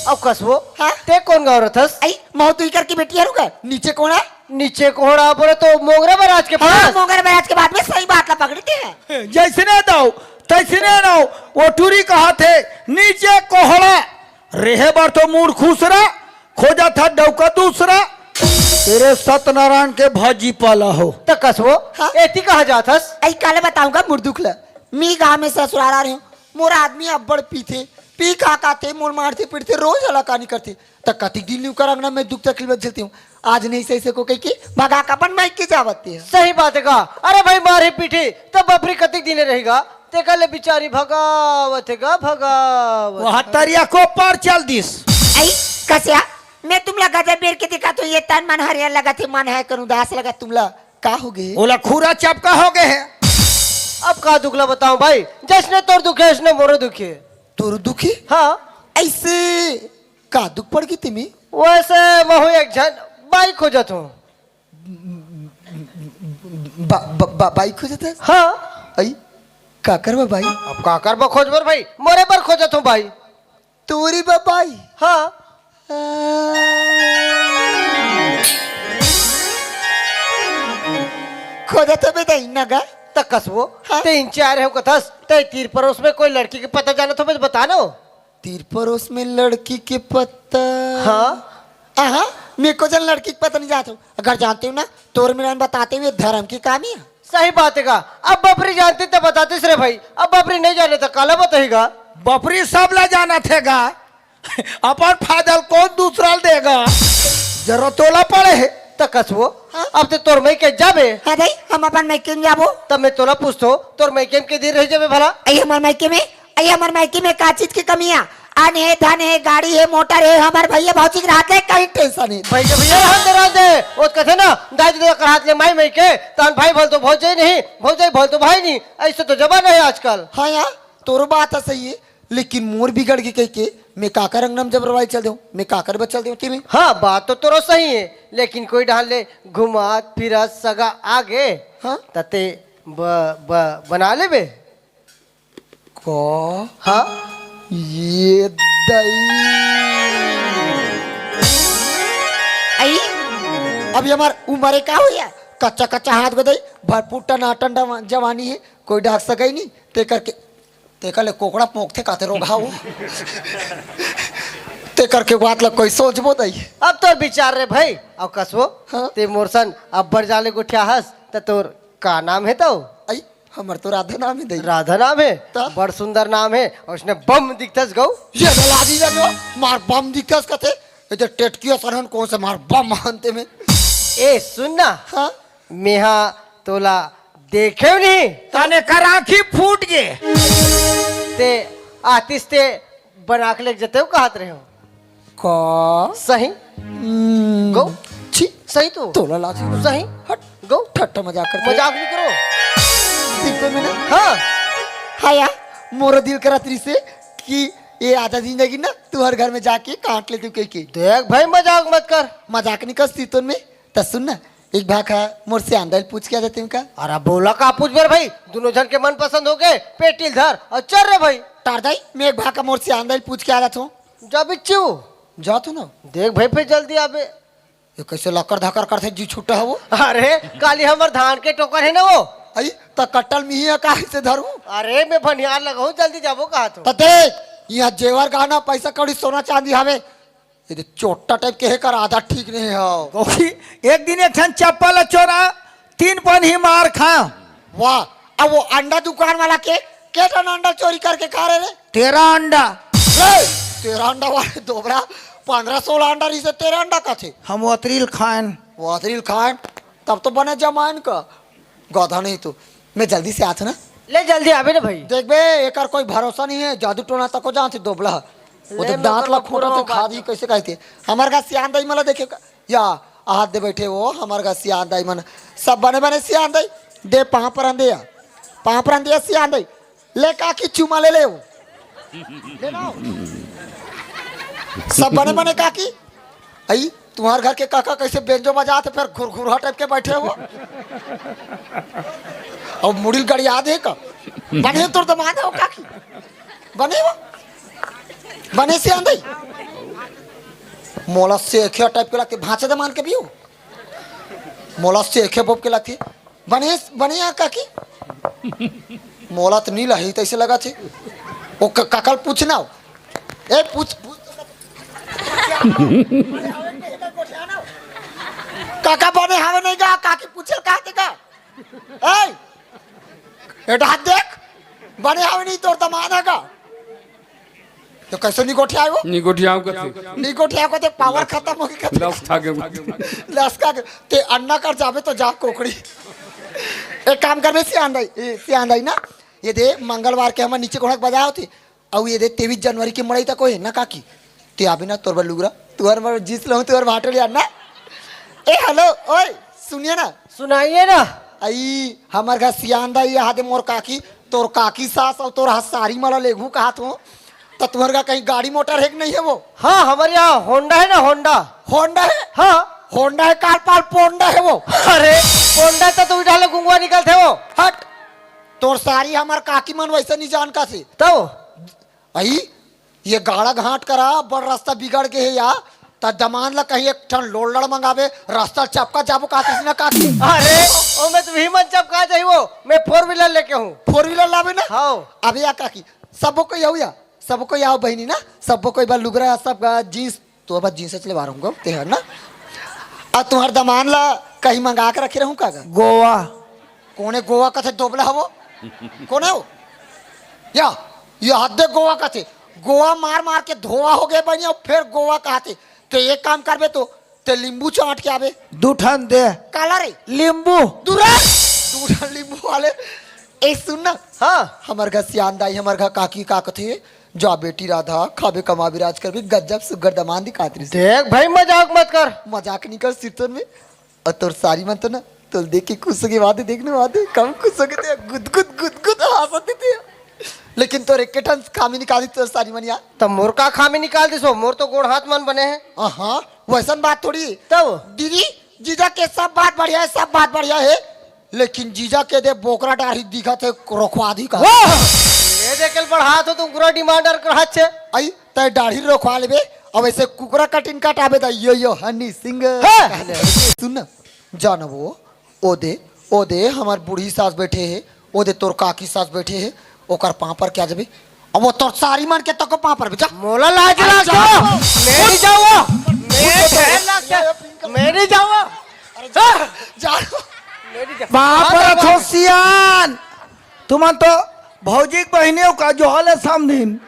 अब कसबो, हाँ? ते कौन गाँव रहथस? आई, महू तुही करके बेटी हरू का? नीचे कोहड़ा? नीचे कोहड़ा बोले तो मोंगरा महाराज के हाँ, पास। मोंगरा महाराज के बाद में सही बात ला पकड़ी थे। जैसने दाऊ, तैसने नाऊ, वो टूरी कहा थे, नीचे कोहड़ा, रेहे बार तो मूड खुसरा, खोजा था डौका दूसरा। तेरे सत्यनारायण के भाजी पाला हो। त कसबो, हाँ? एती कहाँ जाथस? आई काले बताऊंगा मुर्दुख ला। मी गाँव में ससुराल आ रहे हूँ। मोर आदमी अब्बड़ पीथे, पी खा खाथे, मोर मारथे पीटथे, रोज हलाकानी करथे। त कतिक दिन न्यू कर अंगना में दुख तकलीफ झेलती हूँ। आज नहीं सही से को कह के भगा के अपन मायके जावत हे। सही बात हे का? अरे भाई मारही पीटही त बपरी कतिक दिन रहेगा? तेकर ले बिचारी भगावत हे गा, भगावत। वहाँ तरिया को पार चल दिस। आई, कसिया, मैं तुमला गजब बेर के देखा तो ये तन मन हरियर लगत हे, मन है कनु उदास लगत तुमला। का हो गे? ओला खुरा चपका हो गे हे। अब का दुख ला बताऊं भाई, जैसने तोर दुख हे, वैसने मोरो दुख हे। तोर दुख हे? हाँ। ऐसे का दुख पड़ गे तिमी? वैसे महू एक झन बाई खोजत हूँ। बा-, बा-, बा-, बाई खोजत हस? हाँ। आई, काकर बा बाई? अब काकर बा खोजबर भाई, मोरे बर खोजत हूँ भाई। तोरी बा बाई? हाँ। आ, खोजत हबे दाई नगा? त कसबो, हाँ। ते इंचार हे कथस, ते तीर परोस में कोई लड़की के पता जानत हो, बस बता ना। तीर परोस में लड़की के पता। हाँ। आहा, मैं को जन लड़की के पता नहीं जात हूँ। अगर जानते हूँ ना, तोर मेरन बताते हुए धर्म की काम हे। सही बात हे गा। अब बपरी जानती त बतातीस रे भाई। अब बपरी नहीं जाने त काला बताही गा। बपरी सब ला जानत हे गा। अपन फादल कौन दूसरा ल देगा? जरूरत तोला पड़े हे। त कसबो, हाँ? अब ते तोर मइके जाबे। हाँ दाई, हम अपन मइके में जाबो। तब मैं तोला पूछतो, तोर मइके में के दिन रह जाबे भला? आई हमर मइके में, आई हमर मइके में का चीज की कमी हे? अन हे, धन हे, गाड़ी हे, मोटर हे, हमर भैया भौजी के रहत ले कहीं tension हे। भैया, भैया, रहन दे, रहन दे। ओ कथे ना, दाई ददा कर हाथ ले माई मइके, तहन भाई भल तो भौजाई नहीं, भौजाई भल तो भाई नहीं। ऐसे तो जमाना हे आजकल। हाँ यार, तोर बात ह सही हे, लेकिन मोर बिगड़ गे कहिके मैं काकर अंगना में जबरवाई चल देहूँ, मैं काकर बर चल देहूँ तिमी? हाँ, बात तो तोरो सही हे, लेकिन कोई डहर ले घुमात फिरत सगा आगे, हाँ? त ते ब-, ब-, बना लेबे। का? हाँ? ये दई। आई? अब ये हमार उम्र हे का होया? कच्चा कच्चा हाथ गो दई, भरपूर टनाटन डवा-, जवानी हे, कोई डाक सका ही नहीं, ते करके, ते कर ले कोकड़ा पोंकथे काते रोग हाउ। ते करके बात ला कोई सोचबो दई। अब तोर विचार रे भाई, अब कसबो, हाँ? ते मोर सन अब्बड़ जाले गोठिया हस, त तोर का नाम हे तो? आई, हमर तो राधा नाम हे दई। राधा नाम हे? त? बड़ सुंदर नाम हे, अउ उसने बम दिखथस गऊ। ये लाजी जा जो, मार बम दिखथस कथे, ये तो टेटकिया सरहन कौन से मार बम हनते में। ए, सुन ना। हाँ? मेहा तोला देखेव नहीं। तने कर आँखी फूट गे। ते आतिस ते बना के लेके जतेव कहत रहे हो। का? सही। हम्म, गो? छी। सही तो। तोला लाज नहीं। सही। हट। गो? ठट्टा मजाक करते। मजाक नहीं करो। सिर्फ में ना। हाँ। हाँ यार, मोर दिल करत रहिसे कि ये आधा जिंदगी ना तू हर घर में जाके काट लेते कह के। देख भाई, मजाक मत कर। मजाक नहीं कर सीतोन में। त सुन ना, एक भाखा मोर सियान दाई ल पूछ के आ जाते हैं का? अरे बोला का पूछ बर भाई, दोनों झन के मन पसंद हो गए, पेटी ल धर अउ चल रे भाई। टार दाई, मैं एक भाखा मोर सियान दाई ल पूछ के आ जात हूँ। जा बिच्चू। जा तू ना। देख भाई, फिर जल्दी आबे। ये कैसे लकर धकर करथे जी छुट्टा है वो? अरे, काली हमर धान के टोकर है ना वो। आई, त कट्टल मिही है, काहे से धरू? अरे, मैं भनियार लगाऊं, जल्दी जाबो कहा तो। त देख, यहाँ जेवर गहना, पैसा कौड़ी, सोना चांदी हवे, ये तो चोट्टा टाइप के हे कर, आदत ठीक नहीं है। कोई एक दिन एक ठन चप्पल चोरा, तीन पन ही मार खा। वाह, अब वो अंडा दुकान वाला के, के ठन अंडा चोरी करके खा रहे रे? तेरह अंडा। रे, तेरह अंडा वाले दोबरा, पन्द्रह सोलह अंडा रही से तेरह अंडा का थे। हम वतरील खाएन। वतरील खाएन, तब तो बने जमाइन का। गधा नहीं तू। मैं जल्दी से आत हूँ ना। ले जल्दी आबे ना भाई। देख बे, एकर कोई भरोसा नहीं है, जादू टोना तको जानथे दोबला। वो ले तो दांत ला खोटा थे, खा दी कैसे कहते। हमार का सियान दाई मला देखे का? या हाथ दे बैठे वो, हमार का सियान दाई मन। सब बने बने सियान दाई। दे पाँव परन दे या। पाँव परन दे या सियान दाई। ले काकी चुमा ले ले वो। ले ना। सब बने बने काकी। आई, तुम्हार घर के काका कैसे बेंजो बजात हे, फिर घुरघुरहा टाइप के बैठे हो। अब मुड़िल गड़िया दे का। बने तोर दमाद हो काकी। बने हो। बने से आंदई। मोला से एखे टाइप के लगथे, भांचा दमान के भी हो। मोला से एखे बोब के लगथे। बने, बने या काकी। मोला तो नी लही, तैसे लगा थे। ओ क-, काकल पूछना। ए, पूछ, पूछ। काका बने हवे नहीं गा, काकी पूछल कहा थे का? ए, एटा हाथ देख, बने हवे नहीं तोर दमाद का। तो कैसे निगोठिया हो? निगोठियाओ कथे। निगोठिया को ते पावर खत्म हो गया। लस खा के। लस खा के। ते अन्ना कर जाबे तो जा कोकड़ी। एक काम करबे सियान दाई, ए, सियान दाई ना, ये दे मंगलवार के हमर नीचे कोड़क बजाओ थे। अउ ये दे तेईस जनवरी के मड़ई तक होए ना काकी। ते आबे ना तोर बर लुगरा, तुहर बर जींस लहूं, तुहर भाटो लिया ना। ए हेलो, ओए, सुनिए ना। सुनाइए ना। आई, हमर घर सियान दाई, ये हादे मोर काकी, तोर काकी सास अउ तोर हसारी मला लेगू कहात हो। त तुहर घर कहीं गाड़ी मोटर है कि नहीं है वो? हाँ, हमर यहाँ होंडा है ना, होंडा। होंडा है? हाँ। होंडा है, काल पाल पोंडा है वो। अरे, पोंडा तो तू डाले गुंगवा निकलथे वो। हट। तोर सारी हमर काकी मन वैसे नहीं जान का से। तब? आई, ये गाड़ा घाट करा, बड़ रास्ता बिगड़ के है या, त दमान ला कहीं एक ठन लोड़ लड़ मंगावे, रास्ता चपका जाबो कहत हस ना काकी। अरे, ओ मैं तुही मन चपका जाई वो, मैं four wheeler लेके हूँ। Four wheeler लाबे ना? हाँ। अबे या काकी, सबो कोई आओ या, सबो कोई आओ बहिनी ना, सबो कोई बा लुगरा, सब का जींस, तो अब जींस चले बारूंगा, ते हर ना। आ तुम्हार दमान ला कहीं मंगा के रखे रहूं का गा? गोवा। कोने गोवा कथे दोबला हवो? कोने हो? या, ये हद दे गोवा कथे। गोवा मार मार के धोवा हो गए बनिया, फिर गोवा कहते। तो एक काम करबे तो, ते लींबू चाट के आबे। दू ठन दे। काला रे? लींबू। दूरा। दू ठन लींबू वाले। ए सुन ना। हाँ। हमर घर सियान दाई, हमर घर काकी का कथे, जा बेटी राधा, खाबे कमाबे राज करबे, गजब सुग्घर दमान दिखात रहिस। देख भाई, मजाक मत कर। मजाक नहीं कर सिरतन में। अउ तोर सारी मन तो ना, तोल देख के खुश होके वादे, देखने वादे, कम खुश होके ते गुद गुद गुद गुद हंसत थे। लेकिन तोर एक ठन खामी निकाली तोर सारी मन यार। त मोर का खामी निकाल दिसो? मोर तो गोड़ हाथ मन बने हैं। हाँ, वैसन बात थोड़ी। तब? दीदी, जीजा के सब बात बढ़िया है, सब बात बढ़िया है, लेकिन जीजा के दे बोकरा डाढ़ी दिखत है, रोखवा दी का। वाह! ये देख के बढ़ा तो तुम पूरा डिमांडर कर हाथ से। आई, तय डाढ़ी रोखवा लेबे, अब ऐसे कुकरा कटिंग कटाबे दा, यो, यो, हनी सिंह। हाँ। कहले, सुन ना, जानबो, ओ दे, ओ दे, हमार बूढ़ी सास बैठे है, ओ दे, तोर काकी सास बैठे है, ओकर पाँव पर क्या जबे? अब वो तोर सारी मन के तको पाँव पर बेटा। मोला लाज लाग जा। मैं नहीं जाऊंगा। मैं ढेर लाग जा। मैं नहीं जाऊंगा। अरे जा, जा। मैं नहीं जा-, बाप रे, थो सियान। तुमन तो भौजी के बहिनी हो का, जो हाल है समधिन।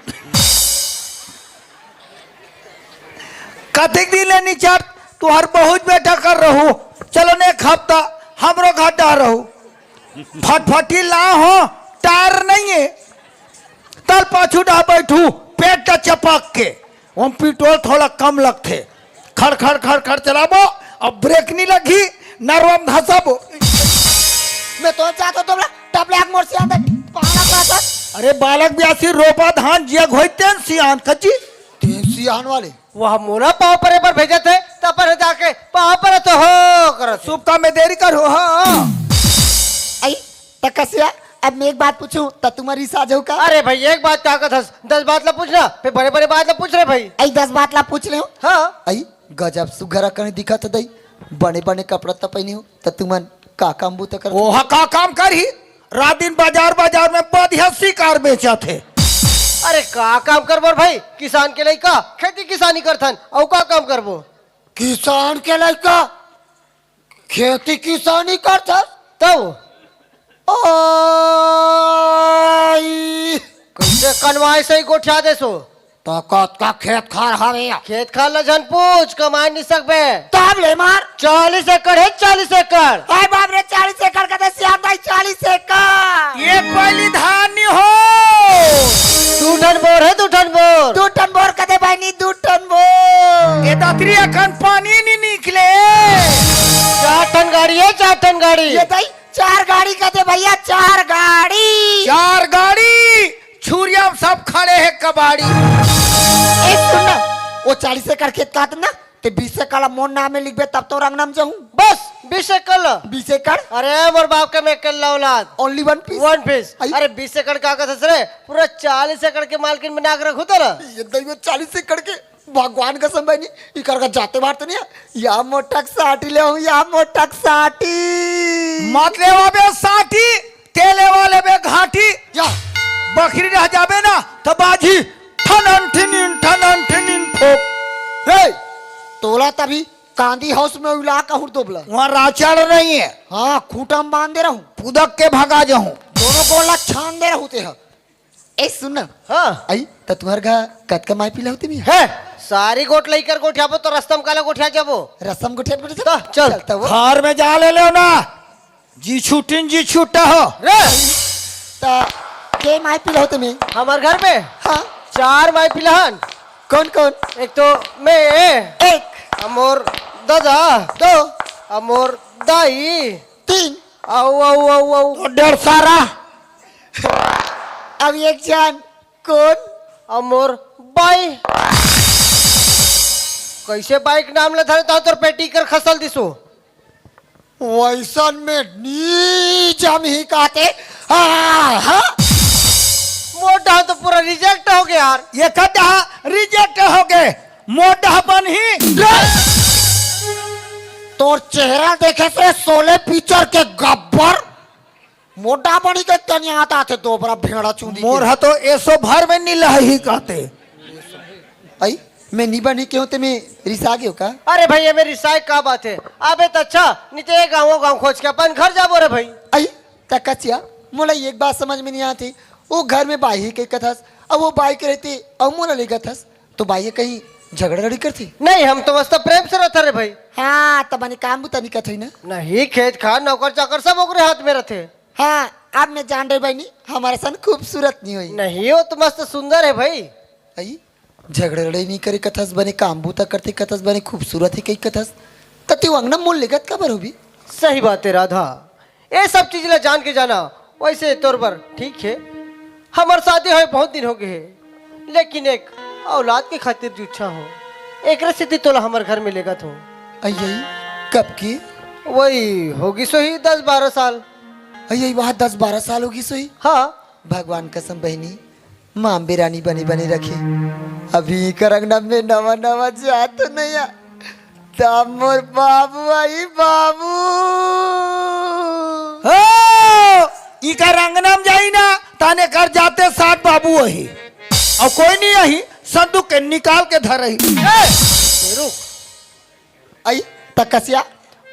कतिक दिन ले निचर तुहर बहुत बेटा कर रहू। चलो ने एक हफ्ता हमरो घर डा रहू। फटफटी ला हो, टायर नहीं है। तल पाछू डा बैठू, पेट ला चपक के। ओम पेट्रोल थोड़ा कम लगथे। खड़ खड़ खड़ खड़ चलाबो, अब ब्रेक नहीं लगी, नरवा म धसाबो। मैं तो चाहता तो टपलाक मोर सियान दे, पाना पाता। अरे बालक ब्यासी रोपा धान जिया घोई तेन सियान कच्ची। तेन सियान वाले। वह मोला पाँव परे बर भेजत हे, त पर जाके पाँव परे तो हो करत हे। सुबह में देरी कर हो, हाँ। आई, त कसिया, अब मैं एक बात पूछूं, त तुम्हारी साझ हो का? अरे भाई, एक बात का कहत हस, दस बात ला पूछना, फिर बड़े बड़े बात ला पूछ रहे भाई। आई, दस बात ला पूछ ले हो। हाँ। आई, गजब सुघर कने दिखत दई, बने बने कपड़ा त पहने हो, त तुमन का काम बूता करत हो? ओहा का काम करही? रात दिन बाजार बाजार में बढ़िया शिकार बेचत हे। अरे का काम करबो रे भाई, किसान के लइका खेती किसानी करथन, अउ का काम करबो? किसान के लइका खेती किसानी करथस? तब आई। कइसे कनवाए सही गोठिया देसो? त कतका खेत खार हवे या? खेत खार ल झन पूछ, कमाए नइ सकबे। तब ले मार। चालीस एकड़ हे, चालीस एकड़। अरे बाप रे, चालीस एकड़ कथे सियान दाई, चालीस एकड़। एक पैली धान नइ हो। दू ठन बोर हे, दू ठन बोर। दू ठन बोर कथे बहिनी, दू ठन बोर। ए दतरी अखन पानी नइ निकले। चार ठन गाड़ी हे, चार ठन गाड़ी। ए दाई, चार गाड़ी कथे भइया, चार गाड़ी। चार गाड़ी। छुरिया म सब खड़े हे कबाड़ी। ए, सुन ना, ओ चालीस एकड़ खेत काट ना, ते बीस एकड़ ला मोर नाम में लिखबे, तब तो रंगना म जाहूं। बस, बीस एकड़ ला? बीस एकड़? अरे, मोर बाप के मैं अकेल्ला औलाद। Only one piece? One piece। आई। अरे, बीस एकड़ का कथस रे? पूरा चालीस एकड़ के मालकिन बना के रखहूं तोला। ए दाई, चालीस एकड़ के भगवान कसम बहिनी, इकर का जाते बार तो नहीं है। या मोटक साटी ले हूं, या मोटक साटी। मत लेवा बे साटी, ते लेवा लेबे घाटी। या। बखरी रह जाबे ना, त बाजी ठनन ठिनिन, ठनन ठिनिन फोक। हे, तोला तभी कांदी हाउस में उला का हुर दोबला। वहाँ राचड़ नहीं है। हाँ, खूंटा म बांध दे रहूं। पुदक के भगा जाहूं। दोनों गोला छान दे रहूं ते ह। ए, सुन ना। हाँ। आई, त तुंहर घर कतका माई पिला होते मिया? हे, सारी गोठ लइकर गोठियाबो त रस्तम काला गोठिया जाबो। रस्तम गोठिया, गोठिया जाबो? त चल। चल, त वो। घर में जा ले लेव ना। जी छुटिन जी छुट्टा हो। रे। त के माई पिला होते में? हमर घर में? हाँ। चार माई पिला हन। कौन, कौन? एक तो मैं। एक। अउ मोर दादा। दो। अउ मोर दाई। तीन। अउ, अउ, अउ, अउ। तो डेढ़ सारा। अब एक जान कौन? अउ मोर बाई। कइसे बाई के नाम ले धरे त तोर पेटी कर खसल दिसो। वइसन में नी जमही कहते। हाँ, हाँ। मोर डहा तो पूरा reject होगे यार। ये कदा reject होगे। मोर डहा बनही। तोर चेहरा देखे से शोले पिक्चर के गब्बर। मोटा बनी के तनिया आता थे दोबरा भेड़ा चूंदी के। मोर ह तो एसो भर में नी लहही कहते। आई, मैं नी बनी के हों ते मैं रिसा गेंव का? अरे भई, एमे रिसाय का बात हे? अबे त अच्छा, नी ते गाँव गाँव खोज के अपन घर जाबो रे भई। आई, त कचिया, मोला एक बात समझ में नी आत हे। वो घर में बाई हे कहि कथस, अउ वो बाई के रहिथे, अउ मोला ले कथस। तो बाई ह कहीं झगड़ा लड़ी करथे? नहीं, हम तो मस्त प्रेम से रहथन रे भई। हाँ, त बने काम बुता नी करथे ना? नहीं, खेत खार, नौकर चाकर सब ओकरे हाथ में रहथे। हाँ, अब मैं जान डरेंव बहिनी, हमर सन खूबसूरत नी होही। नहीं, वो तो मस्त सुंदर हे भई। अई, झगड़ा लड़ाई नी करे कथस, बने काम बुता करथे कथस, बने खूबसूरत हे कहि कथस, त तें अंगना मोल लेगत काबर होबे? सही बात हे राधा, ये सब चीज ला जान के जाना, वइसे तोर बर ठीक हे। हमर शादी होय बहुत दिन होगे हे, लेकिन एक औलाद के खातिर जुच्छा हों, एकरे सेती तोला हमर घर में लेगत हों। अई, अई, कब के? वही होगिस होही दस बारह साल। अई, अई, वहाँ दस बारह साल होगिस होही? हाँ। भगवान कसम बहिनी, माँ बेरानी बने बने रखे। अभी इकर अंगना में नवा नवा जात नया, तब मोर बाबू आही, बाबू। हो, इकर अंगना में जाही ना, तहाने कर जाते साठ बाबू आही। अउ कोई नी आही, संदूक के निकाल के धरही। ए, रुक। अई, त कसिया,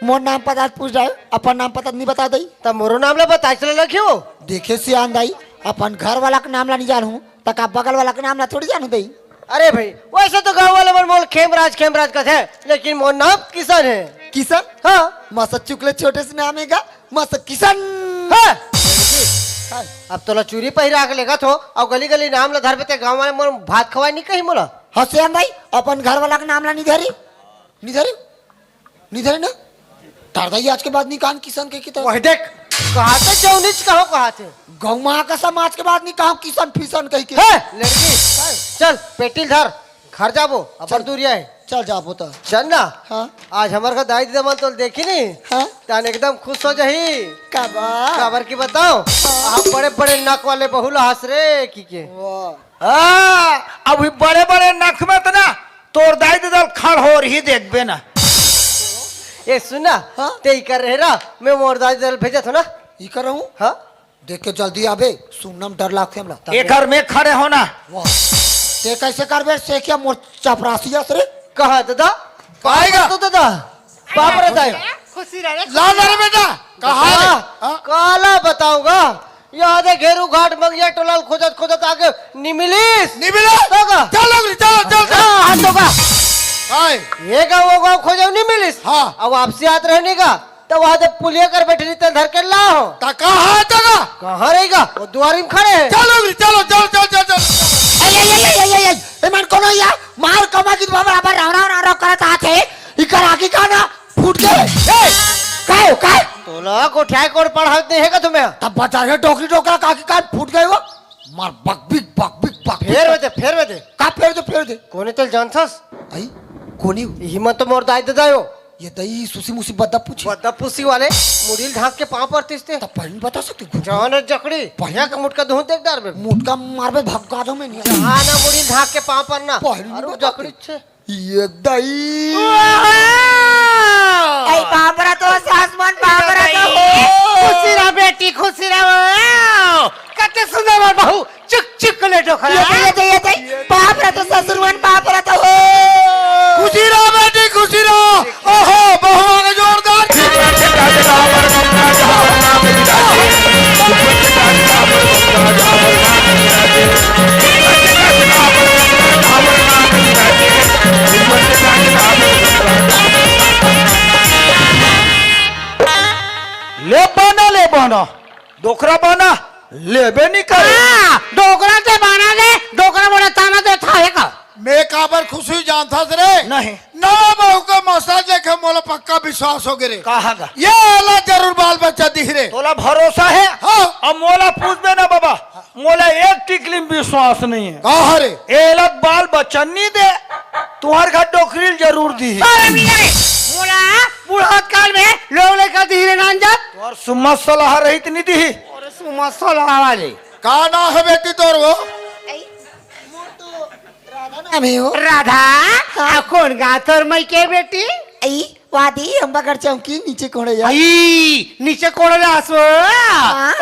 मोर नाम पता पूछ रहे, अपन नाम पता नी बता दई। त मोरो नाम ला बताय चले लगियो। देखे सियान दाई, अपन घर वाला के नाम ला नी जानहूँ, त का बगल वाला के नाम ला थोड़ी जानहूँ दई। अरे भई, वइसे तो गाँव वाले मन मोला खेमराज, खेमराज कथे, लेकिन मोर नाम किशन हे। किशन? हाँ। मस्त चुकले छोटे से नाम हे गा, मस्त किशन। हाँ। अब तोला चूरी पहिरा के लेगत हों, अउ गली गली नाम ला धरबे ते गाँव वाले मोर भात खवाय नी कही मोला। हाँ सियान दाई, अपन घर वाला के नाम ला नी धरी, नी धरी। नी धरे ना? तार दाई आज के बाद नी कहन किशन कहि के त। वही देख, कहाथे जौनिच कहो कहाथे। गौ माँ कसम आज के बाद नी कहो किशन फिशन कहि के। हे, लड़की, चल, पेटी ल धर, घर जाबो, अपन चल। दूरिया हे। चल जाबो त। चल ना। हाँ। आज हमर घर दाई ददा मन तोला देखही नी। हाँ। तहाने एकदम खुश हो जाही। काबर? काबर कि बताओ, हाँ। आप बड़े बड़े नक वाले बहू ला हँस रे कहि के। वाह। हाँ, अभी बड़े बड़े नख में त ना, तोर दाई ददा ल खड़होरही देखबे ना। ए सुन ना, हाँ? ते इकर रहे ना, मैं मोर दाई ददा ल भेजत हों ना। इकर रहूँ? हाँ? देख के जल्दी आबे, सुनना में डर लागथे हमला। एकर में खड़े होना। वाह। ते कैसे करबे से क्या मोर चपरासी अस रे? कहा दादा? पाएगा। तो दादा, बाप रे दाई। खुशी रहे। ला ना रे बेटा, कहा रे? हाँ? काला बताऊंगा। यहाँ दे घेरू घाट मंगिया टोलाल खोजत खोजत आगे निमिलिस। नहीं मिला? तो का? चल लोग, चल, चल, चल। हाँ, हाँ, तो का? आए। ये गाँव वो गाँव खोजे नहीं मिलिस। हाँ। अब वापसी आत रहने का, तो वहाँ दे पुलिया कर बैठे नहीं, धर के ला हो। ता कहा है तो का? कहाँ रहेगा? वो दुआरी में खड़े हैं। चल लोग, चलो, चल, चल, चल, चल। ए, ए, ए, ए, ए, ए, ए, ए, मन कोनो या मार कमा की बाबा, बाबा, राव, राव, राव, राव करत आथे। इकर आगे का ना फूट गए। ए, काय हो, काय? तोला गोठिया कोड पढ़ावत नहीं है का तुम्हें? तब बता रहे डोकरी डोकरा काकी कान फूट गए वो। मार बकबिक, बकबिक, बकबिक। फेर बजे, फेर बजे। का फेर दे, फेर दे। कोने तल जानथस? आई, कोनी? यही मन तो मोर दाई ददा हो। ये दई सुसी मुसी बद्दा पूछी। बद्दा पुसी वाले मुड़ील ढाक के पाँव परतिस ते। तब पहली बता सकते घुट। जान जकड़ी। भैया का मुटका धुन देख डार में। मुटका मारबे भगा दो मैं नहीं। हाँ ना, मुड़ील ढाक के पाँव पर ना। पहली अरे बता जकड़ी छे। ये दई। ऐ बाबरा तो सासमन बाबरा तो हो। खुशी रह बेटी, खुशी रह। कते सुंदर मोर बहू, चुक चुक ले डोकरा। ये दे, ये दे, ये दे। बाबरा तो ससुरमन बाबरा तो हो। खुशी रहो बेटी, खुशी रहो। ओहो, बहुआ के जोरदार। ले बना, ले बना। डोकरा बना, लेबे नहीं करे। हाँ, डोकरा ते बना दे, डोकरा मोला ताना देथा है का? मैं काबर खुशी जानता रे। नहीं। नवा बहू के मसाज देखे मोला पक्का विश्वास हो गे रे। कहा गा? ये वाला जरूर बाल बच्चा दिही रे। तोला भरोसा है? हाँ। अब मोला पूछबे ना बाबा, मोला एक टिकली में विश्वास नहीं है। कहा रे? एला बाल बच्चा नहीं दे, तुम्हारे घर डोकरी जरूर दी। अरे मिया रे, मोला बुढ़ात काल में लोग लेकर दिही रे नान जात। और सुम्मा सलाह रही तो नहीं दी। अरे सुमा सलाह वाले। का नाम है बेटी तोर वो? नाम है हो। राधा, आ कौन गा तोर मई के बेटी? आई, वादी अम्बागढ़ चौकी नीचे कोड़े जा। आई, नीचे कोड़े जासो।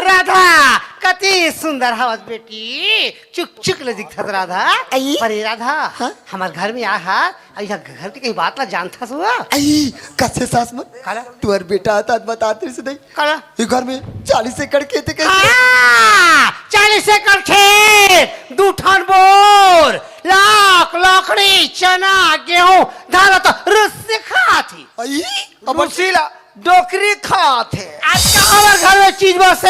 राधा, कति सुंदर हवस बेटी। चुक चुक ले दिखत राधा। आई। अरे राधा, हाँ? हमार घर में आ हा। अरे घर के कहीं बात ला जानता सो? आई, कसे सासमन? काला? तुहर बेटा आता बतात रही से नहीं। काला? ये घर में चालीस एकड़ खेत है कैसे? हाँ, चालीस एकड़ खेत, दू ठन बोर, लाख, लकड़ी, चना, गेहूं, धान तो रुस से खात ही। आई, अब रुसीला डोकरी खात है। आज का हमार घर में चीज बसे?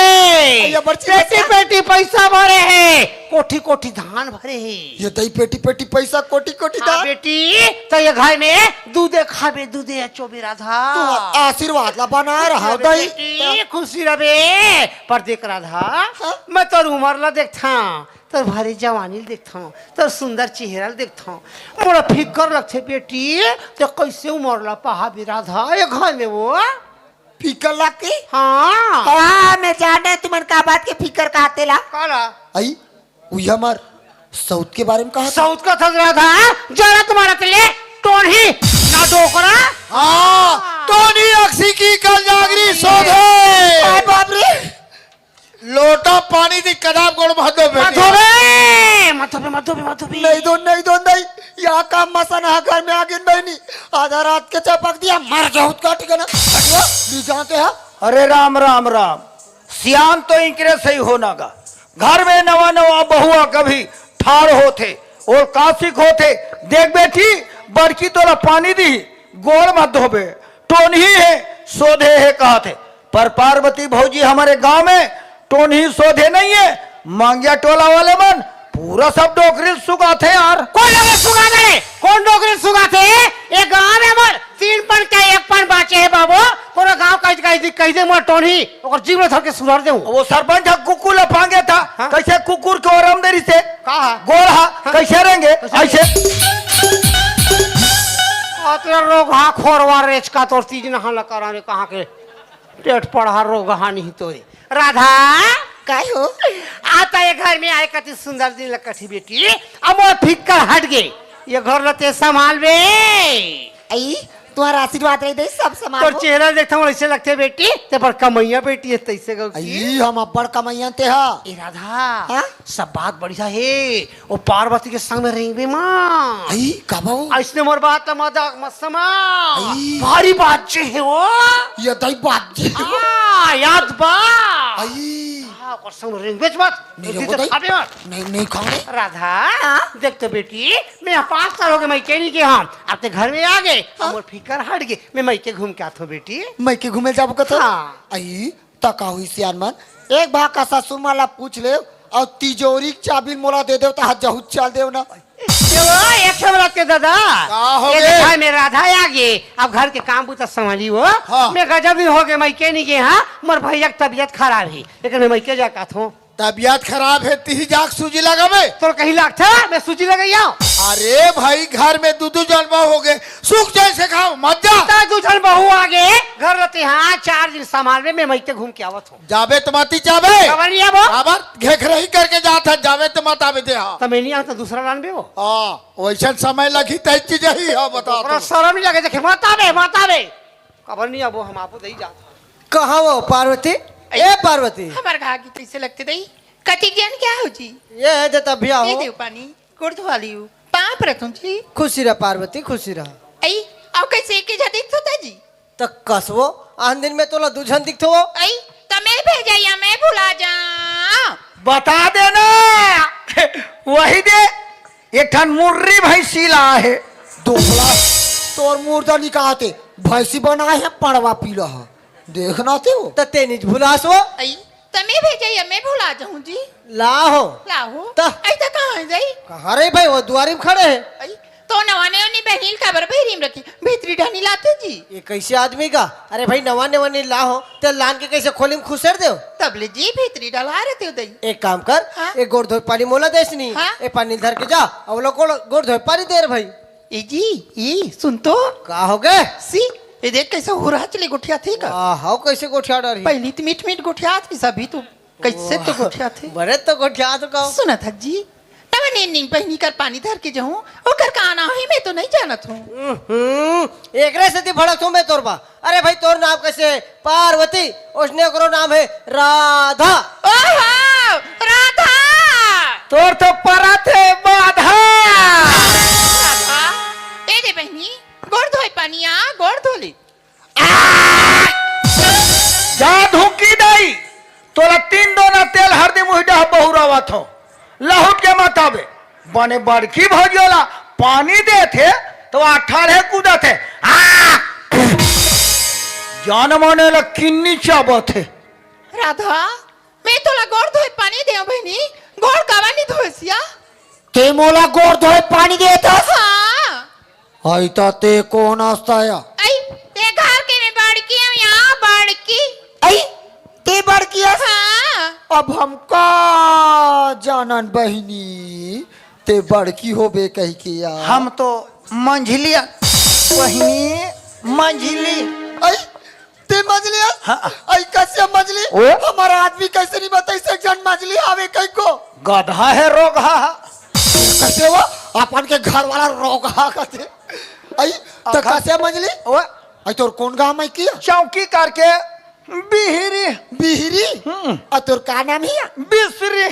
अरे, अबर चीज पेटी बसे। पेटी पैसा भरे है, कोठी कोठी धान भरे है। ये दई पेटी पेटी पैसा कोटी कोटी हाँ दान। बेटी, तो ये घर में दूधे खाबे, दूधे अचोबे राधा। तू आशीर्वाद ला बना रहा दई। बेटी, खुशी रहे। पर देख राधा, हाँ? मैं तोर उम्र ला देखता, तोर भारी जवानी ला देखता, तोर सुंदर चेहरा ला देखता। मोला फिकर लगथे बेटी, ते कैसे उम्र ला पहाबे राधा, ये घर में वो। फिकर लगती? हाँ। हाँ, मैं जाने तुमन का बात के फिकर कहते ला। काला? आई, उही हमार सौत के बारे में कहा था। सौत का थस राधा, जरा तुम्हारा के लिए टोनही ना डोकरा। हाँ, टोनी अक्सी की कल जागरी सोधे। अरे बाप रे। लोटा पानी दी कदाब गोड़ मत दो मत बेटी। धोबे, मत धोबे, मत धोबे, मत धोबे। नहीं दो, नहीं दो, नहीं। यहाँ काम मसन हा घर में आगिन बहनी। आधा रात के चपक दिया, मर जाऊँ का ठिकाना। हटवा, ली जाते हैं। अरे राम राम राम। सियान तो इंकरे सही होना गा। घर में नवा नवा बहुआ कभी ठाड़ होथे, ओल कासिक होथे। देख बेटी, बड़की तोला पानी दी, गोड़ मत धोबे। टोनही है, सोधे है कहत हे। पर पार्वती भौजी हमारे गांव में टोनही सोधे नहीं है। मांगिया टोला वाले मन पूरा सब डोकरी सुगाथे यार। कौन डोकरी सुगाथे? कौन डोकरी सुगाथे? ये गांव में मोर तीन पन के एक पन बाचे है बाबू। पूरा गांव कह कह दी, कह दे मोर टोनही, ओकर जीव में धर के सुधार दे। वो सरपंच हा कुकुर ला पांगे था। हाँ? कैसे कुकुर के ओरम देरी से? का हा? गोल हा, कैसे रहेंगे? ऐसे। अतरा रोग हा खोरवा रेचका तोर तीज नहा ला करा रे कहाँ के पेट पड़हा रोग हा नहीं तोरे। राधा, काय हो? आता ये घर में आए कति सुंदर दिन लगत ही बेटी, अब मोर फिक्कर हट गे, ये घर ला ते संभाल बे। आई, तुम्हारा आशीर्वाद रही दे, सब समाज तोर को। चेहरा देखता हूँ, ऐसे लगते बेटी, ते बड़ कमैया बेटी है, तैसे गौ की। ई हम अब्बड़ कमैया ते हा। ए राधा, हाँ? सब बात बढ़िया है, वो पार्वती के संग में रहेंगे माँ। आई, कब हो? ऐसने मोर बात ला मजाक मत समा। आई। भारी बात जे है वो। ये दई बात जे है वो। हाँ, याद बा। आई। हाँ, ओकर संग में रहेंगे मत। नहीं, नहीं, वो तो खाबे मत। नहीं, नहीं खाऊंगे। राधा, हाँ? देख तो बेटी, मैं पाँच साल हो गए, मैं के नहीं के हम। अब ते घर में आ गए, हाँ? अब मोर फिकर हट गए। मैं मइके घूम के आथो बेटी। मइके घूमे जाबो कथो? हाँ। आई, त का हुई सियान मन? एक भाग का ससुर मन ला पूछ ले, अउ तिजोरी के चाबी मोला दे देव, त हाथ जहू चल देव ना। ए वो, एक ठो बात के दादा। का हो ये गे? देखा, मैं राधा आ गए, अब घर के काम बूता संभाली वो। हाँ। मैं गजब ही हो गए, मैं के नहीं गए, हाँ, मोर भैया के तबीयत खराब है, लेकिन मैं मइके जा का थो। तबीयत खराब है, तिही जाके सूजी लगाबे। तोर कहीं लागथे, मैं सूजी लगइया। अरे भाई, घर में दू दू जन बहू हो गए, सुख जैसे खाओ, मत जा। ता दू जन बहू आ गए, घर रहते हाँ, चार दिन संभाल में, मैं मइके घूम के आवत हूँ। जाबे त मती जाबे। काबर नहीं आबो? काबर घेखरही करके जात है, जाबे त मत आबे दे हाँ। त मैं नहीं आता, दूसरा लान बे वो। हाँ, वैसन समय लगी तय चीज ही है, बता ओकरा तो। शरम नहीं लगे, देखे, मत आबे, मत आबे। काबर नहीं आबो, हम आपो दही जात हन। कहाँ वो पार्वती? ए पार्वती। हमर घाघी कैसे लगते दई? कथी ज्ञान क्या हो जी? ये है दे तब भी आओ। ये देव पानी, गोड़ धोवा लियो। पाँव परत हूँ जी। खुशी रह पार्वती, खुशी रह। आई, आओ कैसे एक ही झा दिखत होता जी? त कसवो, आन दिन में तोला दू झन दिखत हो। आई, त मैं भेजा या मैं भुला जा। बता देना। वही दे, एक ठन मुर्री भैंसी ला है। दोगला, तोर मुर्दा निकाहते, भैंसी बनाए है, पड़वा पीला है। देखना ते वो। त तेनिज भुलासवो। आई, त मैं भेजा या मैं भुला जाऊं जी। ला हो। ला हो। त? आई त कहाँ है जाई? कहाँ रही भाई, वो दुआरी में खड़े है। आई, तो नवा नवा नी बहनील काबर बहिरी में रखी, भीतरी ढानी लाते जी। ये कैसे आदमी का? अरे भाई, नवा नवा नी ला हो, ते लान के कैसे खोली में खुसेर देव? तब ले जी भीतरी डला रहते हो दई। एक काम कर, हाँ? एक गोड़ धोए पानी मोला देसनी, हाँ? ए पानी धर के जा, अब लोग गोड़, गोड़ धोए पानी दे रे भाई। ए जी, ए सुन तो। का हो गए? सी, ये देख कैसे हुरहा चले गोठिया थे का? वाह, हाउ कैसे गोठिया डारी? पहली तो मीठ मीठ गोठिया थी सभी तो। कैसे तो गोठिया थे? बड़े तो गोठिया तो का? सुना था जी, तब नीन नीन बहनी कर पानी धर के जाऊं, ओकर का नाम है मैं तो नहीं जानत हूँ। हम्म, एकरे से ती भड़क हूँ मैं तोर बा। अरे भाई, तोर नाम कैसे पार्वती, उसने ओकरो नाम है राधा। ओहो, राधा। तोर तो परत है बाधा। राधा, ए दे बहनी, गोड़ धोए पानी आ, गोड़ धो ले। आ! जा धुकी दई, तोला तीन दोना तेल हरदी मुही डहा बहुरावत हो, लहुट के मत आबे। बने बड़की भौजी वाला पानी देथे, तो आ ठाढ़े कूदत हे। आ! जान माने ला किन्नी चाबत हे। राधा, मैं तोला गोड़ धोए पानी देव बहिनी, गोड़ काबर नी धोएसिया? ते मोला गोड़ धोए पानी देत हस? हाँ। आई ता ते कोन आस्ता या? आई, ते घर के में बड़की हूँ या, बड़की। आई, ते बड़की हस? हाँ। अब हम का जानन बहिनी, ते बड़की होबे कहि के यार। हम तो मंझली अन बहिनी, मंझली। आई, ते मजली हस? हाँ। आई कसिया मजली? ओ? हमर आदमी कैसे नहीं बताई से जन मजली आवे कहीं को? गधा है रोगहा। कैसे वो? अपन के घर वाला रोगहा कहते। आई, तो अखा- कसिया मजली? ओ? आई तोर कौन गांव में किया? चौकी करके बिहरी। बिहरी? हम्म। आ तोर का नाम है? बिसरी।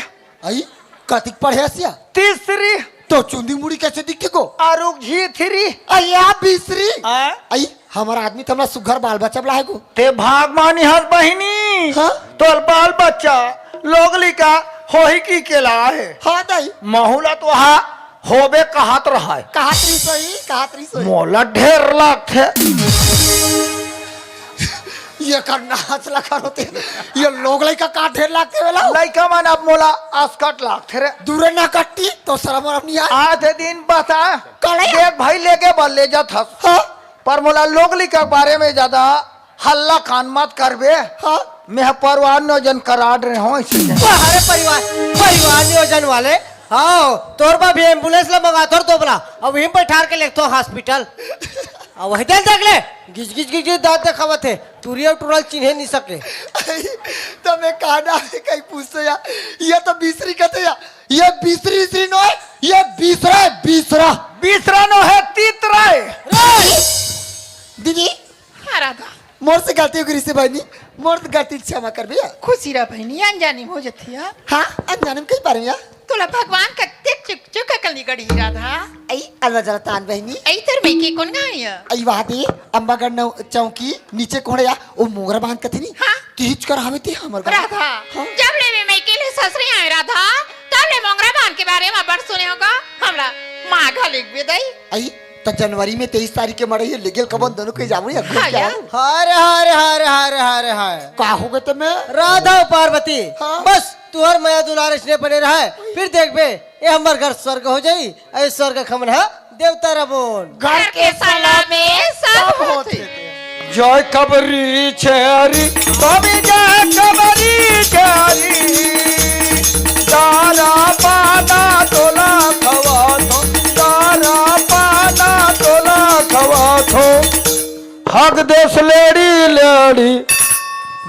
आई, कतिक पढ़े हसिया? तीसरी। तो चुंदी मुड़ी कैसे दिखती को? अरुक झीथरी। अया बिसरी। हाँ? आई, हमारा आदमी तमला सुघर बाल बच्चा बला है को? ते भाग मानी हस बहिनी। हाँ? तोर बाल बच्चा, लोग लिका, होही की केला है। हाँ दाई। महुला तो हा, होबे कहत रहा है। कहत रही सही, कहत रही सही। मोला ढेर लागथे। ये कर नाच ला करो ते। ये लोग लइका का ढेर लागथे वेला? लइका मन अब मोला असकट लागथे रे। दूरे ना कट्टी तो शरम वरम नहीं आए। आधे दिन बता। कले? देख भाई लेके बल ले जात हस। हाँ? पर मोला लोग लइका के बारे में ज्यादा हल्ला कान मत करबे। हाँ? मैं परिवार नियोजन करा रहे हूँ इसी। अरे परिवार, परिवार नियोजन वाले। हाँ, तोर बा भी एम्बुलेंस ला मंगा तोर दोबला। अब वहीं पर ठार के लेतो हॉस्पिटल। अब वही दे देख ले, गिज गिज गिज गिज दांत देखावत हे, टूरी अउ टूरा ल चिन्हे नहीं सके। तो मैं कहना है कहीं पूछते या, ये तो बीसरी कहते या, ये बीसरी इसरी नो है, ये बीसरा है, बीसरा। बीसरा नो है, तीतरा है। रे! बहिनी, मोर गलती क्षमा कर भैया। खुशी रह बहिनी, अनजानी में हो जतिया। हाँ, अनजानी में कई बार भैया। तोला भगवान कतेक चुक चुक अकल निगड़ी राधा। अई अलवा जलतान बहिनी। अई तोर मइके कोन गाँव हे? अई वहा दे, अम्बागढ़ नौ-, चौकी, नीचे कोहड़िया, ओ मोंगरा बांध कथे नी। हाँ। तीज कर हवे ते हमर गाँव। राधा, हाँ। जब ले मैं मइके ले ससुरे आए राधा, तब ले मोंगरा बांध के बारे में बड़ सुने होगा। हमरा माँ घलिक भी दई। अई त जनवरी में तेईस तारीख के मड़ई हे, लेगेल कबन दोनों के जाबो या हाँ घूम के यार। आबो। हाय रे, हाय रे, हाय रे, हाय रे, हाय रे, हाय। का हो गए ते में? राधा अउ पार्वती, हाँ। बस तुहर मया दुलार इसने बने रहा है, फिर देख बे, ये हमर घर स्वर्ग हो जाई, अरे स्वर्ग खमन हा देवता रबोन। घर के सलाह में सब होथे। जय कबरी छेरी, स्वामी जय कबरी छेरी। दारा पाना तोला खवाथो, दारा पाना तोला खवाथो। हक देस लेड़ी लेड़ी,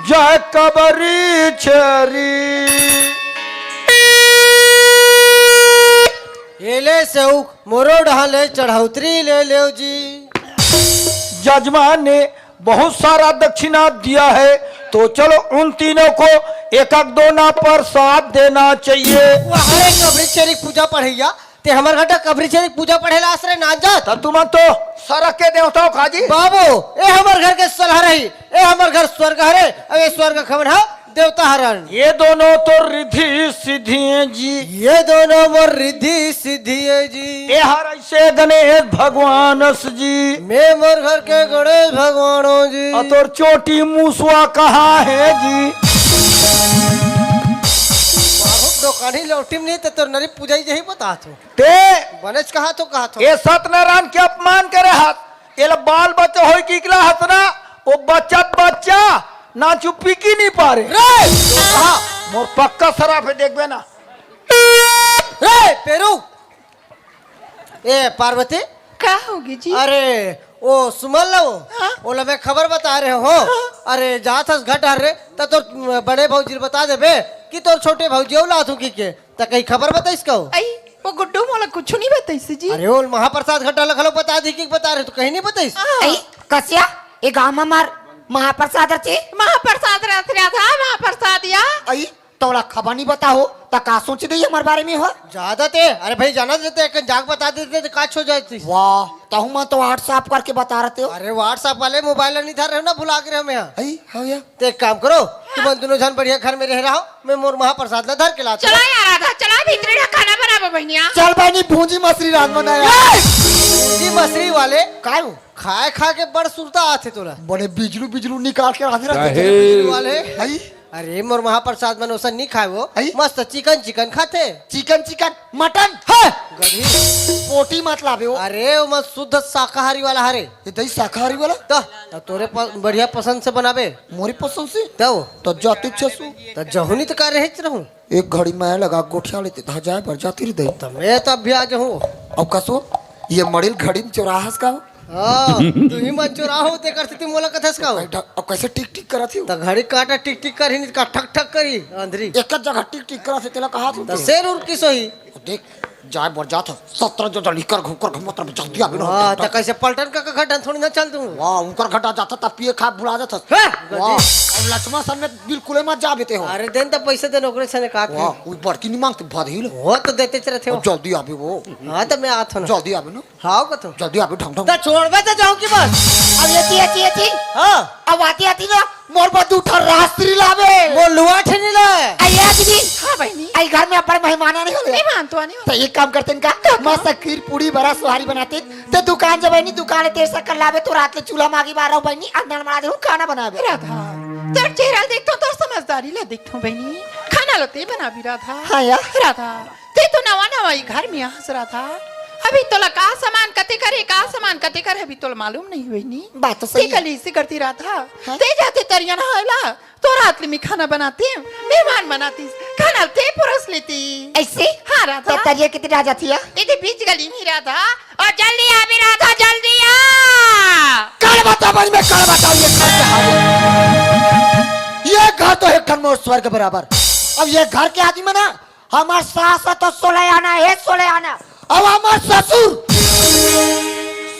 जय कबरी छेरी। एले सेउक मोरो डहा ले चढ़ौतरी ले लेव जी। जजमान ने बहुत सारा दक्षिणा दिया है, तो चलो उन तीनों को एक एक दोना प्रसाद देना चाहिए। वाह रे कबरी छेरी पूजा पढ़ैया, ते हमर घर त कबरी छेरी पूजा पढ़े ला आश्रय ना जात। तब तुमन तो सरग के देवता हो खाजी। बाबू, ए हमर घर के सलहा रही, ए हमर घर स्वर्ग हरे, अउ ए स्वर्ग खमन हा देवता हरन। ये दोनों तो रिद्धि सिद्धि हैं जी। ये दोनों मोर रिद्धि सिद्धि है जी। ए हर ऐसे गणेश भगवान स जी। मैं मोर घर के गणेश भगवान हो जी। अ तोर चोटी मुसवा कहाँ है जी? बाबू दोकानी लौटिम नहीं त तोर नरी पूजाई जही बता तू। ते बनेच कहा तो कहा तो। ए सत्यनारायण के अपमान करे हाथ। एला बाल बच्चा होई कि इकला हसना, ओ बच्चा बच्चा ना चुप्पी की नहीं पारे। रे! कहा, मोर पक्का शराब है, देखबे ना। रे, पेरू! ए, पार्वती! का होगे जी? अरे, ओ सुमन लो, हाँ? ओला मैं खबर बता रहे हो। हाँ? अरे, जात हस घट हर रे, त तोर बड़े भौजी ल बता देबे कि तोर छोटे भौजी अउ लाथू की के। त कहीं खबर बताइस का हो? अई, वो गुड्डू मोला कुछु नहीं बताइस जी। अरे, वो महाप्रसाद घटा ल घलो बता दी कि बता रहे, तो कहीं नहीं बताइस। हाँ। अई, कसिया, ए गांव में हमार महाप्रसाद रचे। महाप्रसाद रच रहा था, महाप्रसाद या। अई, तोला खबर नहीं बता हो, त का सोच दे हमर बारे में हो? ज्यादा ते, अरे भाई, जाना देते, एक जाग बता देते, तो का छो जाती। वाह, तहु मैं तो WhatsApp करके बता रहे हो। अरे, WhatsApp वाले मोबाइल नहीं धर रहे हो ना, भुला के रहे हो मैं यहाँ। अई, हाँ या। तो एक काम करो, तुम दोनों जन बढ़िया घर में रह रहा हो, मैं मोर महाप्रसाद ला धर के लाता हूँ। चला यार राधा, चला भीतरे ना खाना बनाबो बहनिया। चल बहनी, भूंजी मछली रांध बनाया। ए! भूंजी मछली वाले काय हो? खाए खा के बड़ सुरता आथे तोला। बड़े बिजलू बिजलू निकाल के रांधे रहते काहे? हैं। बिजलू वाले। हई? अरे मोर महाप्रसाद मन ओसन नहीं खाए वो। हई? मस्त चिकन चिकन खाथे। Chicken chicken mutton? हाँ। गधी। पोटी मत लावे हो। अरे वो मत शुद्ध शाकाहारी वाला हरे। ये दही शाकाहारी वाला? त, त तोरे प-, बढ़िया पसंद से बनाबे। मोरी पसंद से? तब? त जाति छसु। त जहुनी त का रहेच रहूं। एक घड़ी मैं लगा गोठिया लेते त जाए बर जाति रे दही। त मैं त अभी आ जाहूं। अब कसो, ये मड़िल घड़ी में चोराहस का हो? हाँ, तू ही मत चोराहो, तेकर सेती मोला कथस का हो? अब कैसे टिक टिक करत ही? त घड़ी काटा टिक टिक करही, नहीं का ठक ठक करी, अंधरी। एक जगह टिक टिक करत हे, तेला कहा तू? त शेर उर किस होही? देख, जाए बर जात हस, सत्रह जो जन इकर घुमकर घुमत रह, जल्दी आबे ना, वाह, डंडा। त कैसे पलटन का, का घटन थोड़ी ना चल दूं। वाह, उनकर घटा जात ह, त पिए खा भुला जात हस। हे, वाह, गधी। अब लक्ष्मण सन में बिल्कुल मत जाबे ते हो। अरे, देन त पैसे देन, ओकरे सने का वाह, थे? उ बड़की निमांग त भरही लो। वो त देते च रहते हो। अब जल्दी आबे वो। हाँ, त मैं आत हूँ ना। जल्दी आबे ना। हाँ, कथो। जल्दी आबे, ढंग ढंग। त छोड़बे त जाऊं कि बस? अब ये थी, ये थी, ये थी। हाँ। अब आती आती ना मोर बर दू ठन राजश्री लाबे। मोर लुआ ठे नहीं लाए। आई आज भी। हाँ बहनी। आई घर में अपन मेहमान आने वाले। मेहमान तो आने वाले। त एक काम करते इनका, का, का? मस्त खीर पूड़ी बड़ा सोहारी बनाते, ते दुकान जब बहनी दुकान तेरे से कर लाबे तो रात ले चूल्हा मागी बार रहो बहनी, अंदर मना दे खाना बनाबे। राधा, तोर चेहरा देखथो, तोर समझदारी ला देखथो बहनी, खाना ला ते बनाबी राधा। हाँ यार। राधा, ते तो नवा नवा ही घर में आहस राधा। अभी तोला का सामान कते करे, का सामान कते करे, अभी तोला मालूम नहीं हुई नी। बात तो सही ते है। कली से करती राधा। हाँ? ते जाते तरिया नहायला, तो रात ले मैं खाना बनाती, मेहमान बनाती, खाना ते परोस लेती। ऐसे? हाँ राधा। तो तरिया कितनी रह जाती है? इधर बीच गली में राधा, और जल्दी आबे राधा, जल्दी आ। कल बता भाई, मैं कल बताऊँ ये घर के हाल। ये घर तो एक ठन मोर स्वर्ग बराबर। अब ये घर के आदमी में ना हमार सास ह तो सोलह आना हे, सोलह आना। अब हमार ससुर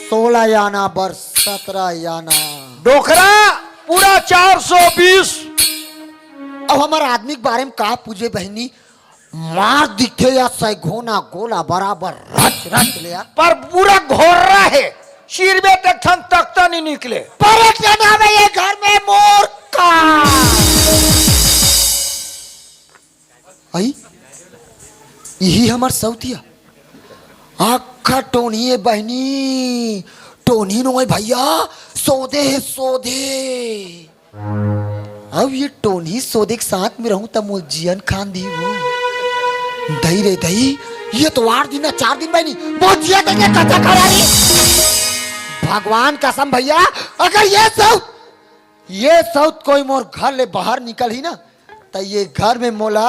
सोलह आना बर सत्रह आना। डोकरा, पूरा चार सौ बीस। अब हमर आदमी के बारे में का पूछे बहिनी, मार दिखे या सैगोना गोला बराबर रच रच ले आ। पर पूरा घोर्रा हे, सिरबे ते ठन तख्ता नहीं निकले। पर एक जना में ये घर में मोर का। आई, यही हमर सौतिया। आखा टोनी ए बहिनी, टोनी नोय भैया, सोदे हे सोदे। अब ये टोनी सोदे के साथ में रहूं त मोर जियन खान दी वो। दई रे दई, ये तो आठ दिन ना चार दिन बहिनी, मोर जिया देंगे कच्चा खरारी। भगवान कसम भैया, अगर ये सौत, ये सौत कोई मोर घर ले बाहर निकल ही ना, त ये घर में मोला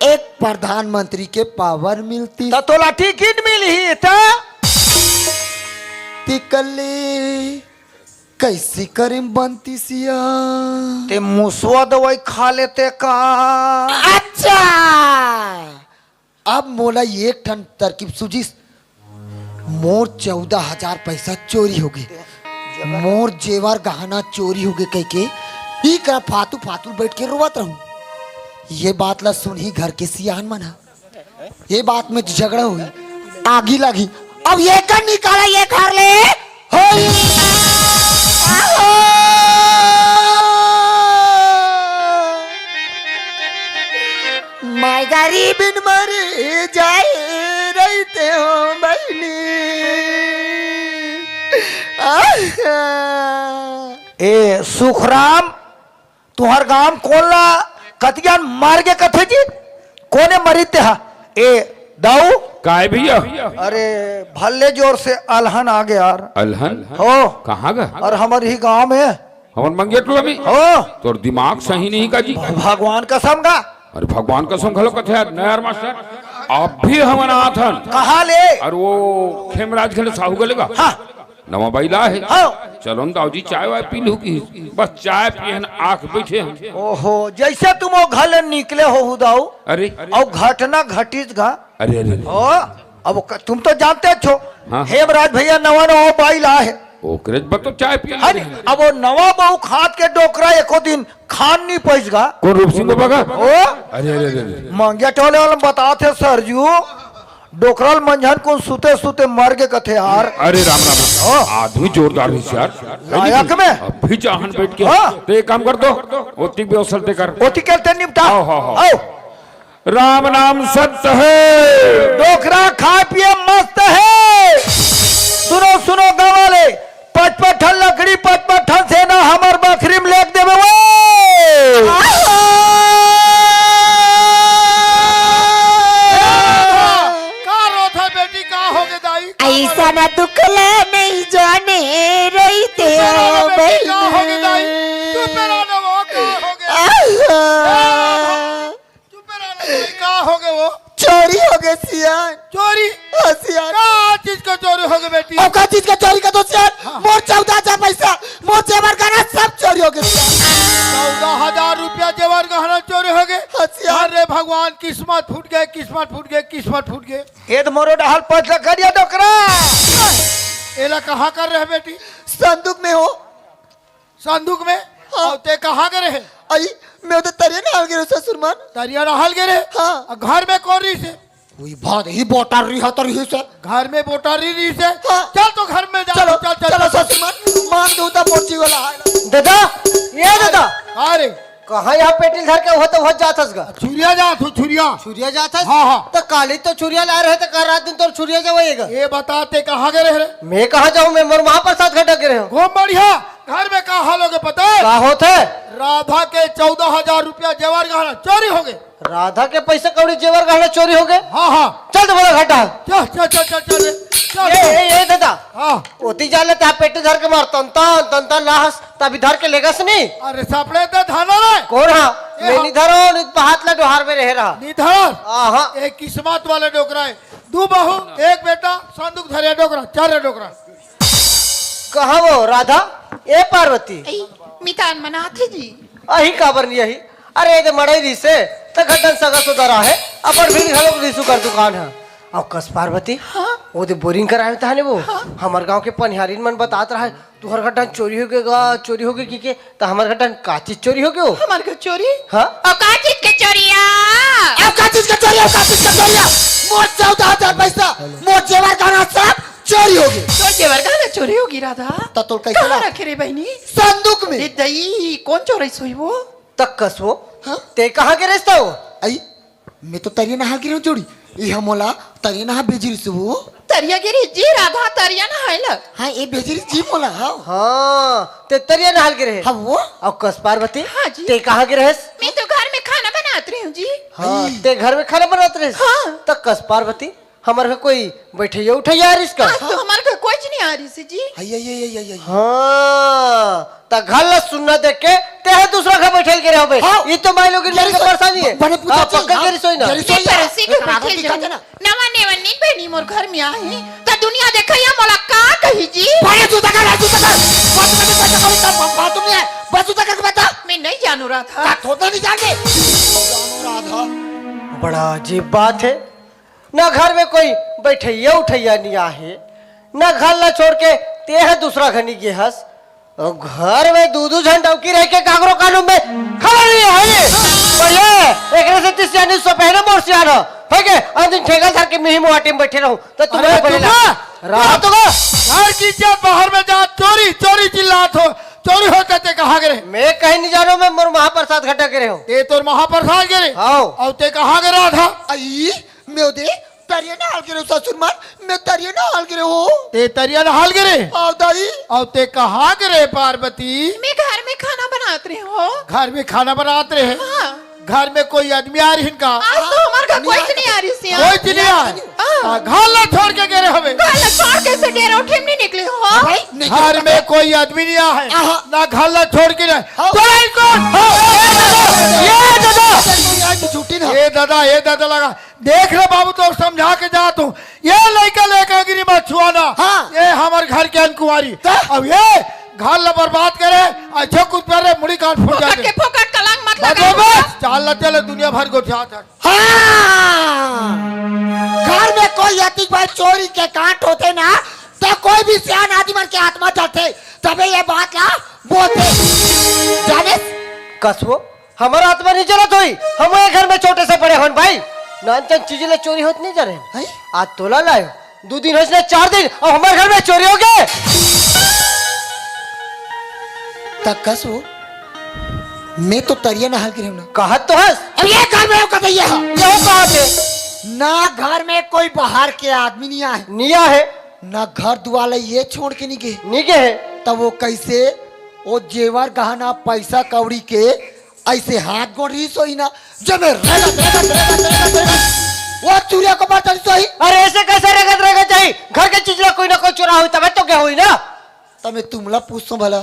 एक प्रधानमंत्री के पावर मिलती। त तोला टिकट मिलही त? तिकल्ली कैसी करें बनती सिया? ते मुसवा दवाई खा लेते का? अच्छा, अब मोला एक ठन तरकीब सूझिस। मोर चौदह हजार पैसा चोरी होगे, मोर जेवर गहना चोरी होगे कहिके ई करा फातू फातू बैठ के रोवत रहूं। ये बात ला सुनही घर के सियान मन ह, ये बात में झगड़ा होही, आगी लागी। अब ये कर निकाला ये घर ले। होई। माय गरीबिन मरी जाए रहिते हो बहिनी। ए सुखराम, तुहर गांव कोन ला कतियान मार गे कथे जी? कोने मरी ते हा? ए दाऊ। काय भैया? अरे भल्ले जोर से अलहन आ गे यार। अलहन? हो। कहाँ गा? अरे हमर ही गांव में। हमर मंगेटोला में? हो। तोर दिमाग सही नहीं का जी? भगवान कसम गा। अरे भगवान कसम घलो कथे यार, नहीं यार मास्टर, अब भी हमन आथन। कहाँ ले? अरे वो खेमराज घरे साहू गले गा। हाँ। नवा बाई ला हे। हाँ। चलो न दाऊ जी, चाय वाय पी लू की। बस चाय पिए हन, आंख बैठे हन। ओहो, जैसे तुम वो घर ले निकले हो दाऊ। अरे। और घटना घटित गा। अरे, अरे, अरे। ओ, अब क-, तुम तो जानते छो, हाँ। हेमराज भैया नवा नवा बाई ला हे। ओकरे बर तो चाय पिए है लगे नी? हन। अब वो नवा बहू खात के डोकरा एको दिन खान नहीं पइस गा। कौन रूप सिंह बाबा का? ओ? अरे, अरे, अरे, अरे। मंगिया टोले वाला बतात हे सरजू, डोकरा ल मंझन कुन सुते सुते मर गे कथे यार। अरे राम राम। हाँ। आदमी जोरदार रहिस यार। लायक में। अभी जहान बैठ के। हाँ। तो एक काम कर दो, ओतिक बेवसल ते कर। ओतिक के ते निपटा। हाँ, हाँ, हाँ। आओ। राम नाम सत्य हे। डोकरा खाय पिए मस्त हे। सुनो, सुनो गाँव वाले, पचपन ठन लकड़ी, पचपन ठन सेना हमर बखरी में लेग देबे वो। का रोथा बेटी, का होगे दाई? ऐसा ना दुख ला नहीं जाने रहिते हो बेटी, का होगे दाई? बहिनी। चुप रहो ना वो, का होगे? आहा। चुप रहो ना, का होगे वो? चोरी होगे सियान। चोरी? हाँ, सियान। का चीज का चोरी होगे बेटी? अउ का चीज का चोरी का तो सियान? हाँ। मोर चौदह हजार पैसा, मोर जेवर गहना सब चोरी होगे सियान। चौदह हजार रुपया जेवर गहना चोरी होगे? हाँ, सियान। अरे भगवान, किस्मत फूट गे, किस्मत फूट गे, किस्मत फूट गे। ए तो मोरो डहल पच लखरिया डोकरा। एला कहाँ कर रहे बेटी? संदूक में हो। संदूक में? हाँ। अउ ते कहाँ गे रहे? अई, मैं उधर तरिया नहाल गे रहे ससुर मन। तरिया नहाल गे रहे? हाँ। अउ घर में कोन रहिसे? वही बात ही बोटर रही है, तो रही से। घर में बोटर रही रही से? हाँ। चल तो घर में जा, चलो, चल, चल, चलो चल। ससुर मन, मान दू तो मोची वाला है। दादा, ए दादा। अरे। कहाँ यहाँ पेटी ल धर के उहत उहत जात हस गा? छुरिया जात हूँ, छुरिया। छुरिया जात हस? हाँ, हाँ। तो काली तो छुरिया लाय रहे, तो काल रात दिन तोर छुरिया जवाई गा। ए बता, ते कहाँ गे रहे रे? मैं कहाँ जाहूँ, मैं मोर महाप्रसाद घटा गे रहे हूँ। खूब बढ़िया। घर में का हाल होगे पता है? का होत है? राधा के चौदह हजार रुपया जेवर गहना चोरी होगे। राधा के पैसा कौड़ी जेवर गहना चोरी होगे? हाँ, हाँ। चल तो बोला घटा। चल, चल, चल, चल, चल रे। चल, ए, चल। ए, ए, दादा। हाँ। ओती जा ले, तहाँ पेटी धर के मार, तन तन, तन तन ना हस। तभी धर के लेगस नी। अरे सापड़े तो धरा रे। कोन हा? ए, मैं हाँ। नी धरो, नी तो हाथ ला डोहार में रहे रहा। नी धर। आहा। एक किस्मत वाले डोकरा है। दू बहू, एक बेटा, संदूक धरे डोकरा, चल रे डोकरा। कहाँ वो राधा? ए पार्वती। ए, मितान मनाथे जी। अही काबर नी अही? अरे, एदे मड़ई रहिसे, त घटन सगा सुधर आहे, अपन फिर घलोक रिसु कर दुकान है। अउ कस पार्वती, हाँ? ओदे बोरिंग कराए तहाने वो, हाँ? हमर गांव के पनिहारिन मन बतात रहा है, तुहर घर डाहन चोरी होगे गा, चोरी होगे कहिके, त हमर घर डाहन का चीज चोरी होगे हो? हमर घर चोरी? हाँ? अउ का चीज के चोरिया? अब का चीज के चोरी, अब का चीज के चोरी? मोर चौदह हजार पैसा, मोर जेवर गहना सब चोरी होगे। तोर जेवर गहना चोरी होगे राधा? त तोर कैसे कहाँ ला? रखे रे बहिनी? संदूक में। ए दई, कोन चोरइस होही वो? त कस वो? हाँ? ते कहाँ के रेहेस त वो? अई, मैं तो तरिया नहाय गे रहेंव चोरी। इहाँ मोला तरिया नहाय भेजे रिहिस वो। तरिया गे रिहिस जी राधा, तरिया नहाय ला। हाँ, ए भेजे रिहिस जी मोला, हाँ। हाँ, ते तरिया नहाय गे रहे। हाँ वो। अउ कस पार्वती? हाँ जी। ते कहाँ गे रहेस? मैं तो घर में खाना बनात रहेंव जी। हाँ, अई। ते घर में खाना बनात रहेस? हाँ। त कस पार्वती? हमर घर कोई बइठइया उठइया आ रिहिस का? आज तो हमर घर कोई नइ आ रिहिस जी। अई, अई, अई, अई, अई। हाँ, त घर ला सुन्ना देख के तेहा दूसरा घर बइठे ल गे रहे होबे। हाँ। ई तो माईलोगिन मन के परेसानी हे। बने पूछा हाँ, चीज, पक्का हाँ। गे रिहिस होही ना। गे रिहिस होही ना। परेसी के एक आदत बैठे दिखा जन। देना। नवा नेवन नी बहिनी मोर घर में आही, त दुनिया देखइया मोला का कही जी? बने तू तका रे, तू तका। बात में तो पैसा कौड़ी का बात नहीं है। बस तू तका के बता। मैं नहीं जानू राधा। का थोड़ा नहीं जानते? जानू राधा। बड़ा अजीब बात हे। ना घर में कोई बइठइया उठइया नइ आहे, ना घर ला छोड़ के तेहा दूसरा घनी गे हस। अउ घर में दू दू झन डौकी रहिके काकरो कानून में खड़ा नइ हे। बढ़िया, एकरे से तिस जानी सो पहले मोर सियान हो। हे के, अउ दिन ठेका धर के मिही मुहाटी में बइठे रहूं, त तुम्हें अरे बने तुम ना, ना। रात को घर की इज्जत बाहर में जा, चोरी, चोरी चिल्लात हो, चोरी होत हे ते कहाँ गे रहे? मैं कहीं नइ जानों, मैं मोर महाप्रसाद घटा गे रहेंव। ए तोर महाप्रसाद गे रहे? हाँ। अउ ते कहाँ गे रहा था? अई, मैं ओदे तरिया नहाय ल गे रहेंव ससुर मन, मैं तरिया नहाय ल गे रहेंव। ते तरिया नहाय ल गे रहे? हाँ दाई। अउ ते कहाँ गे रहे पार्वती? मैं घर में खाना बनात रहेंव। घर में खाना बनात रहे? हाँ। घर में कोई आदमी आय रिहिन का? आज तो हमर घर कोई नइ आ रिहिस हे। कोई नइ आय? हाँ। हाँ, घर ला छोड़ के गे रहे होबे। घर ला छोड़ के से डेरा उठे में नइ निकले हो। भाई, नहीं घर में कोई आदमी नइ आय हे। आहा। ना घर ला छोड़ के ना। हाँ। चल, कौन? हाँ। ये दादा। ये दादा। आज छुट्टी ना। ये दादा, ये दादा लगा। देख रे बाबू, तोर समझा के जात हूँ। ये लइका लेके अंगरी मत छुआना। हाँ। ये हमर घर के अनकुंवारी। त? अब ये घर ला बर्बाद करे, अच्छा कुछ पर रे, मुड़ी कान फूट फोकट जाते। के फोकट कलंग मत बस, लगा। बस, बस, चाल ला चले, दुनिया भर गोठियात हे। हाँ। घर में कोई अतिक बार चोरी के कांड होथे ना, त कोई भी सियान आदमी मन के आत्मा जलथे, तभे ये बात ला बोलथे। जानेस? कस वो? हमर आत्मा नइ जलत होही, हम ए घर में छोटे से बड़े होन भाई। नानचन चीज ले चोरी होत नइ जाने। हैं? आज तोला लायो, दू दिन होइस ना, चार दिन, अब हमर घर में चोरी होगे। त कस वो? मैं तो तरिया नहाय ल गे रहेंव ना। कहत तो हस। अब ये घर में का भैया? ये कहत हे। ना घर में कोई बाहर के आदमी नइ आहे। नइ आहे। ना घर दुवार ला ये छोड़ के नइ गे। नइ गे हे। त वो कइसे? वो जेवर गहना पैसा कौड़ी के अइसे हाथ गोड़ रिहिस होही ना, जमे रेगत, रेगत, रेगत, रेगत, रेगत। वो चुरिया को बर्तन सोही। अरे अइसे कइसे रेगत, रेगत जाही? घर के चीज ला कोई ना कोई चोराय होही, तभे तो गे होही ना। त मैं तुमला पूछथों भला,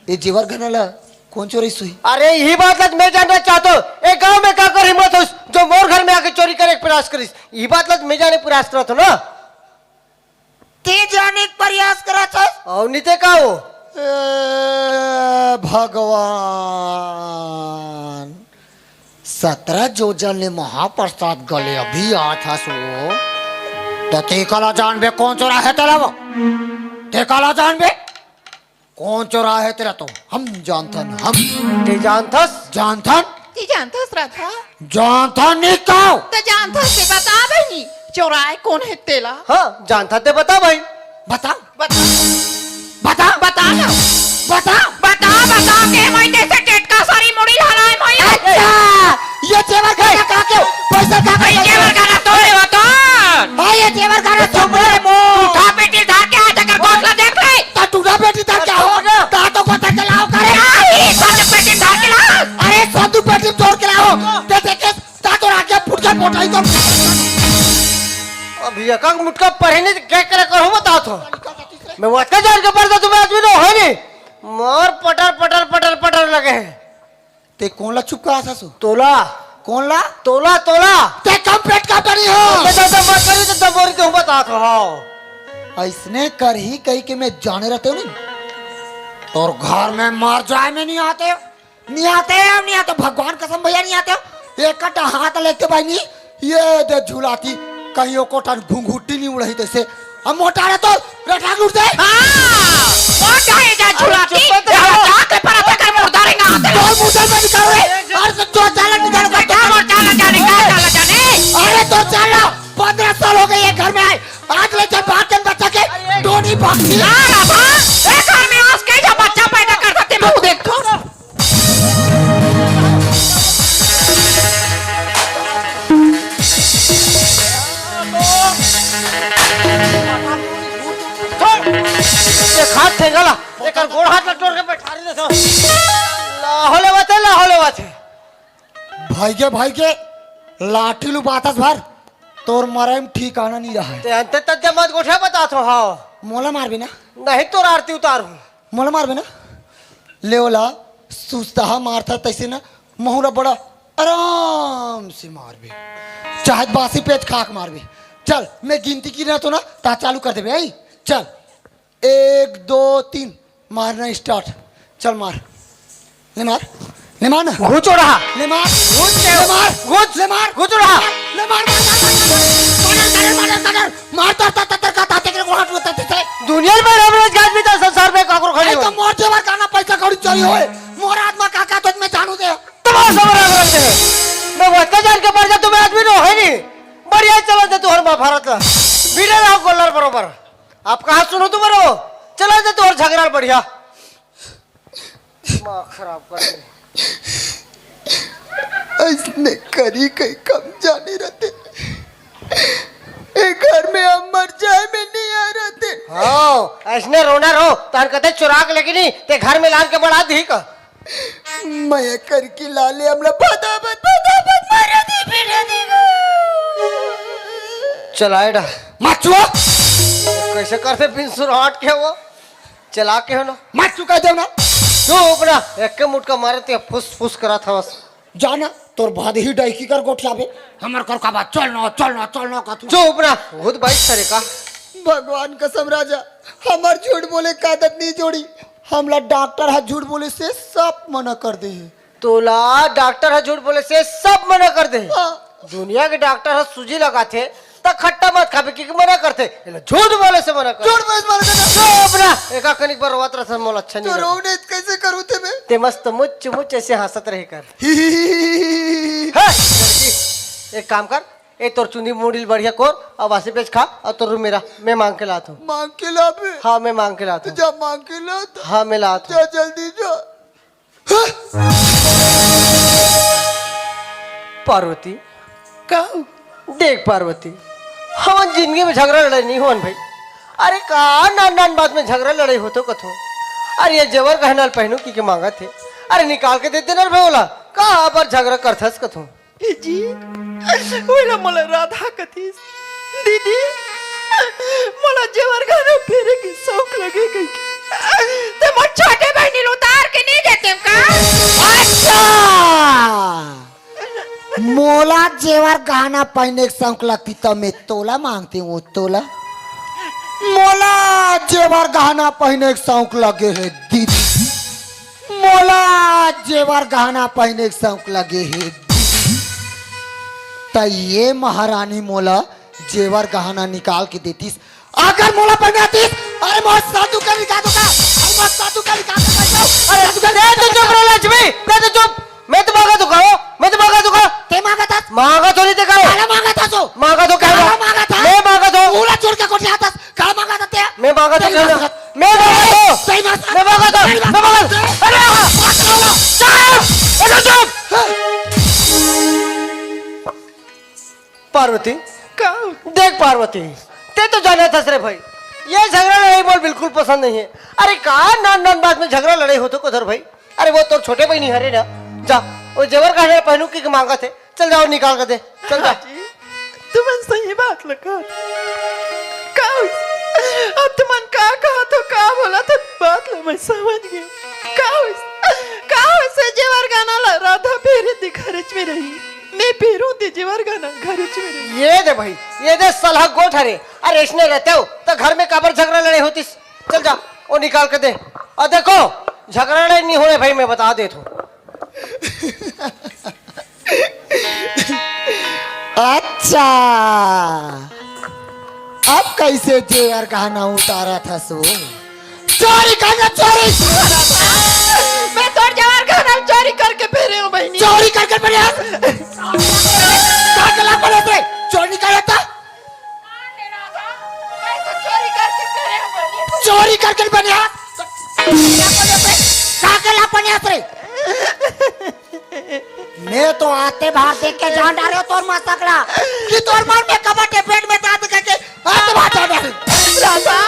ये जेवर गहना ला कोन चोराइस होही? अरे इही बात ला मैं जानना चाहत हूँ, ए गाँव में काकर हिम्मत होइस, जो मोर घर में आके चोरी करे के प्रयास करिस? इही बात ला मैं जाने के प्रयास करत हूँ ना। ते जाने के प्रयास करत हस? अउ नइ ते का हो? ए भगवान, सतरा जोजन ले महाप्रसाद गले अभी आत हस वो, त ते काला जानबे कोन चोराय हे तेला वो? ते काला जानबे? कोन चोराय हे तेला तो हम जानथन, हम। ते जानथस? जानथन। ते जानथस राधा? जानथन नहीं तो। ते जानथस ते बता बहिनी, चोराय कोन हे तेला? हाँ, जानथस ते बता भाई। बता। बता। बता। बता ना। बता। बता, बता के मैं जैसे टेटका सारी मुड़ी हलाए मैं। अच्छा, ये जेवर गहना कहाँ के? पैसा कहाँ के? ये जेवर गहना तो ले वो तो। हाँ, ये जेवर गहना तो ले वो। उठा बेटी धार के आ जाकर घोंसला देख ले। ता टूरा बेटी धार के आओ। ता तो को धार के लाओ करे। अरे, संदूक पेटी धार के ला। अरे, संदूक पेटी तोड़ के लाओ। ते देखे, ता तो राजा फुट के मोटाई तो। अब ये का मुटका पढ़े नहीं, क्या करे करो, बता तो। मैं वो अतका जान के पढ़ता, तुम्हें आदमी तो है नहीं। मार पटर, पटर, पटर, पटर लगे हैं। ते कोन ला चुप करा सासू? तोला। कोन ला? तोला, तोला। ते कम पेट का तो नहीं हो। ते तो मत करी, तो दबोरी तो बता तो, हाँ। ऐसने करही कहिके मैं जाने रहते हो नहीं। तोर घर में मर जाए में नहीं आते। नहीं आते, नहीं आते। भगवान कसम भैया नहीं आते। एक कटा हाथ लेके भाई नहीं। ये दे झुलाती, कहीं ओको ठन घुंघुटी नहीं उड़ही तैसे। हम मोटा रहे तो रठा लूट दे। हाँ, और जाए जा झुलाती, चुप तो रहो। जाके पर आता कर मुर्दा रेंगा आते। तोर मुंह से निकाल रे। अरे तो चोर चाला निकाल कर बैठा मोर चाला जाने का चाला जाने। अरे तो चाला पन्द्रह साल हो गए ये घर में आए। आज ले जब बात बच्चा के टोनी भाग गया। ना बाबा, ए घर में आज के जब बच्चा पैदा कर सकते मुंह देख तो। ये खात थे गला, एकर गोड़ हाथ ल तोड़ के बैठा रहे थे। लाहौले बात है, लाहौले बात है। भाई के, भाई के लाठी लू बातस भर, तोर मरे में ठिकाना नहीं रहा है। ते अंते तक जब मत गोठिया बता थो, हाँ। मोला मारबे ना? नहीं, तोर आरती उतार हूँ। मोला मारबे ना? ले ओला सुस्ताहा मारता तैसे ना, महूरा बड़ा आराम से मारबे, चाहे बासी पेज खाक मारबे। चल, मैं गिनती की ना तो ना, ता चालू कर देबे, आई? चल, एक, दो, तीन, मारना स्टार्ट। चल मार, ले मार, ले मार ना। घुचो रहा। ले मार, घुच ले मार, घुच ले मार, घुच रहा। ले मार, मार, मार, मार, मार, मार, मार, मार, मार, मार, मार, तर, तर, तर, तर, का ताते के गोहाट में तते थे। दुनिया में हम रोज गाज भी तो संसार में काकरो खड़ी अरे हो। तो मोर जेवर गाना पैसा कौड़ी चोरी होए, मोर आत्मा काका तुझ में जानू दे। तुम्हारा सब रंग रंग है। मैं वो इतना जान के मर जा, तुम्हें आदमी नो है नहीं। बढ़िया चला दे तू हर महाभारत का। बीरे रहो गोलर बरोबर। आप कहाँ सुनो तुम्हारो? चला दे तू हर झगड़ा बढ़िया। दिमाग खराब कर दे। ऐसने करी कई कम जाने रहते। ए घर में हम मर जाए में नहीं आ रहते। हाँ, ऐसने रोना रो, तान कहते चुराग लेके नहीं, ते घर में लान के बढ़ा दी का? मैं करके लाले हमला फटाफट, फटाफट मारे दी, पीटे दी। चलाए डा। मचुआ। कैसे करते बिन सुराट के वो? चला के हो ना। मचु कह दे ना। चुप ना, एक के मुटका मारे ते फुस फुस करा था बस। जाना, तोर भाद ही डाइकी कर गोठियाबे। हमर कर का बात, चल ना, चल ना, चल ना, का तू। चुप ना, खुद बाइक सरे का। भगवान कसम राजा, हमर झूठ बोले का आदत नहीं जोड़ी। हमला डॉक्टर ह झूठ बोले से सब मना कर दे हे। तोला डॉक्टर ह झूठ बोले से सब मना कर दे। हाँ। दुनिया के डॉक्टर ह सूजी लगाथे, त खट्टा मत खाबे, कि मना करथे। एला झूठ बोले से मना कर। झूठ बोले से मना कर। चुप ना, एका कनिक बार रोवत रहथस, मोला अच्छा नहीं तो लगता। रोने कैसे करूँ थे मैं? ते मस्त मुच मुच ऐसे हंसत रहे कर। ही, ही, ही, ही, ही, ही। हाँ, एक काम कर, ए तोर चुंदी मुड़ी ल बढ़िया कोर, अउ बासी पेज खा, अउ तोर मेरा, मैं मांग के लात हूँ। मांग के लाबे? हाँ, मैं मांग के लात हूँ। जा मांग के ला तो। हाँ, मैं लात हूँ। जा जल्दी जा। पार्वती। का? देख पार्वती, हमन जिंदगी में झगड़ा लड़ाई नहीं होन भाई। अरे का नान नान बात में झगड़ा लड़ाई होतो कथो। अरे ये जेवर गहना ल पहनू कि के मांगत हे। अरे निकाल के देते ना रे भाई ओला। का अबर झगड़ा करथस कथो। ए जी, ओला मोला राधा कथिस। दीदी, मोला जेवर गहना फेरे के शौक लगे कहिके। ते मोर छोटे बहिनी ल उतार के नहीं देते का? अच्छा, मोला जेवर गहना पहने के शौक लगती त मैं तोला मांगती हूँ, तोला। मोला जेवर गहना पहने के शौक लगे हे दीदी। मोला जेवर गहना पहने के शौक लगे हे। त ये महारानी मोला जेवर गहना निकाल के देतिस। अगर मोला पहनातिस, अरे मोर साधु का निकाल दो का? अरे मोर साधु का निकाल दो का? अरे साधु का दे तो चुप रहो लक्ष्मी, दे तो चुप। मैं तो मांगा तो कहो, मैं तो मांगा तो कहो। ते मांगा था? मांगा तो नहीं देखा। काला मांगा था सो? मांगा तो क्या? काला मांगा था? मैं मांगा तो। पूरा छोड़ के कोठे आता। का मांगा था ते? मैं मांगा तो तेरी क्या? मांगा था। मैं मांगा तो। सही बात। मैं मांगा तो। सही बात। मैं मांगा तो। अरे हाँ। बात करो ना। चुप! अरे चुप! पार्वती, का? देख पार्वती, ते तो जाना था रे भाई, ये झगड़ा लड़ाई मोला बिल्कुल पसंद नहीं है। अरे का नान नान बात में झगड़ा लड़ाई होतो कथो रे भाई? अरे वो तोर छोटे बहिनी हरे ना, जा वो जेवर गहना पहनू कि मांगत हे, चल जाओ निकाल के दे, चल जा। हाँ जी, तुमन सही बात ल कहा। का होइस? अब तुमन का कहा तो का बोला तो बात ल मैं समझ गया। का होइस? का होइस जेवर गहना ल राधा फेरे दे घरच में रही। मैं फेरू दे जेवर गहना घरच में रही। ये दे भाई, ये दे सलहा गोठ हरे। अरे इसने रहते हो तो घर में काबर झगड़ा लड़ाई होतिस? चल जा, वो निकाल के दे। और देखो, झगड़ा नहीं होने भाई, मैं बता देता हूँ। अच्छा, अब कैसे जेवर गहना उतारा था सो? चोरी करना, चोरी। मैं तोर जवार खाना चोरी करके पहरे हूँ बहनी। चोरी करके पहरे हस? का के लाभ पड़े रे? चोरी का रहता? मैं तो चोरी करके पहरे हूँ बहनी। चोरी करके पहरे हस? का के लाभ पड़े रे? मैं तो आते बार देख के जान डारे तोर मसकला कि तोर मन में कपट है, पेट में दांत करके आते बार जान डारे। राधा,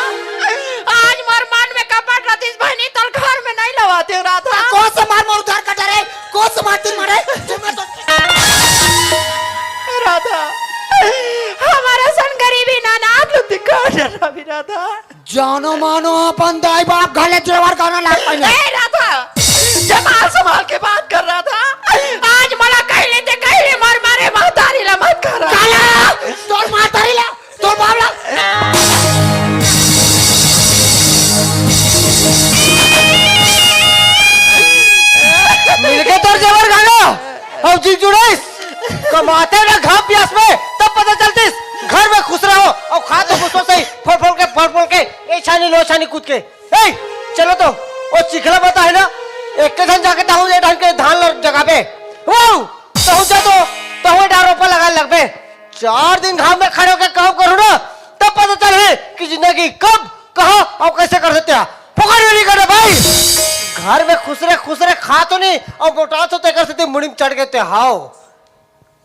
आज मोर मन में कपट रतिस बहनी, तोर घर में नहीं लवाते हो राधा। कौन से मार मोर घर का डरे, कौन से मार तीन मारे? तुम्हें तो राधा, हमारा सन गरीबी ना ना तू दिखा डरा भी राधा। जानो मानो अपन दाई बाप घले जेवर गहना लाग पहने। ए राधा, जमाल संभाल के बात कर राधा। आज मला कहले ते कहले मार मारे महतारी ला मत कर। काला, तोर महतारी ला, तोर बाप ला। मिलके तोर जेवर गहना। अब जी जुड़ाइस, कमाते ना घाम प्यास में, तब पता चलतिस। घर में खुश रहो, अउ खा तो खुश हो सही, फोल फोल के, फोल फोल के, ए छानी लो छानी कूद के। ए, चलो तो, ओ चिखला बता है ना, एक के धन जाके ताहू ए ढंग के धान ल जगाबे। वो, तहू जा तो, तहू ए डार रोपा लगा लगबे। चार दिन घाम में खड़े होके काम करू ना, तब पता चलही कि जिंदगी कब, कहाँ अउ कैसे कर देते हैं। फोकट में नहीं करना भाई। घर में खुश रहे, खुश रहे, खा तो नहीं, अउ मोटा तो तेकर से मुड़ी में चढ़ गए ते हाव।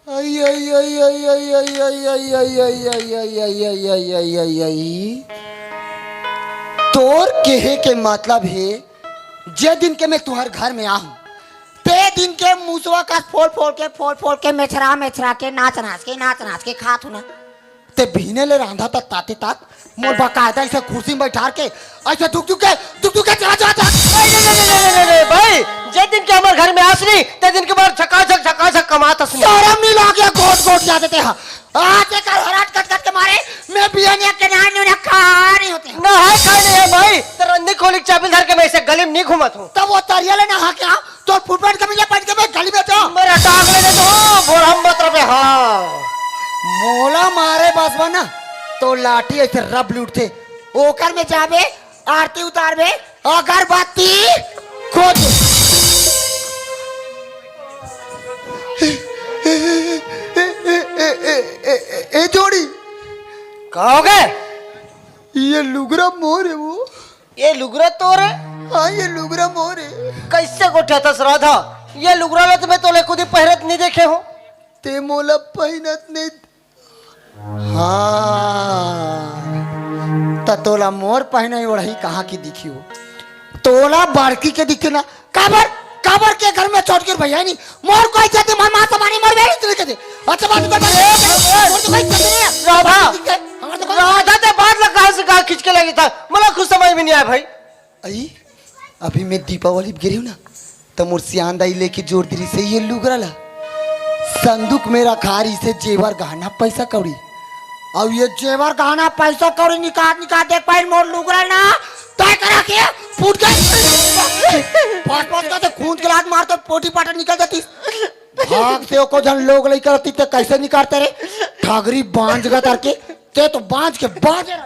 आई, आई, आई, आई, आई, आई, आई, आई, आई, आई, आई, आई, आई, आई, आई, आई, आई, आई, आई। तोर कहे के मतलब हे, जे दिन के मैं तुहर घर में आहूं, ते दिन के मुसवा का फोल फोल के, फोल फोल के, मेछरा मेछरा के, नाच नाच के, नाच नाच के खात हूं ना। ते बिहने ले रांधा तक ताते तक मोर बकायदा ऐसे कुर्सी में बैठार के ऐसे दुख दुख के, दुख दुख के चला जाता। नहीं, नहीं, नहीं, नहीं, नहीं, नहीं, नहीं, भाई, जे दिन के हमर घर में आस नहीं, ते दिन के बार झकाझक, झकाझक कमात हस नहीं। शरम नहीं लागे, गोट गोट जाते ते हा। आज एकर हराट कट कट के मारे, मैं बियनिया के नान नहीं खा नहीं होते। ना है, खाए नहीं है भाई, तो रंदी खोली चाबिल धर के मैं ऐसे गली में नहीं घूमत हूँ। तब वो तरिया ले ना हा क्या? तोर फुटपाथ के मिले पट के मैं गली में तो। मेरा टांग ले दे तो, बोरम मत रबे, हाँ। मोला मारे बस बना, तो लाठी ऐसे रब लूटते। ओकर में जाबे, आरती उतारबे, अगरबत्ती खोज। ए, ए, ए, ए, ए, ए, ए, ए, ए, जोड़ी। का हो गए? ये लुगरा मोर है वो। ये लुगरा तोर है? हाँ, ये लुगरा मोर है। कैसे गोठियाथस राधा? ये लुगरा ला तो मैं तोले कदी पहिरत नहीं देखे हो। ते मोला पहिनत नहीं। हाँ, त तोला मोर पहिने ओढ़ही कहाँ की दिखी हो? तोला बड़की के दिखे ना। काबर, काबर के घर में छोटकी भैया नहीं? मोर कोई इज्जत नहीं, मोर माँ समानी, मोर बेली इतनी के दे। अच्छा बात कर, बात कर। मोर तो कोई इज्जत नहीं है। राधा, हमारे तो कोई राधा ते बात ला कहाँ से कहाँ खींच के लगी था? मला खुद समझ में नहीं आया भाई। आई, अभी मैं दीपावली पे गिरी हूँ ना, तो मोर सियान दाई लेके जोर दिरी से ये लुगरा ला। संदूक में रखा रही से जेवर गहना पैसा कौड़ी। अब ये जेवर गहना पैसा कौड़ी निकाल निकाल देख पाई मोर लुगरा ना, तय करा के फूट गई। पाँच पाँच का तो खून के लात मार तो पोटी पाटा निकल जाती। भाग से ओको झन लोग लइका रहती ते कैसे निकारते रे? ठगरी बांझ गा तरके, ते तो बांझ के बांझ रह।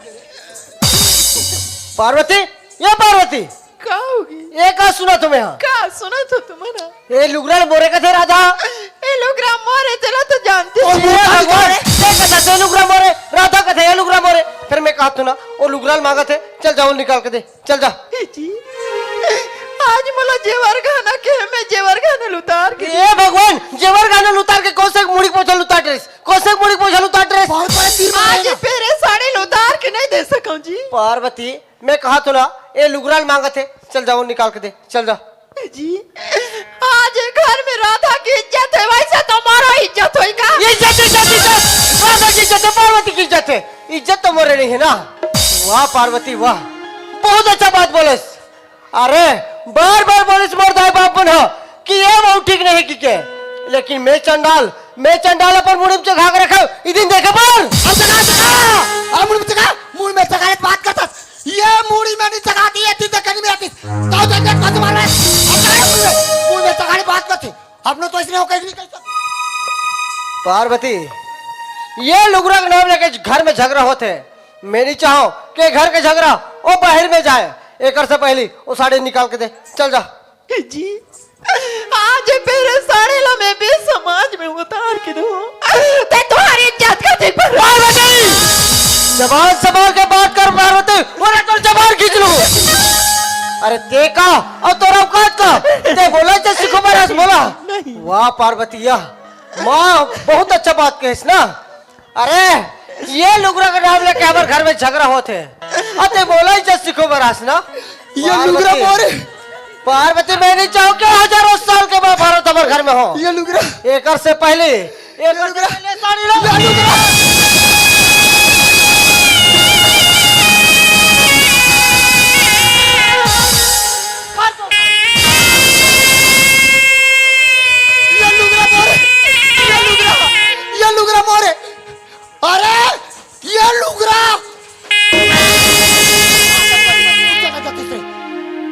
पार्वती, ये पार्वती, का होगी? ये का सुना तुम्हें यहाँ? का सुना तो तुम्हारा? ये लुगरा मोरे का थे राधा। ये लुगरा मोरे तेला तो जानते ओ, हो। ये भगवान, ये कथा थे लुगरा मोरे, राधा कथे ये लुगरा मोरे। फिर मैं कहा तू ना, वो लुगरा मांगा थे, चल जाओ निकाल के दे। चल जा। ए जी, आज मोला जेवर गहना के, मैं जेवर गहना ल उतार के। ए भगवान, जेवर गहना ल उतार के कोसे मुड़ी पोछा ल उतार ड्रेस, कोसे मुड़ी पोछा ल उतार ड्रेस। बहुत बड़े पीर आज मारेगा। पेरे साड़ी ल उतार के नहीं दे सकूं जी। पार्वती, मैं कहा तो ना, ए लुगरा ल मांगत हे, चल जाओ निकाल के दे, चल जा। ए जी, आज ये घर में राधा की इज्जत है, वैसे तो मारो इज्जत होई का? इज्जत, इज्जत, इज्जत, राधा की इज्जत है, पार्वती की इज्जत है, इज्जत तो मोरे नहीं है ना। वाह पार्वती वाह, बहुत अच्छा बात बोलस। अरे बार बार बोलस मोर दाई बाप मन ह कि ये बहू ठीक नहीं की के, लेकिन मैं चंडाल, मैं चंडाल अपन मुड़ी में चघा के रखे, ई दिन देखे पर। अब चघा, चघा, अब मुड़ी में चघा, मुड़ी में चघा ले बात करता। ये मुड़ी में नहीं चघाती, ये तीन कनी में आती। ताऊ देख देख कद मार रहा है। अब चघा मुड़ी में, मुड़ी में चघा ले बात करती। अपनो तो इसने हो कहीं नहीं कर सकती। पार्वती, ये लुगरा के नाम लेके घर में झगड़ा होते। मैं नहीं चाहूं कि घर के झगड़ा वो बाहर में जाए। एकर से पहली वो साड़ी निकाल के दे। चल जा। जी, आज ये पहरे साड़ी ला मैं भी समाज में उतार के दूँ। ते तुम्हारी इज्जत का दिन पर पार्वती! जबान संभाल के बात कर पार्वती, वरना तो जबान खींच लूँ। अरे ते का, अउ तोर औकात का? ते बोला जे सीखो बरस बोला। नहीं। वाह पार्वतिया, माँ बहुत अच्छा बात कहेस ना। अरे, ये लुगरा के नाम लेके हमर घर में झगरा होत हे। अते बोला ही जस सीखो बरास ना। ये लुगरा पार्वती, मोरे। पार्वती, मैं नहीं चाहूँ कि हजारों साल के महाभारत हमर घर में हो। ये लुगरा। एकर से पहले, एकर से लुगरा। पहले साड़ी लो। ये लुगरा। ये लुगरा मोरे। ये लुगरा। ये लुगरा मोरे। अरे, ये लुगरा।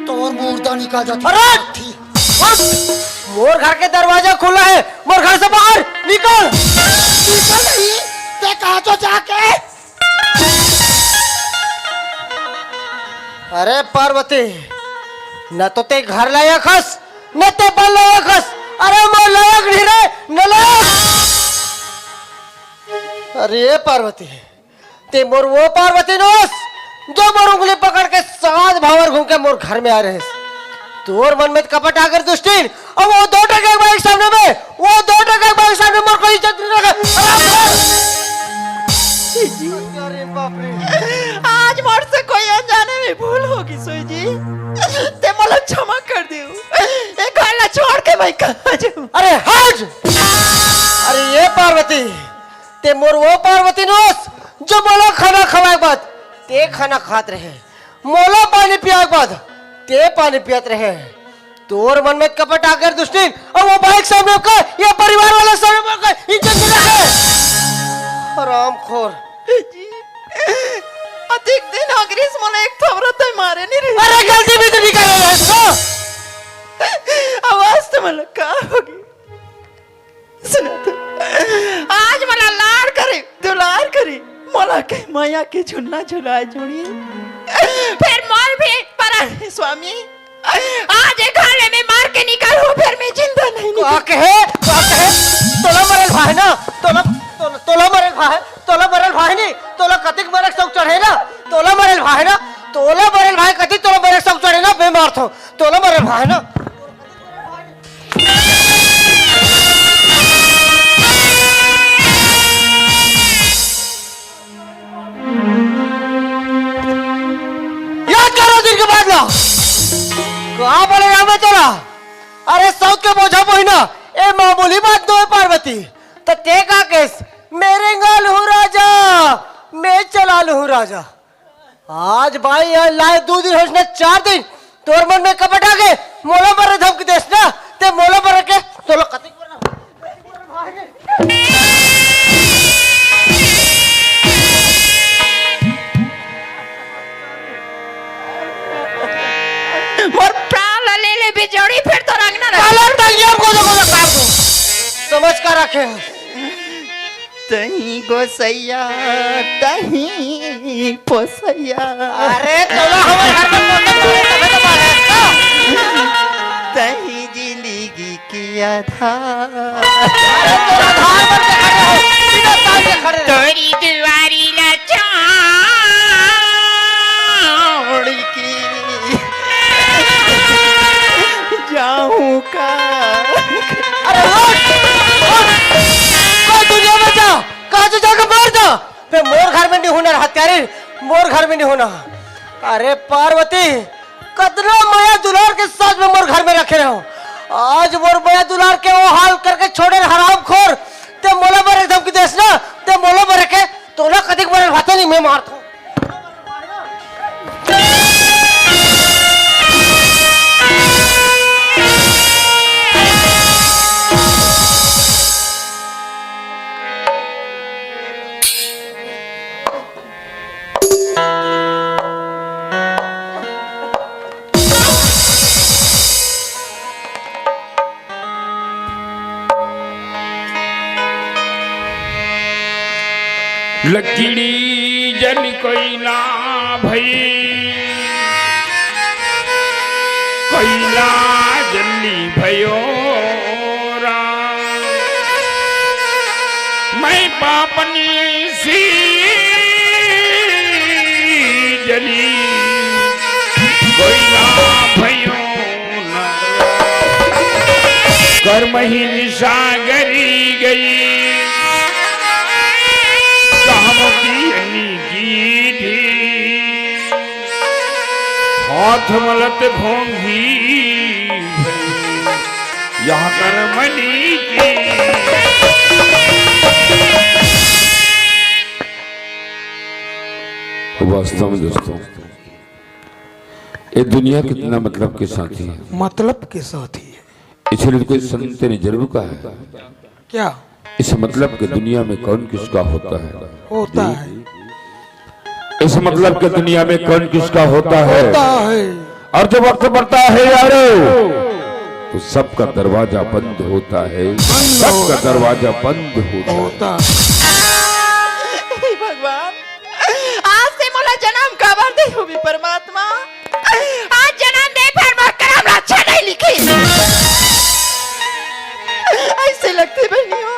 तोर मुर्दा निकल जाती। अरे! ठीक। मोर घर के दरवाजा खुला है, मोर घर से बाहर निकल। निकल नहीं, ते कहाँ तो जाके? अरे पार्वती, न तो ते घर लायक हस, न ते बन लायक हस। अरे मोर लायक नहीं रे, न लायक। अरे पार्वती, ते मोर वो पार्वती नोस, जो मोर उंगली पकड़ के सात भावर घूम के मोर घर में आ रहे। तोर मन में कपट आकर दुष्टिन, अब वो दो टके बाइक सामने में, वो दो टके बाइक सामने मोर कोई इज्जत नहीं रखे। अरे बाप रे। आज मोर से कोई अनजाने में भूल होगी सोई जी, ते मोला क्षमा कर दियो। ये घर ला छोड़ के मैं कहाँ जाऊँ? अरे हट। अरे ये पार्वती, ते मोर वो पार्वती नोस, जो मोला खाना खवाए के बाद ते खाना खात रहे, मोला पानी पियाए के बाद ते पानी पियत रहे। तोर मन में कपट आकर दुष्टिन, और वो बाइक सामने का, ये परिवार वाला सामने का, इज्जत नहीं रखे। हरामखोर। जी, अधिक दिन हो ग्रीस मोला एक थोबरा तय मारे नहीं रही। अरे गलती भी तो नहीं करे रहे तो। आवाज तो मतलब का होगी? सुना तो, आज मोला लाड़ करे, दुलार करे, मोला के मया के झुलना झुलाए जोड़ी। फिर मोर भी परा है स्वामी। आज एक हाले में मार के निकाल हो, फिर मैं जिंदा नहीं का निकल। कहे, का कहे? तोला मरल भाई ना, तोला, तोला, तोला मरल भाई, तोला मरल भाई नहीं, तोला कतिक मरक शौक चढ़े ना, तोला मरल भाई ना, तोला मरल भाई कतिक तोला मरक शौक चढ़े ना, मैं मारथों, तोला मरल भाई ना। याद करो दिन के बाद ला। का बोले राम है तोला? अरे सौत के बोझा बोहिना, ए मामूली बात नोहे पार्वती। त ते का केस? मैं रेंगाल हूँ राजा, मैं चलाल हूँ राजा। आज भाई यार लाए दो दिन होइस ना, चार दिन तोर मन में कपट आ गए, मोला मरे धमकी देस ना, ते मोला मरे के तोला कतिक मरना। मोर प्राण ला ले ले बिजोड़ी, फिर तो रंगना रहे। काला तंगिया को तो, को तो काट दो। समझ का रखे। तही गोसैया, तही पोसैया। अरे, तोला हमर घर में पोसैया, तबे तो बात है। तही जिंदगी के आधार। अरे, तोर आधार बन के खड़े हो, बिना ताल के खड़े रहो। तोरी दुआरी ला छोड़ के जाऊं का? अरे उठ, उठ। कोई दुनिया में जा, कहाँ से जाके मर जा। बे मोर घर में नहीं होना हत्यारी, मोर घर में नहीं होना। अरे पार्वती, कतना मया दुलार के साथ में मोर घर में रखे रहो। आज मोर मया दुलार के वो हाल करके छोड़े हरामखोर। ते मोला मरे धमकी देस ना, ते मोला मरे के, तोला कतिक मरे भाते नहीं मैं मारता हूँ। लकड़ी जल कोइला भई। जल्दी भयो राम, मैं पापनी सी जली, कोई ना भयो ना। कर्म ही निशा गरी गई, काम की अनी की थी। हाथ मलत भोंगी, यह कर्मनी की। वास्तव में दोस्तों, ये दुनिया कितना मतलब के साथी है। मतलब के साथी है। इसलिए तो कोई संत ने जरूर कहा है, क्या? इस मतलब के दुनिया में कौन किसका होता है? होता है। इस मतलब के दुनिया में कौन किसका होता है? होता है। और जब वक्त पड़ता है यारो, तो सबका दरवाजा बंद होता है। बंद सबका होता है। दरवाजा बंद होता है। होता है। हे भगवान, आज से मोला जन्म काबर दे होबे परमात्मा? आज जन्म दे पर मोर करम ला अच्छा नहीं लिखे। ऐसे लगथे बहनी हो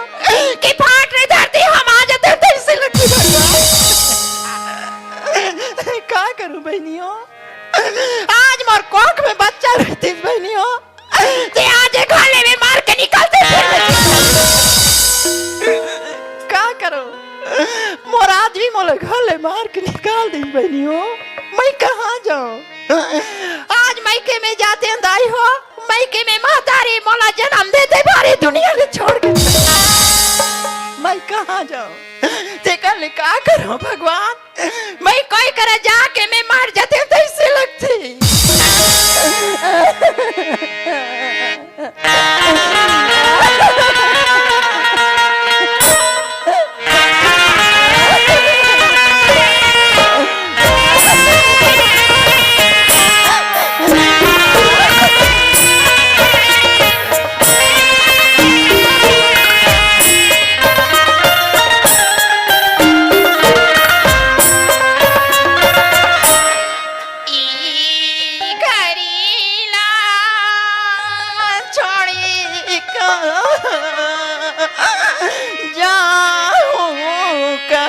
कि फाट रे धरती हम आ जाते तो ऐसे लगथे भगवान। का करूं बहनी हो, आज मोर कोख में बच्चा रहतीस बहनी हो, ते आज ए घर ले मार के निकलते फिर मैं का करो? मोर आदमी मोला घर ले मार के निकाल दे बहनी हो, मैं कहाँ जाऊँ? आज मायके में जाते दाई हो, मायके में महतारी मोला जन्म देते भारी दुनिया ले छोड़ के। मैं कहाँ जाऊँ? तेकर ले का करो भगवान? मैं कोई करा जाके मैं मर जाते तो ऐसे लगथे। ई घड़ी ला छोड़ी का जाऊं का।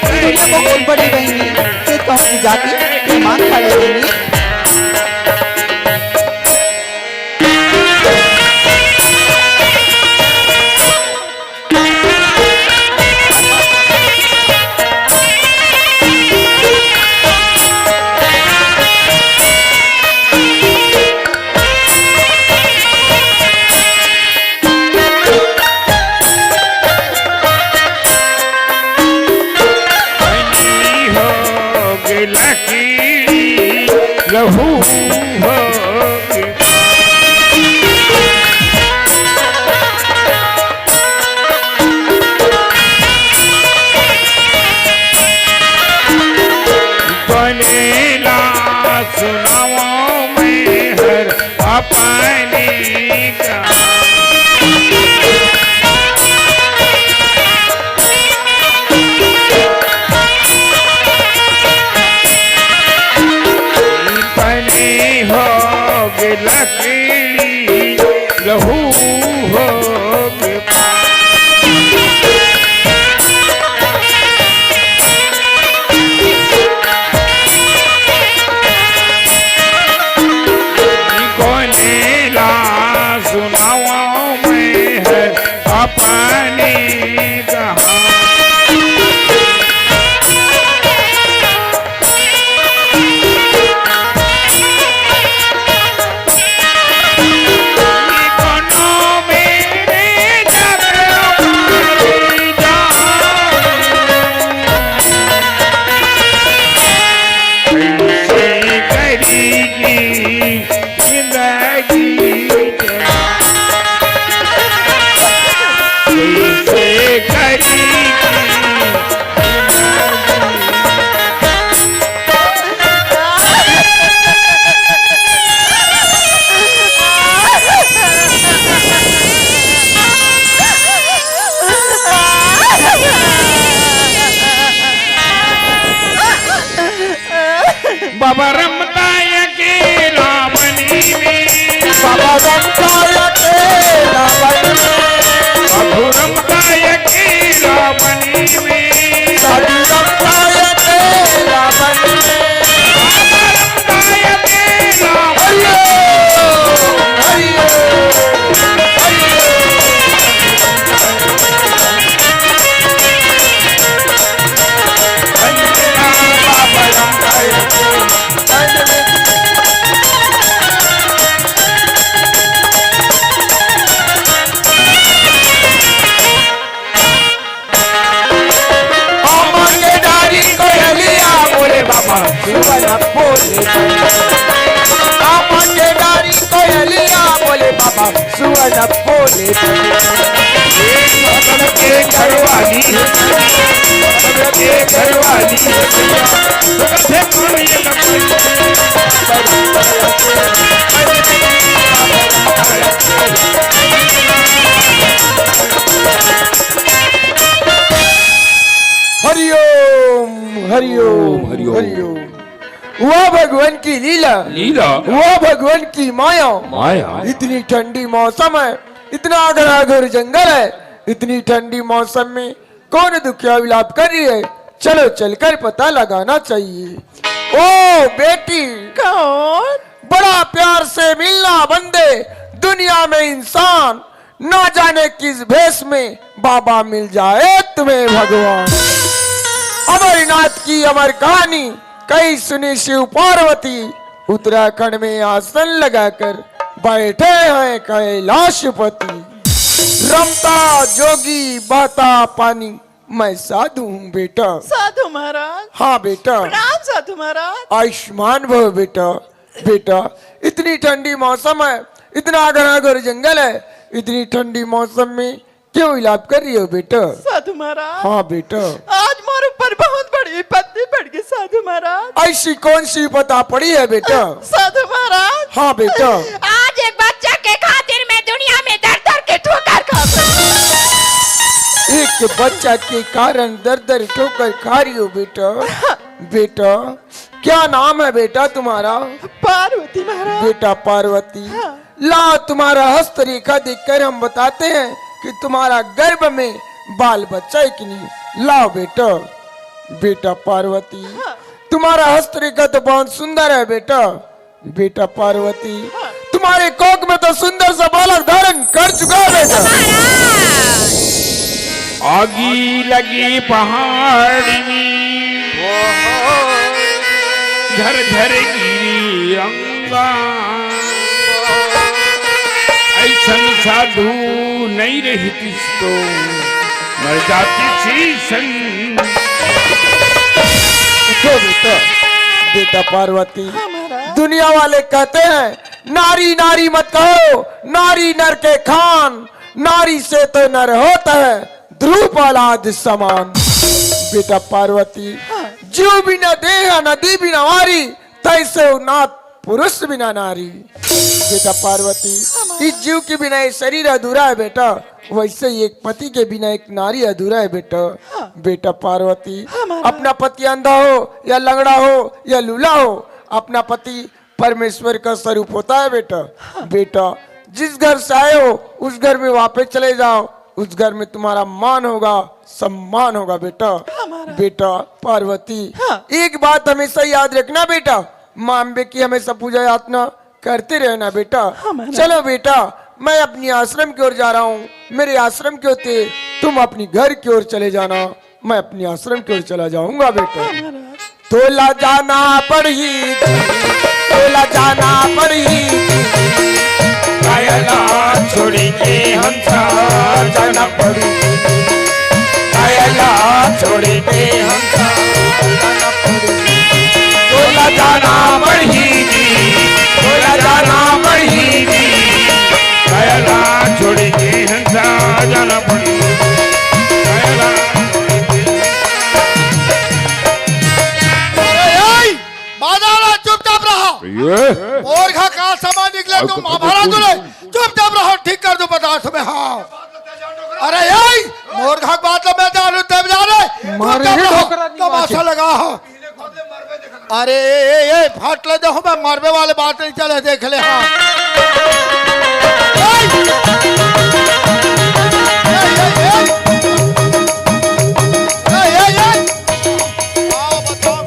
दुनिया बहुत बड़ी बहनी, से कहूँ की जाती, ईमान खड़े बहनी। लकी लहू हो। बनेला सुनावा मैं हर अपनी का। तने हो गे लकड़ी, लहू हो गे कोने ला सुनावा मैं हर अपनी कहानी। कोनो मेरे जिंदगी के कैसे करी। बाबा रमता अकेला बनी में। बाबा रमता अकेला बनी में। बाबू रमता अकेला बनी में। दादी रमता अकेला बनी में। बाबा रमता अकेला बनी में। हरिओम, हरिओम, हरिओम। आमा के डारी कोयलिया बोले बाबा, सुवन बोले। आमा के डारी कोयलिया बोले बाबा, सुवन बोले। ये भगत के घरवाली है, भगत के घरवाली है। हरिओम, हरिओम, हरिओम। हरिओम। वाह भगवान की लीला, लीला। वाह भगवान की माया। माया। इतनी ठंडी मौसम है, इतना घना घोर जंगल है, इतनी ठंडी मौसम में कौन दुखिया विलाप कर रही है? चलो चलकर पता लगाना चाहिए। ओ बेटी, कौन? बड़ा प्यार से मिलना बंदे, दुनिया में इंसान ना जाने किस भेष में बाबा मिल जाए तुम्हें भगवान। अमरनाथ की अमर कहानी कही सुनी शिव पार्वती, उत्तराखंड में आसन लगाकर बैठे हैं कैलाशपति। रमता जोगी बहता पानी, मैं साधु हूँ बेटा। साधु महाराज। हाँ बेटा। प्रणाम साधु महाराज। आयुष्मान भव बेटा। बेटा, इतनी ठंडी मौसम है, इतना घना घोर जंगल है, इतनी ठंडी मौसम में क्यों विलाप कर रही हो बेटा? साधु महाराज। हाँ बेटा। आज मोर ऊपर बहुत बड़ी विपत्ति पड़ गई साधु महाराज। ऐसी कौन सी विपदा पड़ी है बेटा? साधु महाराज। हाँ बेटा। आज एक बच्चा के खातिर मैं दुनिया में दर दर के ठोकर खा रही हूँ। एक बच्चा के कारण दर दर ठोकर खा रही हो बेटा। बेटा, क्या नाम है बेटा तुम्हारा? पार्वती महाराज। बेटा पार्वती, हाँ। लाओ, तुम्हारा हस्तरेखा देखकर हम बताते हैं कि तुम्हारा गर्भ में बाल बच्चा है कि नहीं। लाओ बेटा, बेटा पार्वती, हाँ। तुम्हारा हस्तरेखा तो बहुत सुंदर है बेटा। बेटा पार्वती, हाँ। तुम्हारे कोख में तो सुंदर सा बालक धारण कर चुका है बेटा। आगी लगी पहाड़ में, झर झर गिरी अंगा। ऐसन साधु नहीं रहितिस तो मर जातिस सन। उठो बेटा, बेटा पार्वती, हाँ महाराज। दुनिया वाले कहते हैं, नारी नारी मत कहो, नारी नर के खान, नारी से तो नर होता है द्रुपद समान। बेटा पार्वती, हाँ। जीव बिना देह नदी बिना वारी, तैसे नाथ पुरुष बिना नारी। बेटा पार्वती, हाँ, महाराज। इस जीव के बिना ये शरीर अधूरा है बेटा, वैसे ही एक पति के बिना एक नारी अधूरा है बेटा। हाँ। बेटा पार्वती, हाँ, महाराज। अपना पति अंधा हो या लंगड़ा हो या लूला हो, अपना पति परमेश्वर का स्वरूप होता है बेटा। हाँ। बेटा, जिस घर से आए हो, उस घर में वापस चले जाओ, उस घर में तुम्हारा मान होगा, सम्मान होगा बेटा। हाँ, महाराज। बेटा पार्वती, हाँ। एक बात हमेशा याद रखना बेटा, माँ अम्बे की हमेशा पूजा याचना करते रहना बेटा। हाँ, महाराज। चलो बेटा, मैं अपनी आश्रम की ओर जा रहा हूँ, मेरे आश्रम की ओर से तुम अपनी घर की ओर चले जाना। मैं अपने आश्रम की ओर चला जाऊंगा बेटा। हाँ, महाराज। तोला जाना पड़ही, तोला जाना पड़ही। कायला छोड़ी के हमसा जाना पड़ही। कायला छोड़ी के हमसा जाना पड़ही। तोला जाना पड़ही जी, का समय निकले तुम महाभारत ले। चुपचाप रहो, ठीक कर दूं बतासों में। हाँ। अरे ए, मोर घर बात ल मैं जानहूं, तब जाने। मारे चुपचाप रहो, डोकरा नहीं तमाशा बाजे। लगा हो। अरे ए, ए, ए, फाट ले देखो, मैं मरबे वाले बात नहीं चले, देख ले। हाँ। ए! ए, ए, ए! ए, ए, ए! आओ बताओ।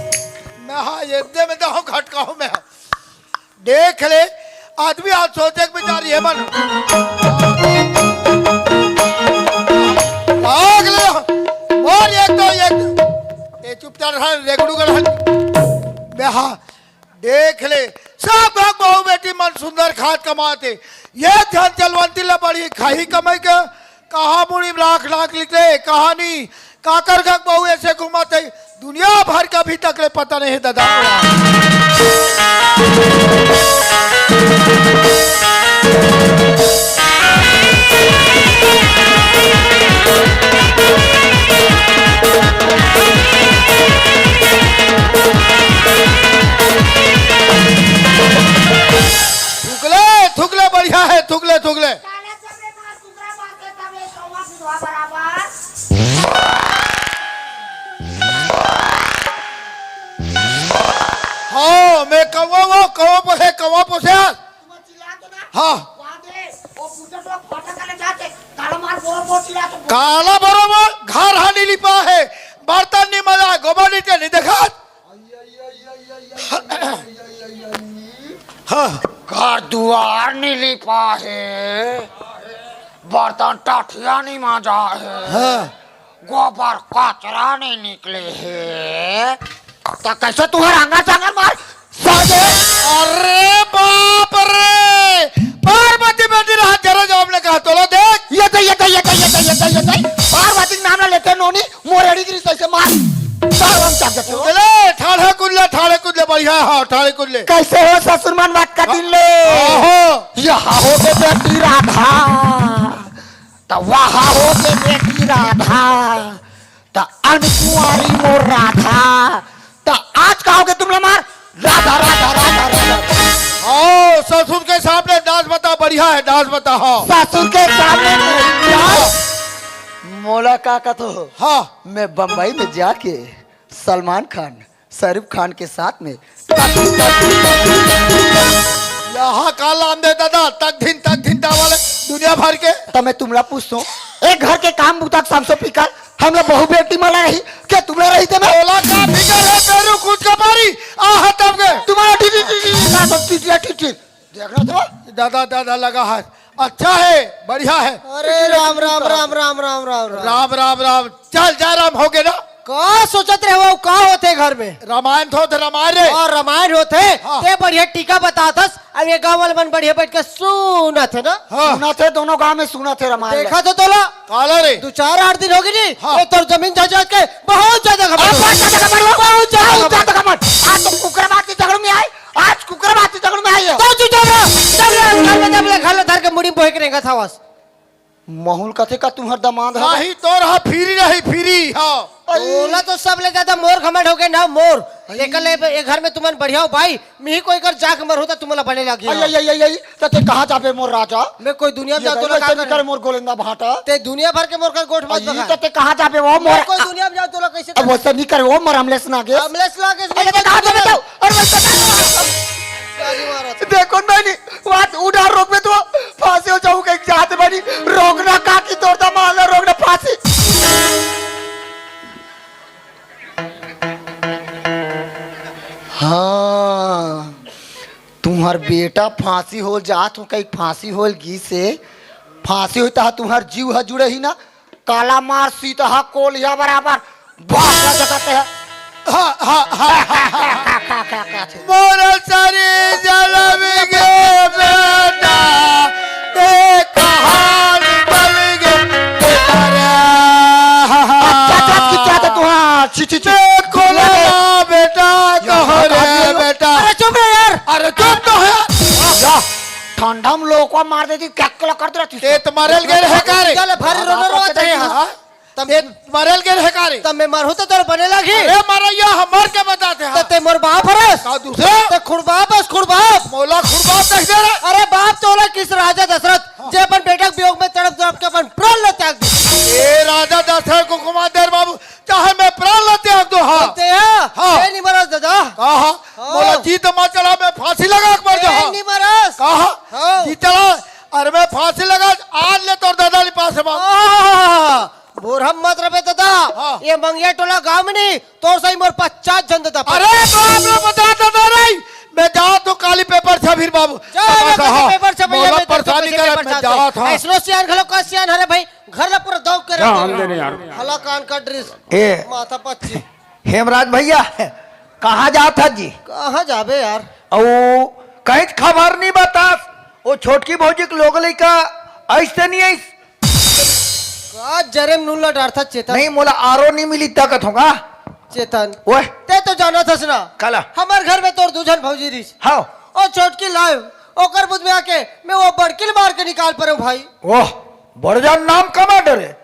मैं हाँ, ये दे में दहो खटका हूँ मैं। देख ले, आदमी आज सोचे के बेचारी है मन। भाग ले, और एक तो एक, ये चुपचाप रहा, रेगड़ू कर रहा। मैं हाँ, देख ले, सब घर बहू बेटी मन सुंदर खात कमाते। ये ध्यान चलवंती ला बड़ी खाही कमाई के, कहाँ मुड़ी में राख नाक लिखले, कहानी काकर घर बहू ऐसे घुमाते, दुनिया भर का अभी तक ले पता नहीं दादा। थुकले, थुकले, बढ़िया है, थुकले, थुकले। हाँ, मैं कौवा वो, कौवा पोसे, कौवा पोसे। हाँ। काला बरोबर घर हा नी लिपा है, बर्तन नी मजा, गोबर नी टेली देखा। हाँ। घर दुआर नी लिपा है, बर्तन टठिया नी मजा है, हाँ। गोबर कचरा नी निकले है, त कैसे तुहर आंगर चांगर मार साले? अरे बाप रे, पार्वती बेटी रहा जरा जवाब ने कहा तोला देख। ये दे, ये दे, ये दे, ये दे, ये दे, ये दे। पार्वती के नाम ना लेते नोनी, मोर एड़ी गिरी सही से मार। सार हम चाप देते हो। ले, ठाढ़े कुदले, ठाढ़े कुदले, बढ़िया हो, ठाढ़े कुदले। कैसे हो ससुर मन बात का दिन ले? आहो। यहाँ हो के बेटी राधा, त वहाँ हो के बेटी राधा, त अनकुंवारी मोर राधा, त आज कहोगे तुम लोग मार राधा, राधा, राधा, राधा। आओ, ससुर के सामने डांस बता, बढ़िया है, डांस बता, हाँ। ससुर के सामने क्या? मोला का कथो? हाँ। मैं बम्बई में जाके सलमान खान, शाहरुख खान के साथ में। यहाँ का लाम दे दादा, तक दिन, तक दिन ता वाले दुनिया भर के। त मैं तुमला पूछतो, एक घर के काम बुता के सामसो पिकर, हम लोग बहू बेटी मला रही, के तुमला रही ते मैं? ओला का फिकर है, पेरू कूद का पारी, आहा तब के। तुम्हारा T, T, T, T, T, T, T, T, T. देखना तो। दादा, दादा लगा हाथ। अच्छा है, बढ़िया है। अरे राम, राम, राम, राम, राम, राम, राम। राम, राम, राम। चल जा राम, हो गए ना? का सोचत रहे हो, का होथे घर में? रामायण तो होथे, रामायण रे। और रामायण होथे, हाँ। ते बढ़िया टीका बताथस, अब ये गांव वाले मन बढ़िया बैठ के सुनत हे ना? हाँ। सुनत हे, दोनों गांव में सुनत हे रामायण। देखा तो तोला। काला रे। दो चार आठ दिन हो गए नी, हाँ। ये तोर जमीन जायदाद के बहुत ज्यादा खबर अब हो। बहुत ज्यादा खबर हो। बहुत ज्यादा बहुत खबर। ज्यादा खबर। आज तो कुकरा बात के झगड़ में आए, आज कुकरा बात के झगड़ में आए हो। तो चुप जा, जब ले घर में, जब ले घर में धर के मुड़ी में बोहे के रेंगत हवस। माहौल कथे का तुम्हर दमाद है? नहीं, तोर हा फ्री रही, फ्री, हाँ। अरे। ओला तो सबले ज्यादा मोर घमंड हो गए ना, मोर। अरे। तेकर ले ए घर में तुमन बढ़िया हो भाई, मिही कोई कर जाके मरहूं त तुमला बने लागी। आई, आई, आई, आई, आई, त ते कहाँ जाबे मोर राजा? मैं कोई दुनिया में ये जाओ तो तो लोग ऐसे का नहीं करे। करे मोर गोलेंदा भाटा। ते दुनिया भर के मोर कर गोठ मत आई, बगा। त ते कहाँ जाबे वो मैं मोर कोई दुनिया में जाओ तो लोग कैसे अब कर। वैसे नहीं करे वो मोर अमलेश नागेश। अमलेश नागेश अरे नहीं ते कहाँ जाबे दुनिया तो? अरे वैसे सारी मारत। देखो नहीं, बात उड़ा रोक में तो फांसी हो जाऊं कहीं जाते बनी। रोकना काकी तोड़ता मारना रोकना फांसी। हाँ, तुम्हार बेटा फांसी हो जात हो कहीं फांसी होल गी से। फांसी होता है तुम्हार जीव ह जुड़े ही ना। काला मार सीता हा कोलिया बराबर। बाप का जगत है। हाँ, हाँ, हाँ, हाँ, हाँ। का, का, का, का थे? मोर सारी जलम गे बेटा, ते कहाँ निकल गे बेटा रे? अच्छा, अच्छा, अच्छा, अच्छा, तू हाँ, छी, छी, छी। देखो ना बेटा, कहो रे बेटा। अरे चुप रे यार। अरे चुप तो है। या, ठंडा में लोकवा मार देती, क्या कला करते रहती? ते तो मरल गए है का रे? चल, भारी रोना रोवत है यहाँ। हाँ? तब ये मरल के रहे का रे? तब मैं मरहूं तो तोर बने लगी। अरे मरैया हमर के बताते हैं। तो ते मोर बाप हरस। का दूसरा? ते खुड़बाप हस, खुड़बाप। मोला खुड़बाप कह दे रे। अरे बाप तो ओला किस राजा दशरथ, जे अपन बेटा के वियोग में तड़प तड़प के अपन प्राण ल त्याग दे। ए राजा दशरथ को कुमार बाबू, चाहे मैं प्राण ल त्याग दो, हाँ। ते हा? हाँ। ये नहीं मरस दादा। कहा? हाँ। मोला जीत मा चढ़ा, मैं फांसी लगा के मर जा। ये नहीं मरस। कहा? हाँ। जीत चढ़ा, अरे मैं फांसी लगा, आज ले तोर दादा ले पास बा। आहा, बोरहम मत रबे दादा। हाँ। ये मंगिया टोला गांव में नहीं, तोर सही मोर पचास जन दादा। अरे तो आप लोग बता दादा नहीं, मैं जाओ तो काली पेपर छापिर बाबू। जा, दादा, जा, कहा? पेपर छापे, मोला जा, मैं परेशानी पेपर करे, मैं छापे। जाओ था। ऐसनो सियान घलो का सियान हरे भाई, घर ला पूरा दौग के रख दे। दे यार। हला कान का ड्रेस। ए। माथा पच्ची। हेमराज भैया, कहाँ जात हस जी? कहाँ जाबे यार? अउ कहीं खबर नहीं बतास, वो छोटकी भौजी के लोग लइका आइस ते नहीं आइस? का जरे में नून ला डारथा चेतन? नहीं, मोला आरो नहीं मिली ताकत होगा। चेतन, ओए। ते तो जानत हस ना। काला? हमर घर में तोर दू झन भौजी रहिस। हाँ। ओ छोटकी लाइव, ओकर बुध में आके मैं वो बड़की ल मार के निकाल परे हूँ भाई। ओह, बड़ जान नाम कमा डरे।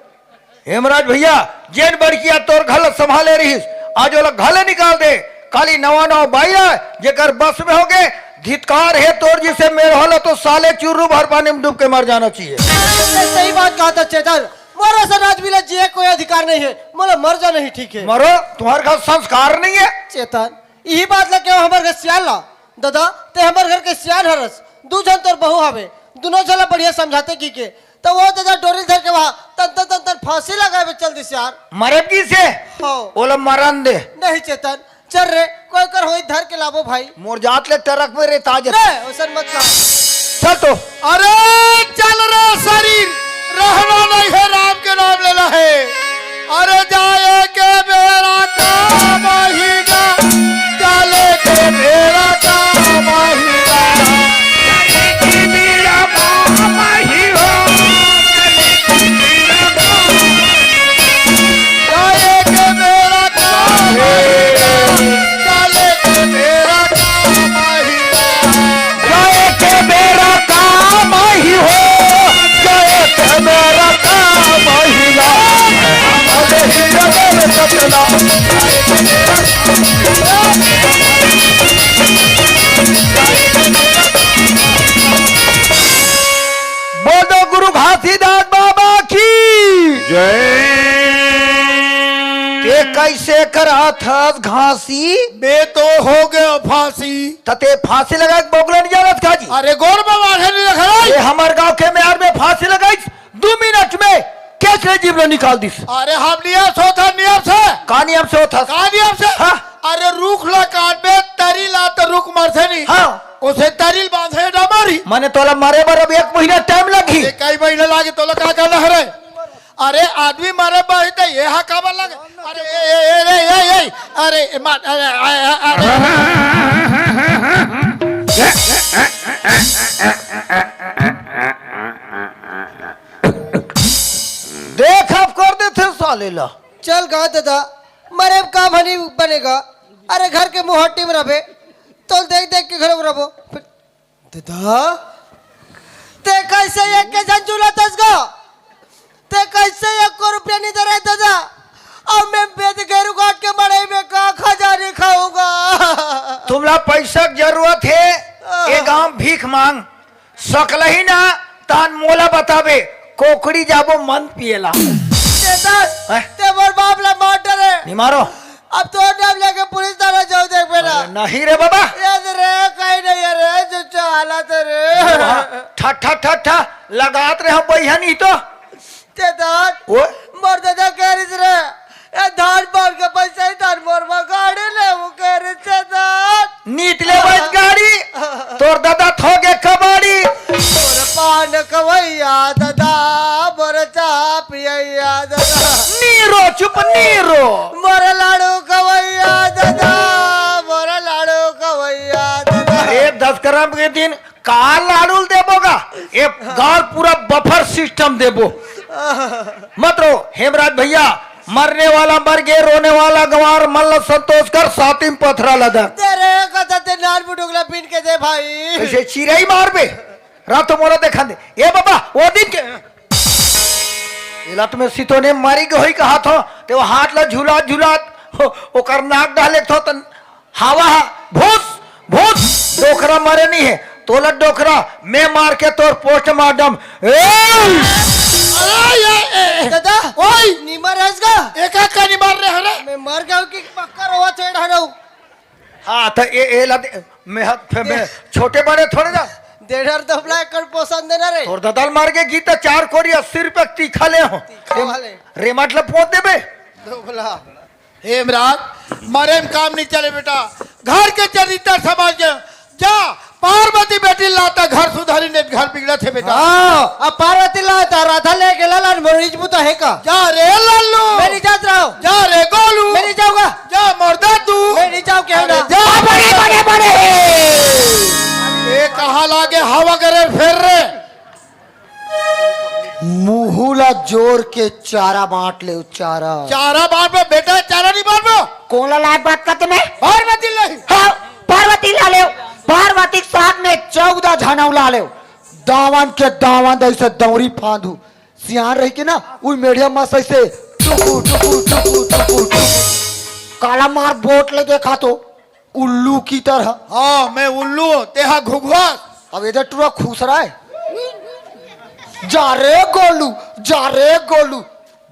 हेमराज भैया, जेन बड़किया तोर घर ल संभाले रहिस, आज ओला घर ले निकाल दे। काली नवा नवा बाई आय, जेकर बस में होगे, धिक्कार हे तोर जिसे मेर होला तो साले चुर्रू भर पानी में डूब के मर जाना चाहिए। ये सही बात कहा था चेतन, मोर असन आदमी ला जिए कोई अधिकार नहीं है, मोला मर जाना ही ठीक है। मरो, तुम्हारे घर संस्कार नहीं है। चेतन, यही बात ला केहो हमर घर सियान ला। दादा, ते हमर घर के सियान हरस, दू झन तोर बहू हवे, दुनों झन ला बढ़िया समझाते की के, तो वो दादा डोरी धर के वहाँ तंतन तंतन फांसी लगाए में चल दिस यार। मरे की से? हाँ। ओला मरन दे। नहीं चेतन, चल रे, कोई कर होई धर के लाबो भाई। मोर जात ले टरक में रे ताज। रे, ओसन मत कहा। चल तो। अरे चल रे शरीर, रहना नहीं है, राम के नाम लेना है। अरे जाए के बेरा का महीना, चले के बेरा का महीना। जाए के बेरा का महीना, चले के बेरा का महीना। जाए के बेरा काम ही हो, जाए के बेरा काम ही हो। अरे हीरा रे सपना। बोलो गुरु घासीदास बाबा की जय। के कैसे कराथस घासी? बे तो हो गयो फांसी। त ते फांसी लगा के बगुला नहीं जानत का जी? अरे गोड़ में मारे नहीं रख रहा। ये हमर गांव के मेहर में फांसी लगाई, दू मिनट में केस ले जीभ ला निकाल दिस। अरे हम नियम से होता, नियम से। का नियम से होता? का नियम से? हाँ। अरे रुख ला काटबे, तरी ला तो रुख मरथे नहीं। हाँ। उसे तरी ल बांधे डामर ही। मने तोला मरे बर अब एक महीना टाइम लगही। अरे कई महीना लागे, तोला का करना है रे? अरे आदमी मरे बर ही तो ये हा काबर लगे? अरे ए, ए, ए, रे, ए, ए, अरे ए, मा-, अरे, अरे, अरे। देख अब कर देथे साले ला। चल गा दादा, मरे अब काम हनी बनेगा। अरे घर के मुहाटी में रबे, तो देख देख के घर में रबो। दादा, ते कैसे एक के झन जुलत हस गा? ते कैसे एक को रुपया नहीं दे रहे दादा? अब मैं बेद घेरू काट के मड़ई में का खजानी खाऊंगा? तुमला पैसा के जरूरत है, ये गांव भीख मांग सकलही ना, तान मोला बताबे, कोकड़ी जाबो मन पिएला। चेतन, हैं? ते मोर बाप ला मार डरे। नहीं मारो। अब तो नाम लेके पुलिस थाना जाओ देख बेटा। अरे नहीं रे बाबा। याद रे, कहीं नहीं है रे, जो चाहला तेरे। ठा, ठा, ठा, ठा, लगात रे हम बइहा नहीं तो। चेतन, ओए? मोर दादा कह रही रे, ए धान पान के पैसा ही धान मोर मा गाड़ी ले, वो कह रही चेतन। नीत ले बस गाड़ी, तोर दादा थोगे कबाड़ी। मोर पान कवैया दादा, मोर चा पियैया दादा। नीरो, चुप नीरो। मोर लाड़ू कवैया दादा, मोर लाड़ू कवैया दादा। अरे दस करम के दिन का लाड़ू ल देबो गा? ए गाल पूरा बफर सिस्टम देबो। मत रो, हेमराज भैया, मरने वाला मर गे, रोने वाला गंवार, मन ल संतोष कर, सातिम पथरा लदा। तेरे कथा ते नान बुडुगला पिन के दे भाई। ऐसे चिरई मारबे, रात मोला देखा दे। ए बाबा, वो दिन के एला तो मैं सितोने मारी के होई कहा थो, ते वो हाथ ला झुला झुला, ओ-, ओकर नाक डाले थो, तन हवा हा, भूस, भूस, डोकरा मरे नहीं है, तोला डोकरा, मैं मार के तोर पोस्टमार्टम, ए! अरे, ये, ए, ए, दादा, ओए! निमर है इसका? एका का निमर रहे हरे? मैं मर गया हूँ कि पक्का रोवा चढ़ रहा हूँ। हाँ, तो ए, ए ला दे, मैं हत, फे-, मैं छोटे बड़े थोड़े ना। डेढ़ हर दबला एकर पोषण देना रे। तोर ददल मार के गीत चार कोरी अस्सी रुपया तीखा ले हो। तीखा वाले। रेमट ला पोत देबे। दबला। हे महाराज, मरे में काम नहीं चले बेटा। घर के चरित्र समझ के जा, पार्वती बेटी लाता घर सुधारी ने घर बिगड़त हे बेटा। हाँ, अब पार्वती लाता राधा ले गेला लान मरीज बुता है का? जा रे लल्लू। मैं नहीं जात रहा हूँ। जा रे गोलू। मैं नहीं जाऊंगा। जा मोर दादू। मैं नहीं जाऊँ क्या अरे ना? जा बड़े, बड़े, बड़े। ए कहाँ लागे हवा करे फेर रे। मुहू ला जोर के चारा बांट ले, चारा। चारा बांट में बेटा, चारा नहीं बांट में। कोन ला लायक बात करते मैं? पार्वती ला ही। हाँ, पार्वती ला ले। पार्वती के साथ में चौदह झन अउ ला ले। दावन के दावन ऐसे दौरी फांदू। सियान रही के ना, उई मेढ़िया मस ऐसे टुकु, टुकु, टुकु, टुकु, टुकु। काला मार बोट ले देखा तो। उल्लू की तरह। हाँ, मैं उल्लू, तेहा घुघुआ। अब इधर टुरा खुश रहा है। जा रे गोलू, जा रे गोलू,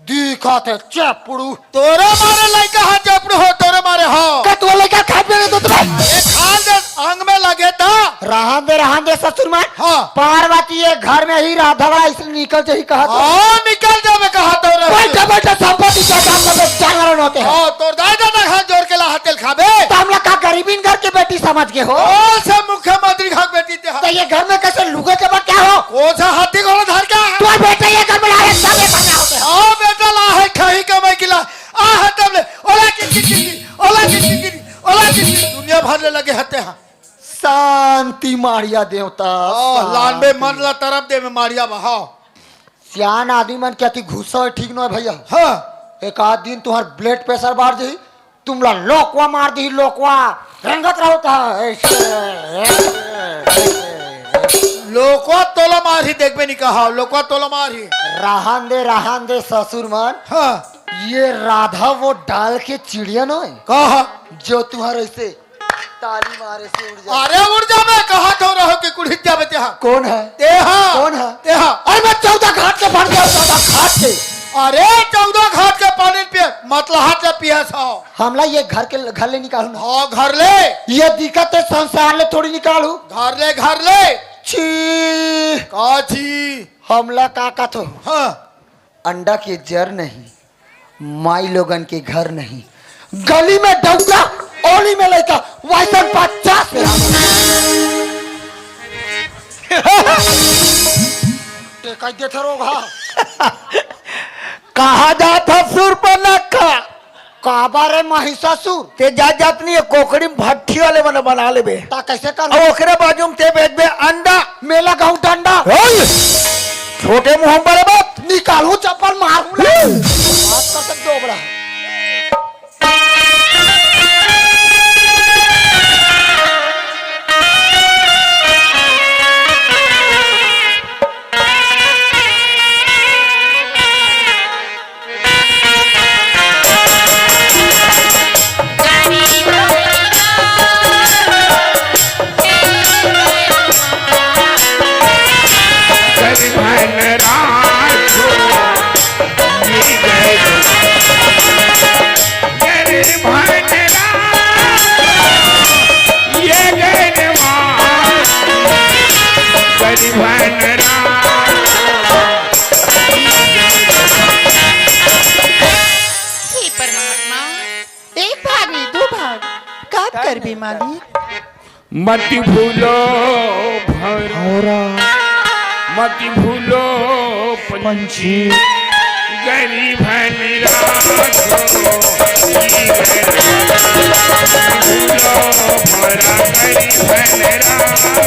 दिखा थे चेपड़ू। तोरे मारे लइका हा चेपड़ू हो, तोरे मारे हो। का तू लइका खाए पीने तो तुम्हें? ये खाल दे अंग में लगे था। रहन दे, रहन दे ससुर मन। हाँ। पार्वती ये घर में ही राधा बड़ा इसलिए निकल जाही कहा तो। हाँ, निकल जावे कहा तो रे। बैठे, बैठे संपत्ति का काम करते जानवर होते हैं। हाँ, तोर दाई दादा हाथ जोड़ के ला हाथ तेल खाबे। तो हम लोग का गरीबीन घर के बेटी समझ के हो? कौन सा मुख्यमंत्री घर बेटी ते हा? तो ये घर में कैसे लुगे के बाद क्या हो? कौन सा हाथी घोड़ा धर के आया? तो बेटा ये घर में आए सब ये बना होते हैं। हाँ बेटा ला है खाही कमाई की ला। आ है तब ले। ओला की की की की। ओला की की की। ओला की की। दुनिया भर ले लगे हते हैं। शांति मारिया देवता, हाँ, शांति। लानबे मन ला तरफ दे में मारिया बा, हाँ। सियान आदमी मन के अति गुस्सा होय ठीक नोहे भैया। हाँ। एक आध दिन तुम्हार blood pressure बढ़ जाही, तुमला लोकवा मार दिही, लोकवा। रेंगत रहो ता, ऐसे, ऐसे, ऐसे। लोकवा तोला मारही, देखबे नहीं कहा, लोकवा तोला मारही। रहन दे, रहन दे ससुर मन। हाँ। ये राधा वो डाल के चिड़िया नोहे। कहा? जो तुम्हारे ऐसे ताली मारे से उड़ जाए। अरे उड़ जा, मैं कहा तो रहो कि कुढ़ित जाबे तेहा। कौन है? तेहा। कौन है? तेहा। अरे मैं चौदह घाट के भर गया, चौदह घाट के। अरे चौदह घाट के पानी पिए, मतलहाट ले पिए सो। हमला ये घर के, घर ले निकालू ना। हाँ, घर ले। ये दिक्कत है, संसार ले थोड़ी निकालू। घर ले, घर ले। छी। का छी? हमला का का थो? हाँ। अंडा के जर नहीं, माई लोगन के घर नहीं, गली में डौका, ओली में लइका, वैसन पचास। ते कह दे थरो भा। कहाँ जात ह सुर पर नखा? काबर रे महिषासुर? ते जात जात नहीं है, कोकड़ी में भट्ठी वाले मन बना लेबे। ता कैसे कर? अब ओकरे बाजू में ते बेचबे अंडा। मेला गाँव डंडा। ओए! छोटे मुंह में बड़े बात। निकालू चप्पल मारू ना। हम्म। बात कर सकते हो बड़ा। हे परमात्मा, एक भाग नहीं, दो भाग, का करबे मालिक? मत भूलो भौरा, मत भूलो पंछी, गरीब है निराश हो, मत भूलो भौरा, गरीब है निराश हो।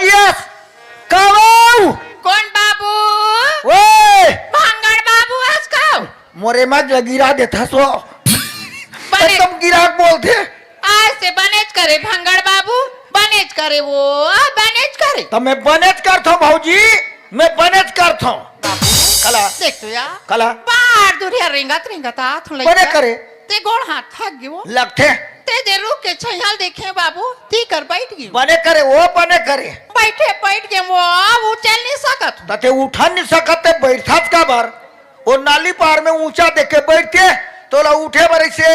यस, का बाबू? कोन बाबू? ओए! भांगड़ बाबू हस का? मोरे मा गिरा देथस वो। बने एकदम गिरा बोलथे। आज से बनेच करे भांगड़ बाबू, बनेच करे वो, बनेच करे। त मैं बनेच करथंव भौजी, मैं बनेच करथंव। बाबू, कला। देख तो यार। कला। बार दुरिहा रेंगत रेंगत आत हूँ बने लइका। करे। ते गोड़ हाथ थक गे वो। लगथे। ते जे रुख के छइहां ल देखे बाबू, ती कर बइठ गे। बने करे, वो बने करे। बइठे बइठ गे वो, अब उठे ल नइ सकत। त ते उठे ल नइ सकत, ते बइठथस काबर? वो नाली पार में ऊंचा देख के बइठते, तोला उठे बर अइसे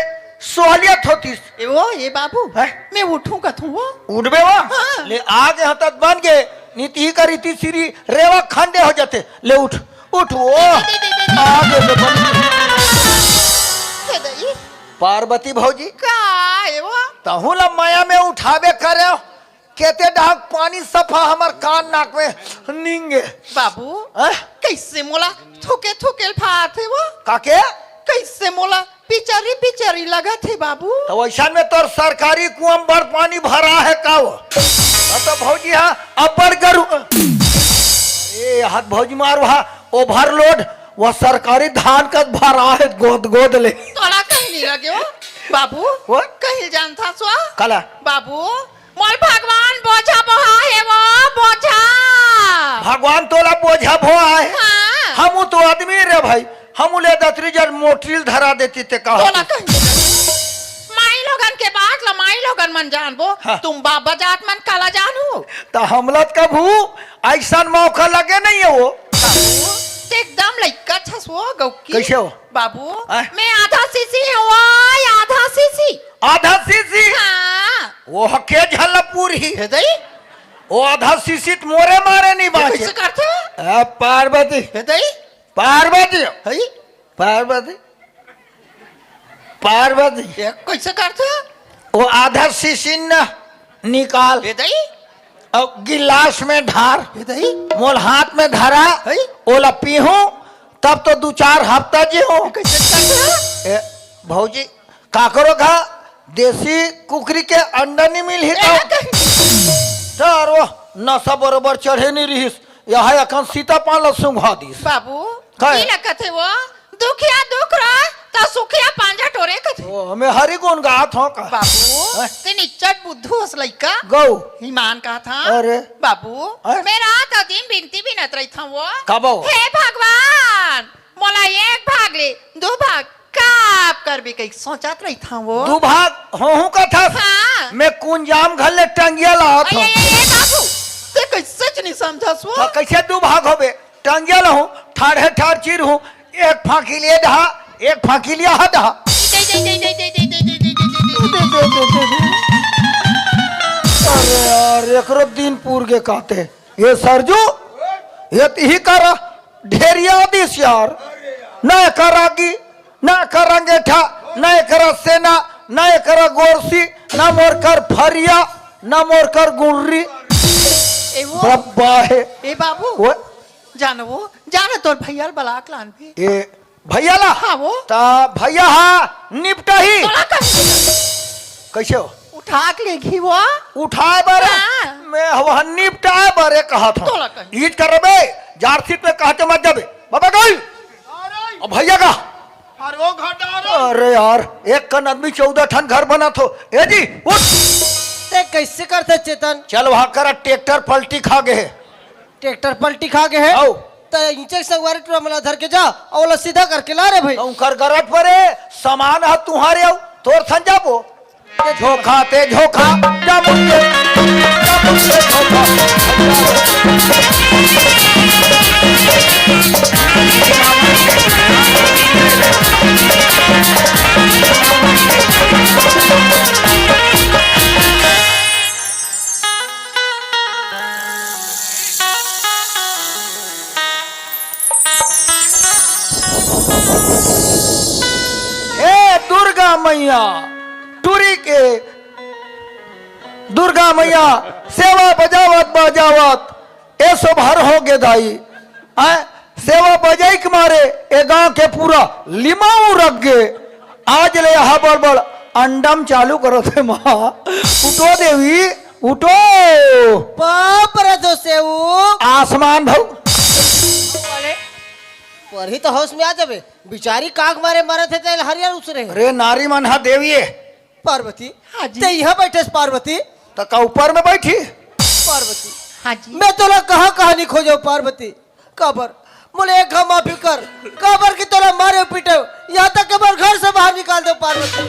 सोहलियत होतिस। ए वो, ए बाबू, हैं? मैं उठूं कथूं वो। उठबे वो? हाँ। ले आगे हतत बन गे, नीति ही का रीति सिरी रेवा खंडे हो जाते। ले उठ, उठ वो। दे, दे, दे, दे, दे। आगे से बन गे। हे दई। पार्वती भौजी। का ए वो? तहूं ला मया में उठाबे करे। केते डाहक पानी सफा हमर कान नाक में निंगे। बाबू, हैं? कइसे मोला थूके थूके ल भात हे वो? काके? कइसे मोला पिचरी पिचरी लगत हे बाबू? त वइसन में तोर सरकारी कुआं म बड़ पानी भरा हे का वो? अ त भौजी हा अब्बड़ गरू। ए, हाथ भौजी मार वहा overload, वो सरकारी धान कस भरा हे गोद गोद ले। तोला कहीं नइ लगे वो? बाबू, वो? कहीं जानथस वो? कला? बाबू, मोला भगवान बोझा बोहा हे वो, बोझा। भगवान तोला बोझा बोहा हे? हाँ। हमू तो आदमी रे भाई, हमू ले दतरी जर मोटरी ल धरा देती ते का तोला होती? कहीं माई लोगन के बात ला माई लोगन मन जानबो, हाँ। तुम बाबा जात मन काला जानू? त हमला त कभू अइसन मौका लगे नइ हे वो। बाबू, ते एकदम लइका छस वो गौकी। कइसे हो? बाबू, हैं? मैं आधा सीसी हूँ, आधा सीसी। आधा सीसी? हाँ। वो हके झलपुर ही। हे दई? वो आधा सीसी त मोरे मारे नइ ये बांचे। कइसे करथे? ए, पार्वती। हे दई? पार्वती। हई? पार्वती। पार्वती। ये कइसे करथे? वो आधा सीसी न निकाल। हे दई? अउ गिलास में ढार। हे दई? मोल हाथ में धरा। हई? ओला पीहूं, तब तो दू चार हफ्ता जीहूं। कइसे करथे? ए, भौजी, काकरो घा देसी कुकरी के अंडा नइ मिलही ए, त? कहीं। सर, वो नशा बरोबर चढ़े नइ रिहिस। यहा अखन सीता पान ल सूंघा दिस। बाबू, काय? ई लगथे वो, दुखिया दुख रहे, त सुखिया पांजा टोरे कथे। ओ, मैं हरी गुन गात हूँ का? बाबू, हैं? ते निच्चट बुद्धू हस लइका। गौ। ईमान कहा था। अरे। बाबू, हैं? मैं रात अउ दिन बिनती बिनत रहिथंव वो। का बाबू? हे भगवान, मोला एक भाग ले, दू भाग, का आप करबे कहिके सोचत रहिथंव वो। दू भाग होहूं कथस? हाँ। मैं कुंजाम घर ले टंगिया लात हूँ। ए, ए, ए, बाबू, ते कइसे च नइ समझस वो? त कइसे दू भाग होबे? टंगिया लाहूं, ठाढ़े ठाढ़ चीरहूं, एक फांकी ले डहा, एक फांकी ले हा डहा। अरे यार, एकरो दिन पूर गे काते। ये सरजू, ये तिही करा ढेरिया दिस यार। ना करा गी, ना करा गेठा, ना करा सेना, ना करा गोरसी, ना मोर कर फरिया, ना मोर कर गुर्री। ए वो। बब्बा हे। ए बाबू। वो? जानो वो, जानो तोर भैया ल बलाक लान भी। ए, भैया ला? हाँ वो। त भैया हा निपटही। तोला कइसे? कइसे हो? उठा के लेगही वो। उठाए बर? हाँ। मैं हवा निपटाए बर कहत हूँ। तोला कइसे? ईज करबे, जारसीत में कहते मत जाबे। बाबा गई। अब भैया का? अरे वो घटा रे। अरे यार, एक कन आदमी चौदह ठन घर बनात हो। ए जी, उठ। ते कइसे करथे चेतन? चल वहाँ करा ट्रैक्टर पलटी खा गे हे। ट्रैक्टर पलटी खा गे हे? हौ। त इंचे संगवारी टूरा मन ला धर के जा, अउ ओला सीधा करके ला रे भाई। त उंकर गरट परे, समान ह तुंहरे अउ तोर ठन जाबो। झोंका ते झोंका, जामुन के, जामुन के झोंका। हे दुर्गा मैया, टूरी के दुर्गा मैया, सेवा बजावत बजावत ए सो भर हो गे दाई। आय, सेवा बजाई के मारे ए गांव के पूरा लिमाऊ रख गे। आज ले हा बड़ बड़ अंडम चालू करत हे माँ। उठो देवी, उठो। बाप रे दो से ऊ। आसमान भाऊ। अरे, परही तो होश में आ जाबे। बिचारी कांख मारे मरत हे, तेल हरियर उसरे। अरे नारी मन हा देवी हे। पार्वती। हाँ जी। ते इहाँ बैठे से पार्वती। त का ऊपर में बैठी? पार्वती। हाँ जी। मैं तोला कहाँ कहाँ नहीं खोजो पार्वती। काबर? मोले एक घाव माफी कर। काबर कि तोला मारे पीटे, यहाँ तक कि मोर घर से बाहर निकाल दे पार्वती।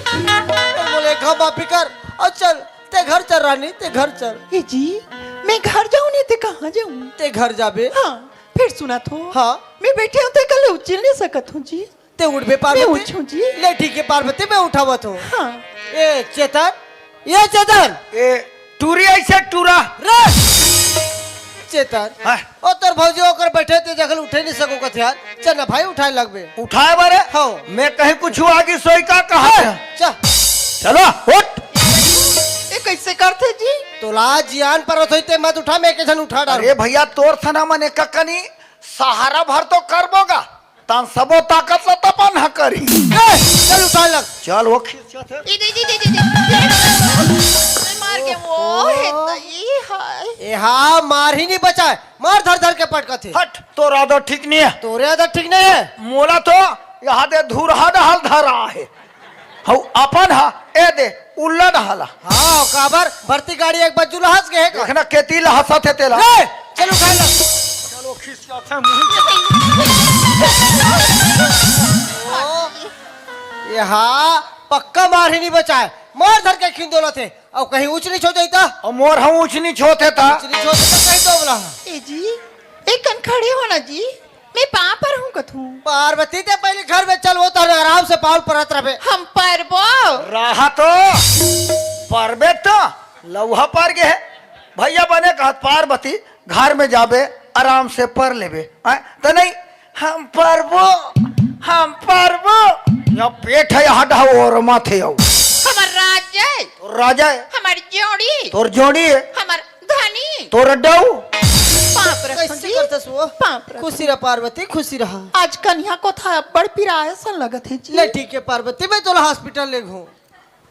मोले एक घाव माफी कर। और चल, ते घर चल रानी, ते घर चल। ए जी, मैं घर जाऊँ नहीं ते कहाँ जाऊँ? ते घर जाबे। हाँ, फिर सुना तो। हाँ। मैं बैठे हूँ ते कल उचिल नहीं सकत हूँ जी। ते उठबे पार्वती? मैं उठूँ जी। ले ठीक है पार्वती, मैं उठावत हूँ। हाँ। ए चेतन, ए चेतन। ए टूरी ऐसे टूरा। रे चेतन। हाँ। ओ तोर भौजी ओकर बैठे ते जगल उठे नहीं सको कथे यार। चल ना भाई उठाए लगबे। उठाए बारे? हाँ। मैं कहीं कुछ आगे सोई का कहा? हाँ, चल। चलो उठ। ये कैसे करते जी? तोला जियान परत होई ते मत उठा, मैं के झन उठा डाल। अरे भैया तोर थना मने ककनी सहारा भर तो करबो गा। तान सबो ताकत ला तपन ह करी। ए, चल उठा लग। चल वो खींच जाते। ए, दे, दे, दे, दे, दे। मैं मार के वो, हे तई, हाय। ए हाँ, मार ही नहीं बचाए। मार धर धर के पटकत हे। हट, तोर आदत ठीक नहीं है। तोरे आदत ठीक नहीं है। मोला तो यहाँ दे धुरहा डहाल धरा है। हऊ अपन हा, ए दे, उल्ला डहाला। हाँ, काबर? भर्ती गाड़ी एक बार जुलहस गए का? देखना, केती ला हंसत हे तेला। ए, चल उठा ला। चलो, खिसियात हे मुंह। ओ, ये हाँ, पक्का मार ही नहीं बचाए। मार धर के खिंदोलत हे। और कहीं ऊंच नीच हो जाता? और मोर हम ऊंच नीच होते था। ऊंच नीच होते तो कहीं तो बोला। ए जी, एक कन खड़े हो ना जी। मैं पाँव पर हूँ कथू। पार्वती ते पहले घर में चल, वो तो आराम से पाँव परत रहे। हम परबो। रहा तो परबे तो लौहा पर गे है। भैया बने कहत पार्वती घर में जाबे आराम से पर लेबे। आय? तो नहीं हम परबो, हम परबो। या पेट है यहाँ ढाओ और माथे आओ। हमर राजा है। तोर राजा है। हमर जोड़ी। तोर जोड़ी है। हमर धनी। तोर डऊ। पाँव परत कैसे जी? करतस वो? पाँव परत। खुशी रह पार्वती, खुशी रह। आज कन्या को था बड़ पीरा ऐसा लगत है जी। ले ठीक है पार्वती, मैं तोला हॉस्पिटल ले घूम।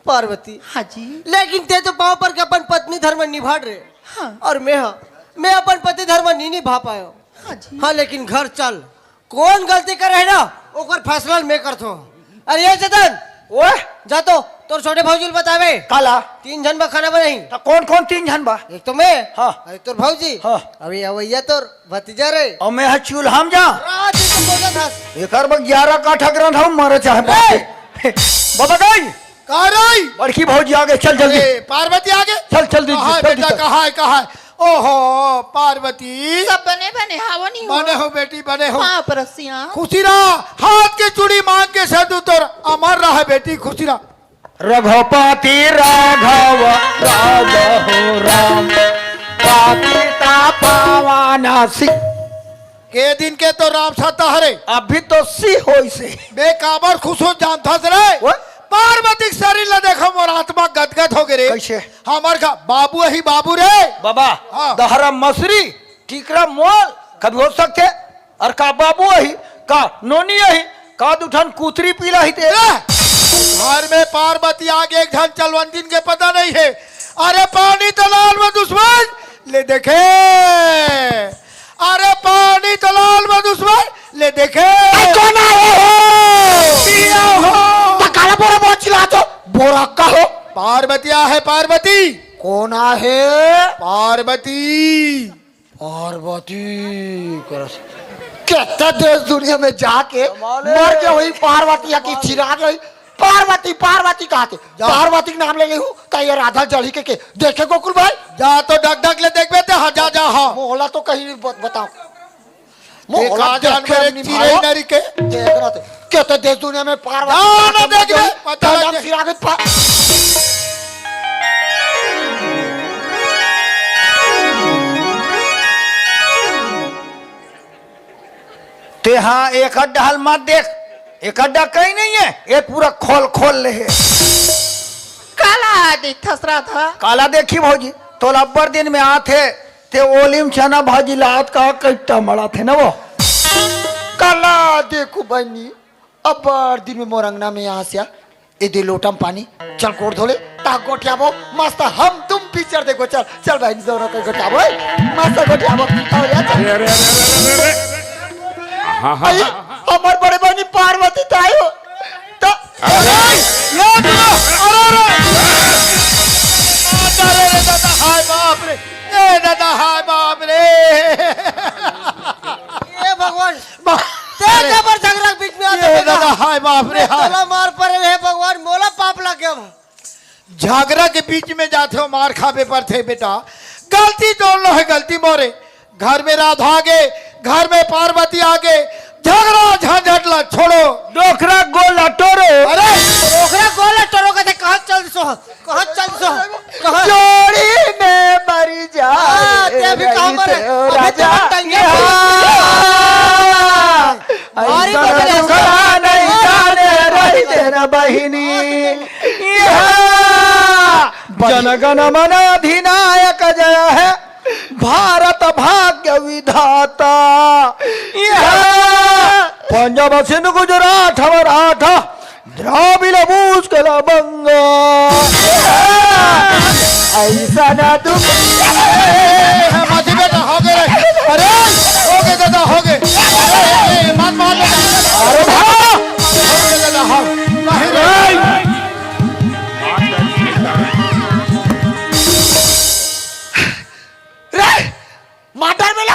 पार्वती। हाँ जी। लेकिन ते तो पाँव पर के अपन पत्नी धर्म निभा रे। हाँ। और मैं हाँ, मैं अपन पति धर्म नहीं निभा पायो। हाँ जी। हाँ, लेकिन घर चल, कौन गलती करे है ना, ओकर फैसला मैं करथो। अरे ये चेतन, ओए? जा तो तोर छोटे भौजी ल बतावे। काला? तीन झन बा खाना बनाही। त कौन कौन तीन झन बा? एक तो मैं, हाँ। एक तोर भौजी, हाँ। अभी अवैया तोर भतीजा रे। और मैं हा चूल्हा में जा। रात दिन तो बोलत हस। एकर बा ग्यारह काठा ग्रंथ हम मरे चाहे बाप रे। रे। बाबा गई। का रे? बड़की भौजी आगे, चल जल्दी। अरे, पार्वती आगे? चल, चल जल्दी, कहाँ है जल्दी बेटा, चल। कहाँ है, कहाँ है? ओहो, पार्वती। सब बने बने, हावो नहीं हो। बने हो बेटी, बने हो। हाँ, परसिया। खुशी रहा, हाथ के चूड़ी मांग के सेंदूर तोर अमर रहा बेटी, खुशी रहा। रघुपति राघव राघव राम, पतित पावन सिंह। के दिन के तो राम सत्ता हरे। अभी तो सी होइसे। बे काबर खुश हो जानथस रे? ओए? पार्वती के शरीर ला देखो, मोर आत्मा गदगद हो गे रे। कैसे? हमर का बाबू अही बाबू रे। बाबा, हाँ। दहरा मसरी, टीकरा मोल, कभी हो सकथे? और का बाबू अही, का नोनी अही, का दुठन कुतरी पीला ही ते? ए! घर में पार्वती आगे एक झन चलवंतिन के पता नहीं है। अरे पानी तो लाल में दुश्मन, ले देखे। अरे पानी तो लाल में दुश्मन, ले देखे। ए, कौन आए हो? पिया हो। त काला बोरा बोरा चिल्लात हो? बोरा का हो? पार्वती आहे, पार्वती। कौन आहे? पार्वती। पार्वती करस। केतना देश दुनिया में जाके कमाले। मर के वही पार्वती या की चिराग रही। पार्वती, पार्वती कहा के? जा। पार्वती के नाम ले लेहू, त ये राधा जड़ी के, के? देखे गोकुल भाई? जा तो डग डग ले देखबे ते, हाँ, जा, जा, हाँ। मोहला तो कहीं नहीं बत-, बताओ। मोहला एक आजान देखे मेरे नहीं चिरई भाई। नरी के। देख रहा थे। केतना देश दुनिया में पार्वती जा ना के देख मर रे, गई, पता डंडा लगे। सिरागत पा- तेहा एक अड्डा हल मत देख, एक अड्डा कहीं नहीं है, ये पूरा खोल खोल ले है। काला देखथस राधा? काला देखी भौजी, तोला अब्बड़ दिन में आत हे, ते ओलिम चना भाजी लात का कट्टा मड़ात हे ना वो। काला देखू बनी, अब्बड़ दिन में मोर अंगना में आस्या, ए दे लोटा में पानी, चल गोड़ धो ले, ता गोठियाबो, मस्त हम तुम पिक्चर देखो, चल, चल बहिनी, दोनों के गोठियाबो, मस्त गोठियाबो। अउ यार, चल। अरे, अरे, अरे, अरे, अरे, अरे। हाँ, हाँ, अरे, हाँ। हमर बड़े बहिनी पार्वती ताई हो। त अरे, ये तो, अरे, अरे। अरे, अरे, दादा, हाय बाप रे। ए, दादा, हाय बाप रे। ए भगवान, बा-, ते अरे। जबर झगरा के बीच में आ ए, जाबे दादा, का? हाय बाप रे, मैं हाय। तोला मार परे हे भगवान, मोला पाप लग गया। झगरा के बीच में जाथे हो, मार खाबे पड़थे बेटा। गलती जोन लो हे, गलती मोरे। घर में राधा आगे, घर में पार्वती आगे, झगरा झंझट ला छोड़ो। डोकरा गोल ला टोरो। अरे! डोकरा गोल ला टोरो कथे, कहाँ चल सो? कहाँ चल सो? कहाँ? जोड़ी में मरी जाए हाँ, ते अभी कहाँ रही मरे? तेरो अभी राजा। तेरा टंगिया हाँ। मारी ऐसा बदले दुखड़ा नहीं जाने रही तेरा बहिनी। हाँ। जन गण मन अधिनायक जय है, भारत भाग्य विधाता। यह पंजाब सिंध गुजरात मराठा द्राविड़ मुसलमान बंगा। ऐसा ना तुम मत बेटा, हो गए रे। अरे, हो गए दादा, हो गए। अरे, मत मार बेटा। अरे, भाग। हो गए दादा, हो। नहीं रे। रे, माटर में ला,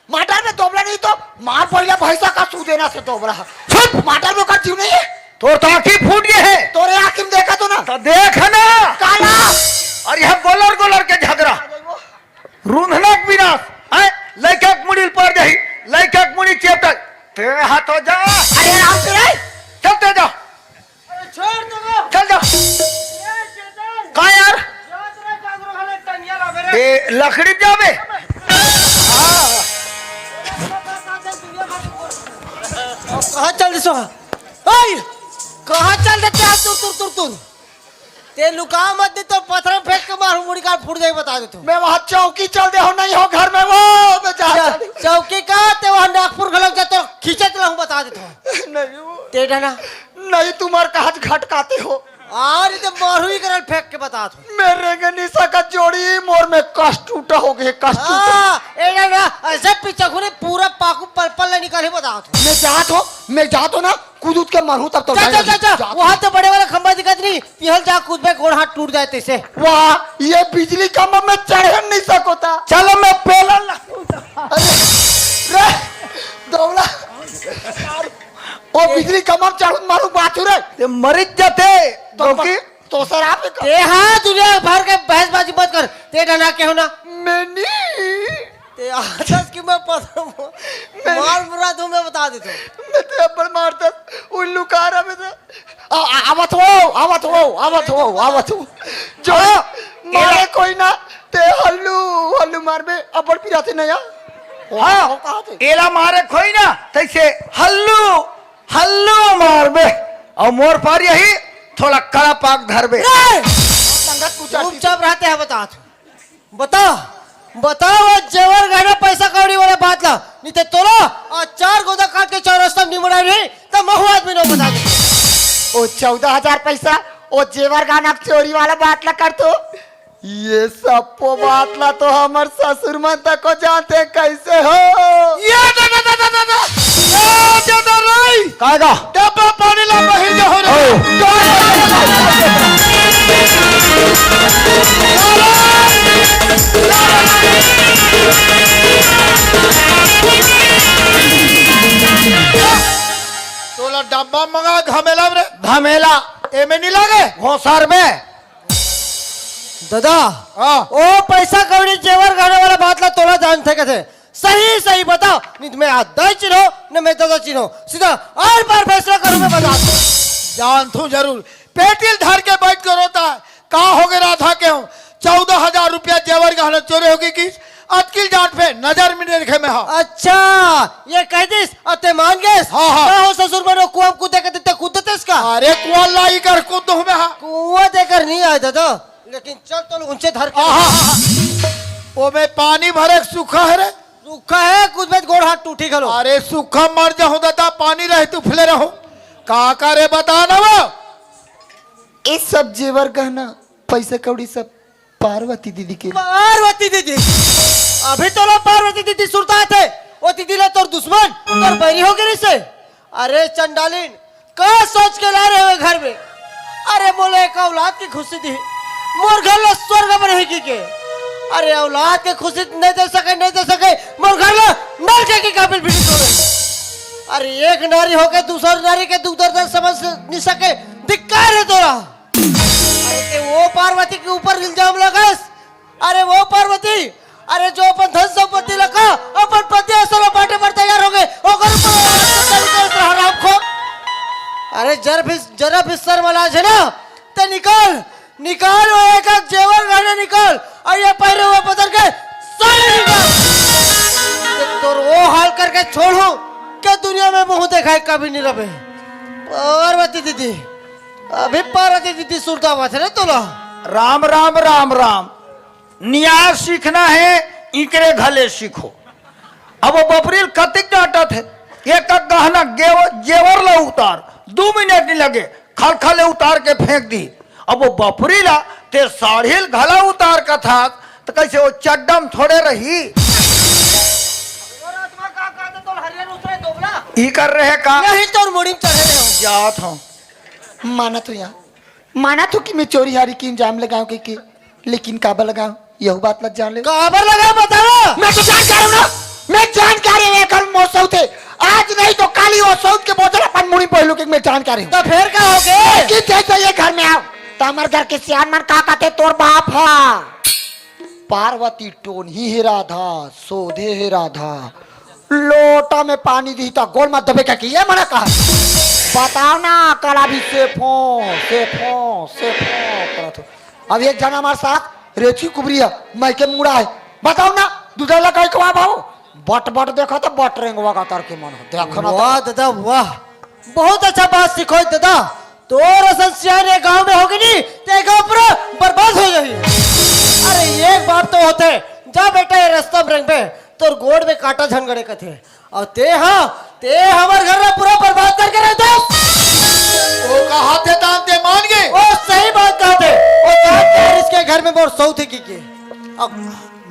माटर में तोबरा नहीं तो मार पहिला भैंसा का सू देना से तोबरा। चुप! माटर में ओकर जीव नहीं है। तोर तो आँखी फूट गए है। तोरे आँखी में देखा तो ना। तो देख ना। काला। और यह गोलर गोलर के झगरा। रूंधना के विनाश। हैं? लइका के मुड़ी पर जाही, लइका के मुड़ी चेपटा। ते हाथ हो जा। अरे राम से रे। चलते जा। अरे छोड़ दो ना। चल जा। ए, चेतन। का यार? जा तेरा कांगरू वाले टंगिया लावे रे। ए, लकड़ी पे जाबे? हाँ। कहाँ चल दिसो? ओए! कहाँ चल देते हैं तुर, तुर, तुर, तुर? ते लुका मत दे तो पत्थर में फेंक के मारू, मुड़ी कान फूट जाए, बता देथों। मैं वहाँ चौकी चल दे हो, नहीं हो घर में वो, मैं जा, जा, चल। चौकी का ते वहाँ नागपुर घलो जा तो खींचत रहूँ, बता देथों। नहीं वो। ते डना। नहीं, तुम्हार कहाँ घटकाते हो। अरे तो मारू ही करल फेंक के बता दो। मैं रेंगे निशा का जोड़ी, मोर में कष्ट उठा हो गए, कष्ट उठा। हाँ, ए ना, ना, ऐसे पीछे घूरे पूरा पाकू पल पल ले निकाले बता दो। मैं जात हो, मैं जात हो ना, कूद उद के मरहूं तब तो जा, जा, जा, जा, जा। जा। वहां तो बड़े वाला खंबा दिखत नहीं, पिहल जा कूदबे गोड़ हाथ टूट जाए तैसे। वाह, ये बिजली खंबा में चढ़े नहीं सकोता। चलो मैं पेलन ला। अरे, रे, दौड़ा। ओ बिजली खंबा में चढ़ मारू बात रे। ते मरित जाते। तो क्योंकि तो सर आप एक ए हाँ, दुनिया भर के बहसबाजी मत कर। ते डना के हो ना? मैं नहीं। ते आदत की मैं पता मैं मार मुरा दूं, मैं बता देता हूँ। मैं ते अब्बड़ मारता, उल्लू कार में था। आ, आ, आवत हो, आवत हो, आवत हो, आवत हो। जो हाँ, मारे एला कोई ना, ते हल्लू, हल्लू मार में अब्बड़ पिराते नया। हाँ, कहा थे? एला मारे कोई ना, तैसे हल्लू, हल्लू मार में। और मोर पर यही थोड़ा कड़ा पाक धर में। रे! संगत कुछ चुपचाप रहते हैं, बता। बता, बता वो जेवर गहना पैसा कौड़ी वाला बात ला, नहीं तो तोला आज चार गोदा काट के चौरस्ता में निमड़ा नहीं, तो महू आदमी नो बता दे। ओ चौदह हजार पैसा, ओ जेवर गहना चोरी वाला बात ला कर तू। ये सप्पो बात ला तो हमर ससुर मन तक को जानते कैसे हो? ये दादा, दादा, दादा, ए, दादा रे! काय गा? डब्बा पानी ला बहिर जा हो रे। ओ। तोला डब्बा मंगा घमेला रे। घमेला। एमे नहीं लागे? घोसर में। दादा, हाँ। ओ पैसा कौड़ी जेवर गहना वाला बात ला तोला जानथे कथे। सही सही बता, नहीं तो मैं आज दाई चिन्हो, न मैं दादा चिन्हो। सीधा आर पार फैसला करूँ मैं बता। जानथू जरूर। पेटिल धर के बैठ के रोता है। का हो गए राधा के हो? चौदह हजार रुपया जेवर गहना चोरी हो गई कि अतकिल जाट पे नजर में नहीं रखे मैं हाँ। अच्छा, ये कह दिस, अते मान गए? हाँ, हाँ। का हो ससुर मनो कुआं कूदे के दिते कूदते इसका? अरे कुआं लाई कर कूद हूँ मैं हाँ। कुआं देकर नहीं आए दादा। लेकिन चल तो ऊंचे धर के। आहा! ओ में पानी भरे सूखा है रे। सूखा है, कुछ बेच गोड़ हाथ टूटी घलो। अरे सूखा मर जाहूं दादा, पानी रहे तू फले रहो। का का रे बता ना वो? ये सब जेवर गहना, पैसे कौड़ी सब पार्वती दीदी के। पार्वती दीदी, अभी तोला पार्वती दीदी सुरता आथे। ओ दीदी ला तोर दुश्मन, तोर बैरी हो गे रिहिसे। अरे चंडालिन, का सोच के लाय रहे हो घर में? अरे मोला एक औलाद के खुशी दी, मोर घर ला स्वर्ग बनाही कहिके। अरे औलाद के खुशी नहीं दे सके, नहीं दे सके, मोर घर ला नरक के काबिल भी नहीं छोड़े। अरे एक नारी होके दूसर नारी के दुख दर्द समझ नहीं सके, धिक्कार हे तोला। अरे ते वो पार्वती के ऊपर इल्जाम लगास। अरे वो पार्वती, अरे जो अपन धन संपत्ति ला का अपन पति असन बांटे बर तैयार हो गे, ओकर ऊपर आवाज करता है तेरा हरामखोर। अरे जर भी, जरा भी शर्म लाज हे ना, ते निकाल, निकाल वो एक एक जेवर गहना निकाल, अउ ये पहिरे हुए बदन के साड़ी निकाल। ते तोर वो हाल करके छोड़हूं के दुनिया में मुंह देखाय काबिल नहीं रहे। पार्वती दीदी, अभी पार्वती दीदी सुरता आवत हे रे तोला। राम राम राम राम। न्याय सीखना हे, इकरे घले सीखो। अब वो बपरी ल कतिक डांटत हे, एक एक गहना गेव-, जेवर ला उतार, दू मिनट नहीं लगे, खलखले उतार के फेंक दी। अब वो बपरी ला ते साड़ी ल घला उतार कथस, त कइसे वो चड्डम थोड़े रही? ई कर रहे का? नहीं तोर मुड़ी में चढ़े रहे हो। जात हूँ। मानत हूँ यार, मानत हूँ कि मैं चोरी हारी के इल्जाम लगाऊं कहिके, लेकिन काबर लगाऊं, यहू बात ला जान ले। काबर लगाऊं, बताओ। मैं तो जानकार हूँ ना, मैं जानकार हूँ, एकर मोर सौत हे। आज नहीं तो काली वो सौत के बोझ ल अपन मुड़ी में पहिरहूं कहिके मैं जानकार हूँ। तो फेर का हो गे? लेकिन जैसे ये घर में आव, त हमर घर के सियान मन का कथे, तोर बाप ह। पार्वती टोनही हे राधा, सोधे हे राधा, लोटा में पानी दिही त गोड़ म दबे कहिके ये मना कहा। बताव ना, कल अभी सेफो, सेफो, सेफो करत हो। अब एक झन हमर साथ रेची कुबरी हे, मइके मुड़ा हे। बताव ना, दूसरा ला कहीं कवा भाव? बट बट देखा त बट रेंगवा का तर के मन हो। देखो ना वाह दादा, वाह। बहुत अच्छा बात सिखोय दादा। तोर असन सियान ये गांव में होगे नी, ते गांव पूरा बर्बाद हो जाही। अरे एक बात तो होथे, जा बेटा ये रस्ता में रेंगबे, तोर गोड़ में कांटा झन गड़े कथे। अउ ते हा, ते हमर घर ला पूरा बर्बाद करके रख देस। वो कहाथे दान ते मान गे। वो सही बात कहाथे। वो कहाथे इसके घर में मोर सौत हे कहिके। अब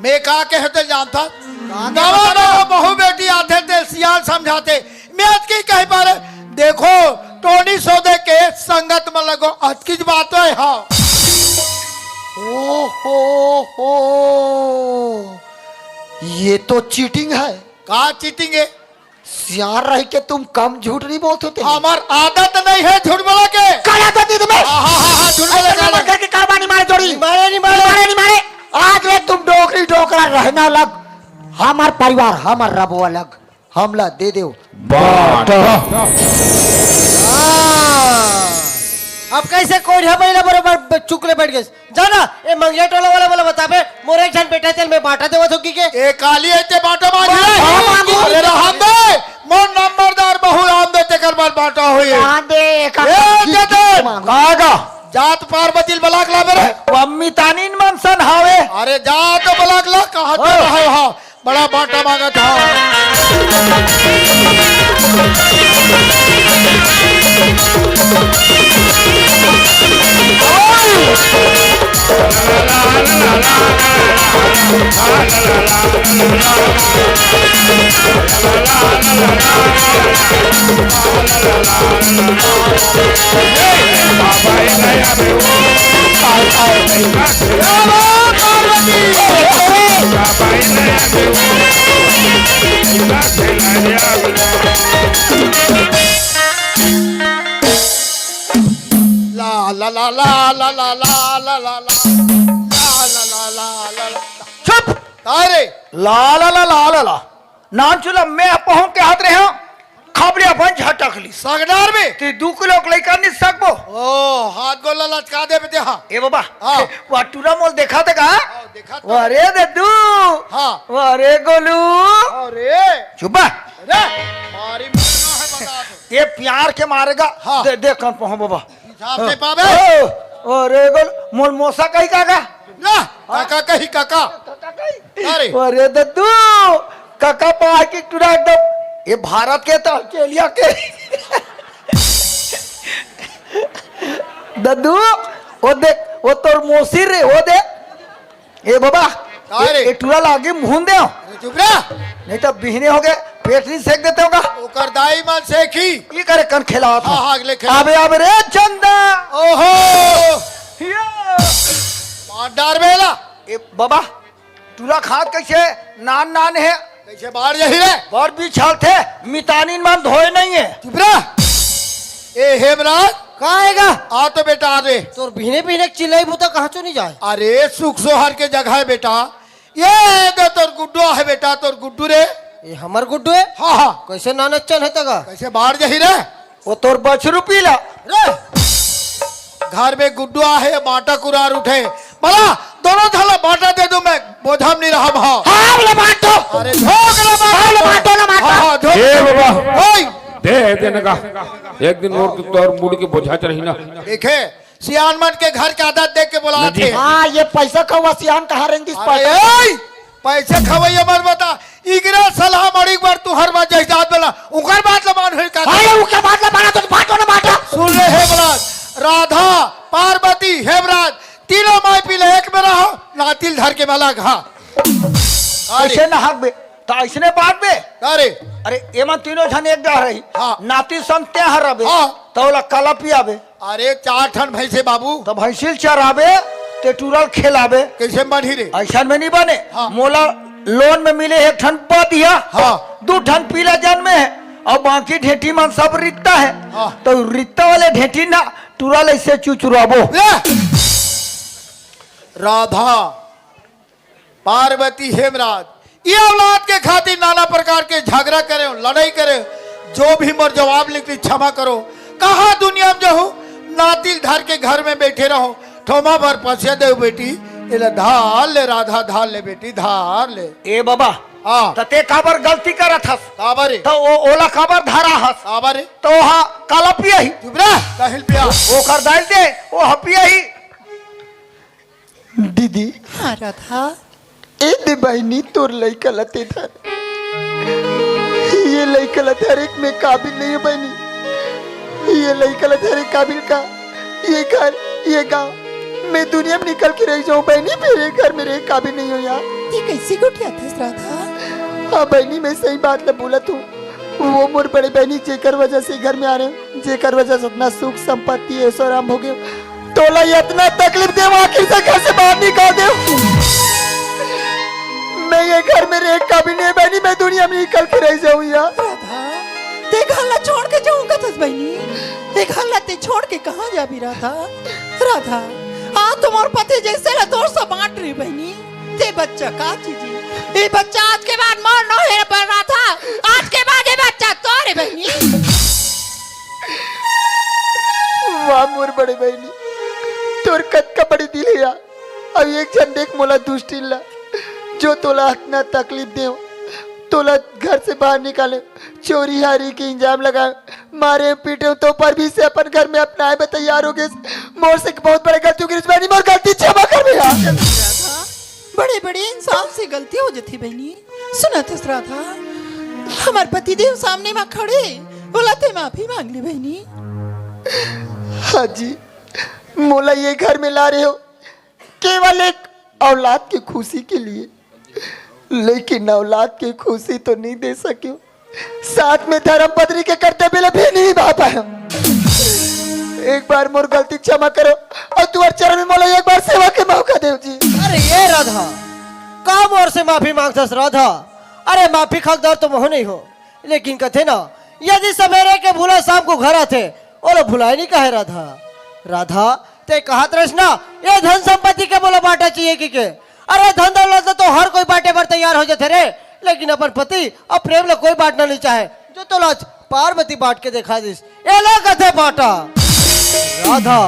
मैं का कहे ते जानथस? नवा नवा बहू बेटी आथे ते सियान समझाथे। मैं अतकी कहि पारे, देखो, टोनी सोधे के संगत म लगो, अतकीच बात हे, हाँ। ओ हो हो, ये तो चीटिंग है। का चीटिंग हे? सियान रहिके तुम कम झूठ नहीं बोलते थे। हमर आदत नहीं हे झूठ बोले के। का आदत नहीं तुम्हें? हाँ, हाँ, हाँ, हाँ, झूठ बोले के। करके कारबार नहीं मारे जोड़ी। नहीं मारे, नहीं मारे। नहीं मारे, नहीं मारे। आज ले तुम डोकरी डोकरा रहना लग, हमर परिवार, हमर रबो अलग। हमला दे देव। बांटा। हाँ। अब कइसे कोई ह बइला बरोबर ब-, चुकले बइठ गे? जाना, ए मंगिया टोला वाला वाला बताबे, मोर एक झन बेटा तेल में बांटा देवत हो कहिके। ए काली अइते बांटा मांगी। हाँ, मांगू। अरे रहन दे, मोर नंबरदार बहू राम दे तेकर बर बांटा होई। रहन दे, एक ए, दे दे। मांगू। कागा। जात पार्वती ल बलाक लाबे रे। अम्मी तानीन मन सन हावे। अरे जा तो बलाक ला, कहाँ तो ओ। रहे हो? बड़ा बांटा मांगत हो। ला, ला, ला। चुप! का रे? ला, ला, ला, ला, ला, ला। नानचुन ल मैं पहुंच के हाथ रहे हूं, खबड़े अपन झटक ली। सगडार में? ते दू किलो के लइका नहीं सकबो। ओ, हाथ गोला लचका देबे ते, हाँ। ए बाबा, हाँ। वो टूरा मोल देखा था का? हाँ, देखा था। अरे दद्दू। हाँ। अरे गोलू। अरे। चुप बा। अरे, मारी मुन्ना है बता दो। ये प्यार के मारेगा। हाँ। दे, देख कौन पहुं बाबा। हिसाब से पावे। ओ, अरे गोलू, मोल मोसा कही का का? ना, काका कही काका। अरे। अरे दद्दू, काका पा के टूरा एकदम, ये भारत के तो ऑस्ट्रेलिया के। दद्दू, वो देख, वो तोर मौसी रे, वो देख। ए बाबा, का रे? ए, ए टूरा ला आगी मुहून दे। अरे चुप रह। नहीं तो बिहने हो गए, पेट नहीं सेक देते होगा। ओकर दाई मन सेकी। ये करे कन खेलावत हाँ, हो? हाँ, अगले खेला। अबे, अबे रे चंदा। ओहो। हिया। मार डार बेला। ए बाबा, टूरा खात कैसे? नान नान है। कैसे बाढ़ जाही रे? बर बिछाल थे, मितानिन मन धोए नहीं है। चुप रह। ए हेमराज। का आएगा? आ तो बेटा, आ रे। तोर बिहने बिहने चिल्लाई बुता कहाँ चो नहीं जाए? अरे, सुख सोहर के जगह है बेटा। ये दे तोर गुड्डू है बेटा, तोर गुड्डू रे। ये हमर गुड्डू है? हाँ, हाँ। कैसे नानक चन है तगा? कैसे बाढ़ जाही रे? वो तोर बछरू पीला। रे। घर में गुड्डू आहे, बांटा कुरार उठे। भला दोनों झला बांटा दे दूं मैं, बोझा में नहीं रहा भाव। हाँ, बोले बांटो। अरे, झोंक लो बांटो। हाँ, बोले बांटो, ना बांटो। हाँ, हाँ, झोंक ए बाबा। ओए। दे, दे ना का। एक दिन और तो और मुड़ के बोझा च रही ना। देखे, सियान मन के घर के आदत देख के बोला जी। थे। हाँ, ये पैसा खवा सियान कहाँ रेंगिस अरे, पाटा? ओए, पैसे खवैया मत बता। इगरा सलाह मारी एक बार तू हर बात जैसे हाथ बोला, उकर बात ला मान होई का? अरे, उकर बात ला माना तो बांटो ना बांटा। सुन ले हेमराज, राधा, पार्वती, हेमराज, तीनों माई पीले एक में रहो, नातिल धर के मला घा। अरे। ऐसे ना हक बे, तो ऐसने बांट बे। अरे। अरे, एमा तीनों झन एक जा रही। हाँ। नाती संग ते हर रबे। हाँ। तो ओला काला पियाबे। अरे, चार ठन भैंसे बाबू। तो भैंसिल चराबे, ते टूरल खेलाबे। कैसे बनही रे? ऐसा में नहीं बने। हाँ। मोला लोन में मिले एक ठन पा दिया। हाँ। दू ठन पीला जन में है, और बाकी ढेटी मन सब रित्ता है। हाँ। तो रित्ता वाले ढेटी ना टूरल ऐसे चुचुराबो। ले। राधा, पार्वती, हेमराज, ये औलाद के खातिर नाना प्रकार के झगड़ा करे, लड़ाई करे, जो भी मोर जवाब निकली क्षमा करो। कहाँ दुनिया में जहूँ नातिल धर के घर में बैठे रहो, ठोमा भर पसिया देव बेटी, एला धार ले राधा, धार ले बेटी, धार ले। ए बाबा, हाँ। त ते काबर गलती करत हस? काबर रे? त ओ, ओला काबर धरा हस? काबर रे? त ओहा काला पिया ही? चुप रह, काहिल पिया। ओकर दाइल दे, ओहा पिया ही। दीदी। हाँ, राधा। ए दे बहिनी, तोर लइका ल ते धर। ये लइका ल धरे के मैं काबिल नहीं हूँ बहिनी। ये लइका ल धरे काबिल का? ये घर, ये गांव, मैं दुनिया में निकल के रह जाऊं बहिनी, फिर ये घर में रहे काबिल नहीं हूँ यार। ते कैसे गोठियाथस राधा? हाँ बहिनी, मैं सही बात ल बोलत हूँ। वो मोर बड़े बहिनी जेकर वजह से घर में आ रहे हैं, जेकर वजह से इतना सुख संपत्ति ऐश्वर्य आराम हो गए, तोला इतना तकलीफ दे, आखिर से घर से बाहर निकाल दे। मैं ये घर में रहे काबिल नहीं बहिनी, मैं दुनिया में निकल के रह जाऊं यार। राधा, ते घर ला छोड़ के जाऊं कथस बहिनी? ते घर ला ते छोड़ के कहाँ जाबी राधा? राधा, आ तुम्हार पति जैसे ला तोर से बांट रही बहिनी। ते बच्चा का चीज हे? ये बच्चा आज के बाद मोर नो हे पर राधा, आज के बाद ये बच्चा तोरे बहिनी। वाह मोर बड़े बहिनी, तोर कतका बड़े दिल हे यार। अब एक झन देख मोला दुष्टिन ला, जो तोला इतना तकलीफ देव, तोला घर से बाहर निकाले, चोरी हारी के इल्जाम लगाए, मारे पीटे तो पर भी से अपन घर में अपनाए में तैयार हो गए। मोर से बहुत बड़े गलती हो गई बहिनी, मोर गलती क्षमा कर दे यार। राधा, बड़े बड़े इंसान से गलती हो जाती बहिनी। सुनत हस राधा, हमार पतिदेव सामने में खड़े, बोला ते माफी मांग ले बहिनी। हाँ जी, मोला ये घर में ला रहे हो केवल एक औलाद की खुशी के लिए, लेकिन औलाद की खुशी तो नहीं दे सके हो, साथ में धर्म पत्नी के कर्तव्य ला भी नहीं निभा पाए हो। एक बार मोर गलती क्षमा करो और तुम्हारे चरण में मोला एक बार सेवा के मौका दे जी। अरे ये राधा, का मोर से माफी मांगथस राधा? अरे माफी के हकदार तो महू नहीं हो, लेकिन कथे ना, यदि सवेरे के भूला शाम को घर आथे, ओला भुलाए नहीं कहे राधा। राधा, ते कहत रहिस ना, ये धन संपत्ति के मोला बांटा चाहिए कि के? अरे धन दौलत ल तो हर कोई बांटे बर तैयार हो जाथे रे, लेकिन अपन पति और प्रेम ल कोई बांटना नहीं चाहे, जो तोला आज पार्वती बांट के देखा दिस। एला कथे बांटा। राधा,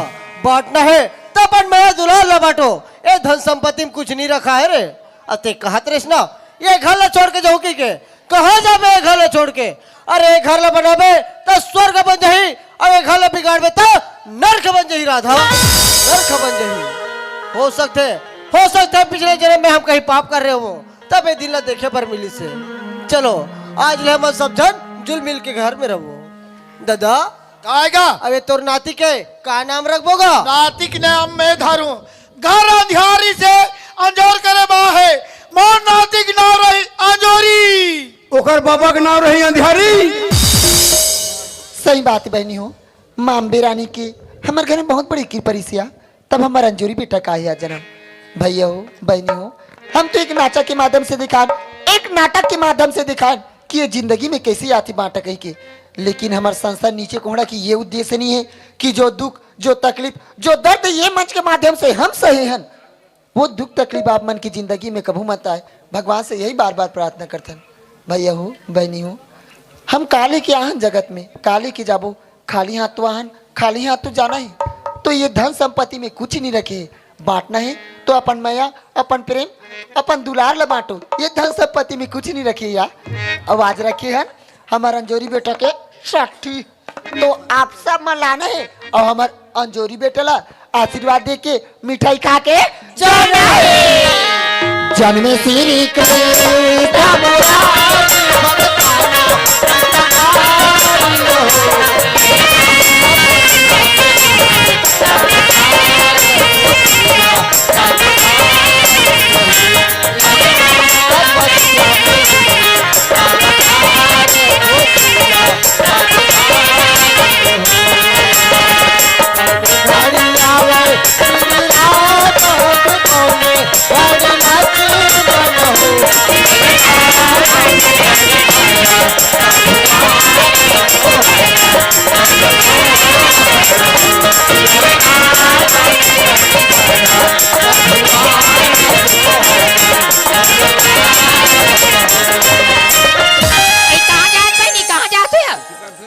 बांटना हे त अपन मया दुलार ल बांटो। ए धन संपत्ति में कुछ नहीं रखा है रे। अते कहत रहिस ना, ये घर ल छोड़ के जाहूं कि के? कहाँ जाबे ये घर ल छोड़ के? अरे ये घर ल बनाबे त स्वर्ग बन जाही, अउ ये घर ल बिगाड़बे त नरक बन जाही राधा, नरक बन जाही। हो सकथे, हो सकथे पिछले जन्म में हम कहीं पाप कर रहे हो, तब ये दिन ल देखे बर मिलिस हे। चलो, आज ले हमन सब झन जुल मिल के घर में रहबो। दादा, का आएगा? अबे तोर नाती के का नाम रखबो गा? नाती के नाम मैं धरूं। घर अंधियारी से अंजोर बाबा के नाम रही अंधियारी। सही बात बहिनी हो, माँ अम्बे रानी के हमर घर में बहुत बड़ी कृपा रिसिया, तब हमर अंजोरी बेटा का आया जन्म। भैया हो, बहिनी हो, हम तो एक नाचा के माध्यम से दिखान, एक नाटक के माध्यम से दिखान कि ये जिंदगी में कैसे आती बांटा कही के, लेकिन हमर संसार नीचे कोहड़ा की ये उद्देश्य नहीं है कि जो दुख, जो तकलीफ, जो दर्द ये मंच के माध्यम से हम सहे हन, वो दुख तकलीफ आप मन की जिंदगी में कभू मत आए। भगवान से यही बार बार प्रार्थना करथन। भैया हो, बहिनी हो, हम काले के आहन जगत में, काले के जाबो, खाली हाथ तो आहन, खाली हाथ तो जाना है। तो ये धन संपत्ति में कुछ नहीं रखे, बांटना है तो अपन मया, अपन प्रेम, अपन दुलार ला बांटो। ये धन संपत्ति में कुछ नहीं रखे यार। अब आज रखे हन हमार अंजोरी बेटा के साठी। तो आप सब मन लाना है और हमर अंजोरी बेटा ला आशीर्वाद दे के मिठाई खा के जाना है। जन्मे श्री कृष्ण ए, कहाँ जात बहिनी, कहाँ जात हो?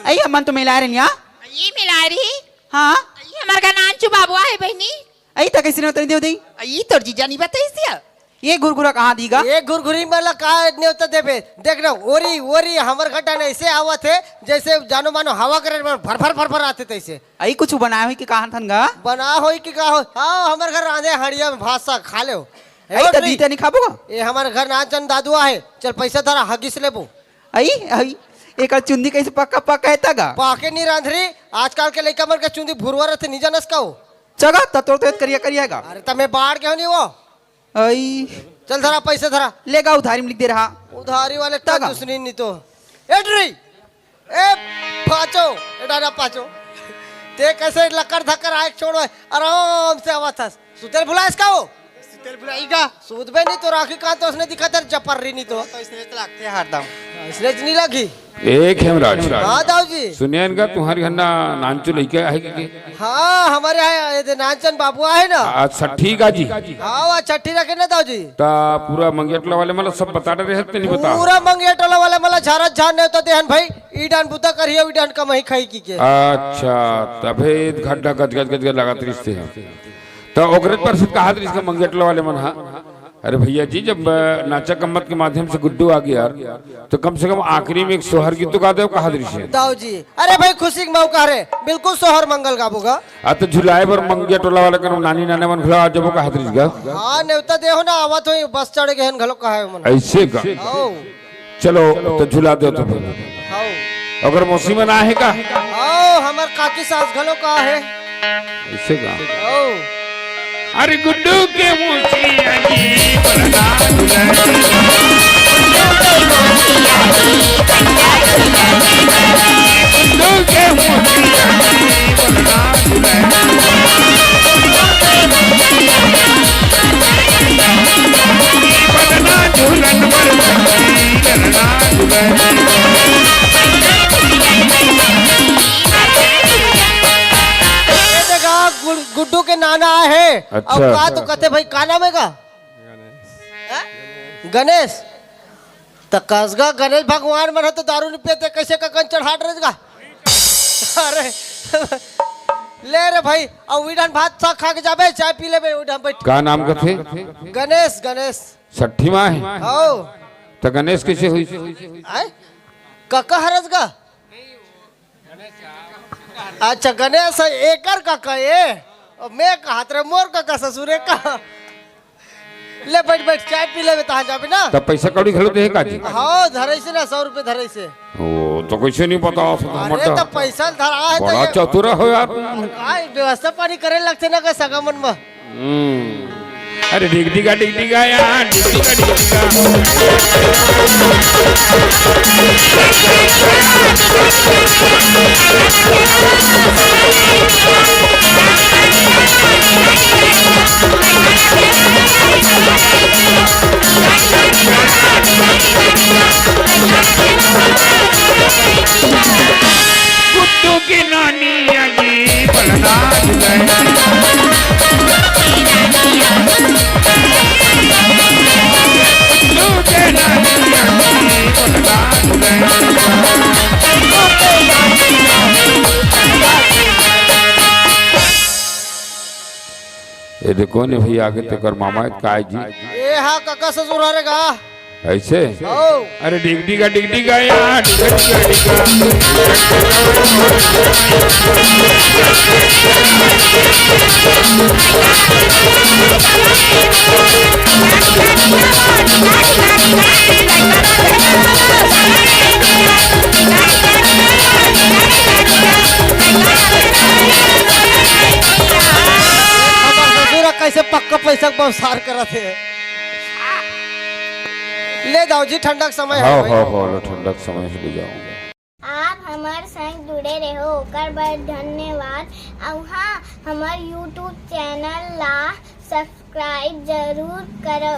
अई, हमन तो मिला रहे हैं। ये मिला रही? हाँ। ये हमार का नानचू बाबू आहे बहिनी। अई, त कैसे नहीं उतरी देव दई? ये तोर जीजा नहीं बताई सिया। ये घुरघुरा कहाँ दीगा? ये घुरघुरी मन ला का नेवता देबे? देख ना, ओरी, ओरी हमर घर डाहन ऐसे आवत हे, जैसे जानो मानो हवा करे में भर भर भर भर आथे तैसे। अई कुछ बनाए होई कि कहाँ थन गा? बना होई कि का हो? हाँ, हमर घर रांधे हड़िया में भात साग खा लेव। अई त ओरी। दीता नहीं खाबो गा? ये हमर घर नानचन दादू आहे, चल पैसा धरा, हगिस लेबो। अई, अई, एकर चुंदी कैसे पक्का पक्का है तगा? पाके नहीं रांधरी, आजकल के लइका मन के चुंदी भुरवा रहथे, नहीं जानस का हो? चगा, त तोर तो करिया करिया गा। अरे त मैं बाढ़ के हो नहीं वो। अई। चल धरा, पैसे धरा। लेगा, उधारी में लिख दे रहा। उधारी वाले का तगा। दुसनी नहीं तो। ए डरी, ए पाचो, ए डाना पाचो। ते कैसे लकर धकर आए छोड़, आराम से आवा था। सुतेल भुलाइस का हो? सुतेल भुलाई का? सूद बे नहीं तो राखी का तो उसने दिखा तेरे जपर रही नहीं तो। तो इसने तो लगते हरदम। इसने तो नहीं लगी। एक हेमराज। हाँ दाऊ जी। सुनिए इनका तुम्हारी घर ना नानचू लइका आहे कि? हाँ, हमारे यहाँ ये दे नानचन बाबू आहे ना। अच्छा, ठीक है जी। हाँ, वह छठी रखे ना दाऊ जी। ता पूरा मंगेटला वाले मतलब सब बता रहे हैं, नहीं बता? पूरा मंगेटला वाले मतलब झारा झार नेवता देहन भाई, ईडान बुता करियो, ईडान कमाई खाई की के। अच्छा, तभे घंटा गज गज गज गज लगात रिश्ते हैं। त ओकरे पर से कहा दृश्य मंगेटला वाले मन हा। अरे भैया जी, जब अ, नाचा कम्मत के माध्यम से गुड्डू आ गया यार, तो कम से कम आखिरी में एक सोहर गीत तो गा दे, कहा दृश्य। दाऊ जी, अरे भाई, खुशी के मौका रे, बिल्कुल सोहर मंगल गाबूगा। आ तो झुलाए बर मंगेटला वाले करो नानी नाने मन घुला जब कहा दृश्य गा। हाँ, नेवता देहो ना, आवत होई, बस चढ़ गए हन घलो कहा है मन। ऐसे गा। आओ। चलो, तो झुला दो तो फिर। हाओ। अगर मौसी मन आहे का? हाओ, हमर काकी सास घलो का आहे। ऐसे का? हाओ। अरे गुड्डू के मौसी आई, बरना दुल्हन। गुड्डू के मौसी आई, बरना दुल्हन। ये देखा, गुड-, गुड्डू के नाना आहे। अच्छा। अब का तो कथे भाई, का नाम है का? हैं? गणेश। त कसगा गणेश भगवान मन ह तो दारू नहीं पीते, कैसे का कंचन हाट रहेगा? अरे, ले रे भाई, अब उइडन भात साग खा के जाबे, चाय पी लेबे, उइडन बैठ। का नाम कथे? गणेश, गणेश। छठी माँ है? हो। त गणेश कैसे हुई? आय? कका हरस गा? अच्छा, गणेश है, एकर कका ये? अब मैं कहत रहे, मोर कका ससुर है का? ले बैठ, बैठ, चाय पी लेबे, तहाँ जाबे ना। त पैसा कौड़ी घलो दे का जी? हाँ, धरे से ना, सौ रुपये धरे से। ओ, तो कैसे नहीं पता? अरे, त पैसा धरा है तो बड़ा ये चतुर हो यार। आय, व्यवस्था पानी करे लगते ना, के सगा मन में। हम्म। अरे डिग डिगा, डिग डिगा या, डिग डिगा, डिग डिगा। गुड्डू की नानी आगी, बलराज गए। गुड्डू के नानी आगी, बलराज गए। ये देखो ने भैया, आगे तेकर मामा काय जी। ए हा कका ससुर हरे गा। ऐसे? ओ। अरे डिग डिगा, डिग डिगा या, डिग डिगा, डिगा। हमर ससुर कैसे पक्का पैसा के बौछार करत हे। ले जाओ जी, ठंडा के समय हे हाँ, भाई। हाँ, हाँ, लो, ठंडा के समय हे, ले जाओ। आप हमर संग जुड़े रहो, ओकर बर धन्यवाद। अउ हाँ, हमर YouTube चैनल ला सब्सक्राइब जरूर करो।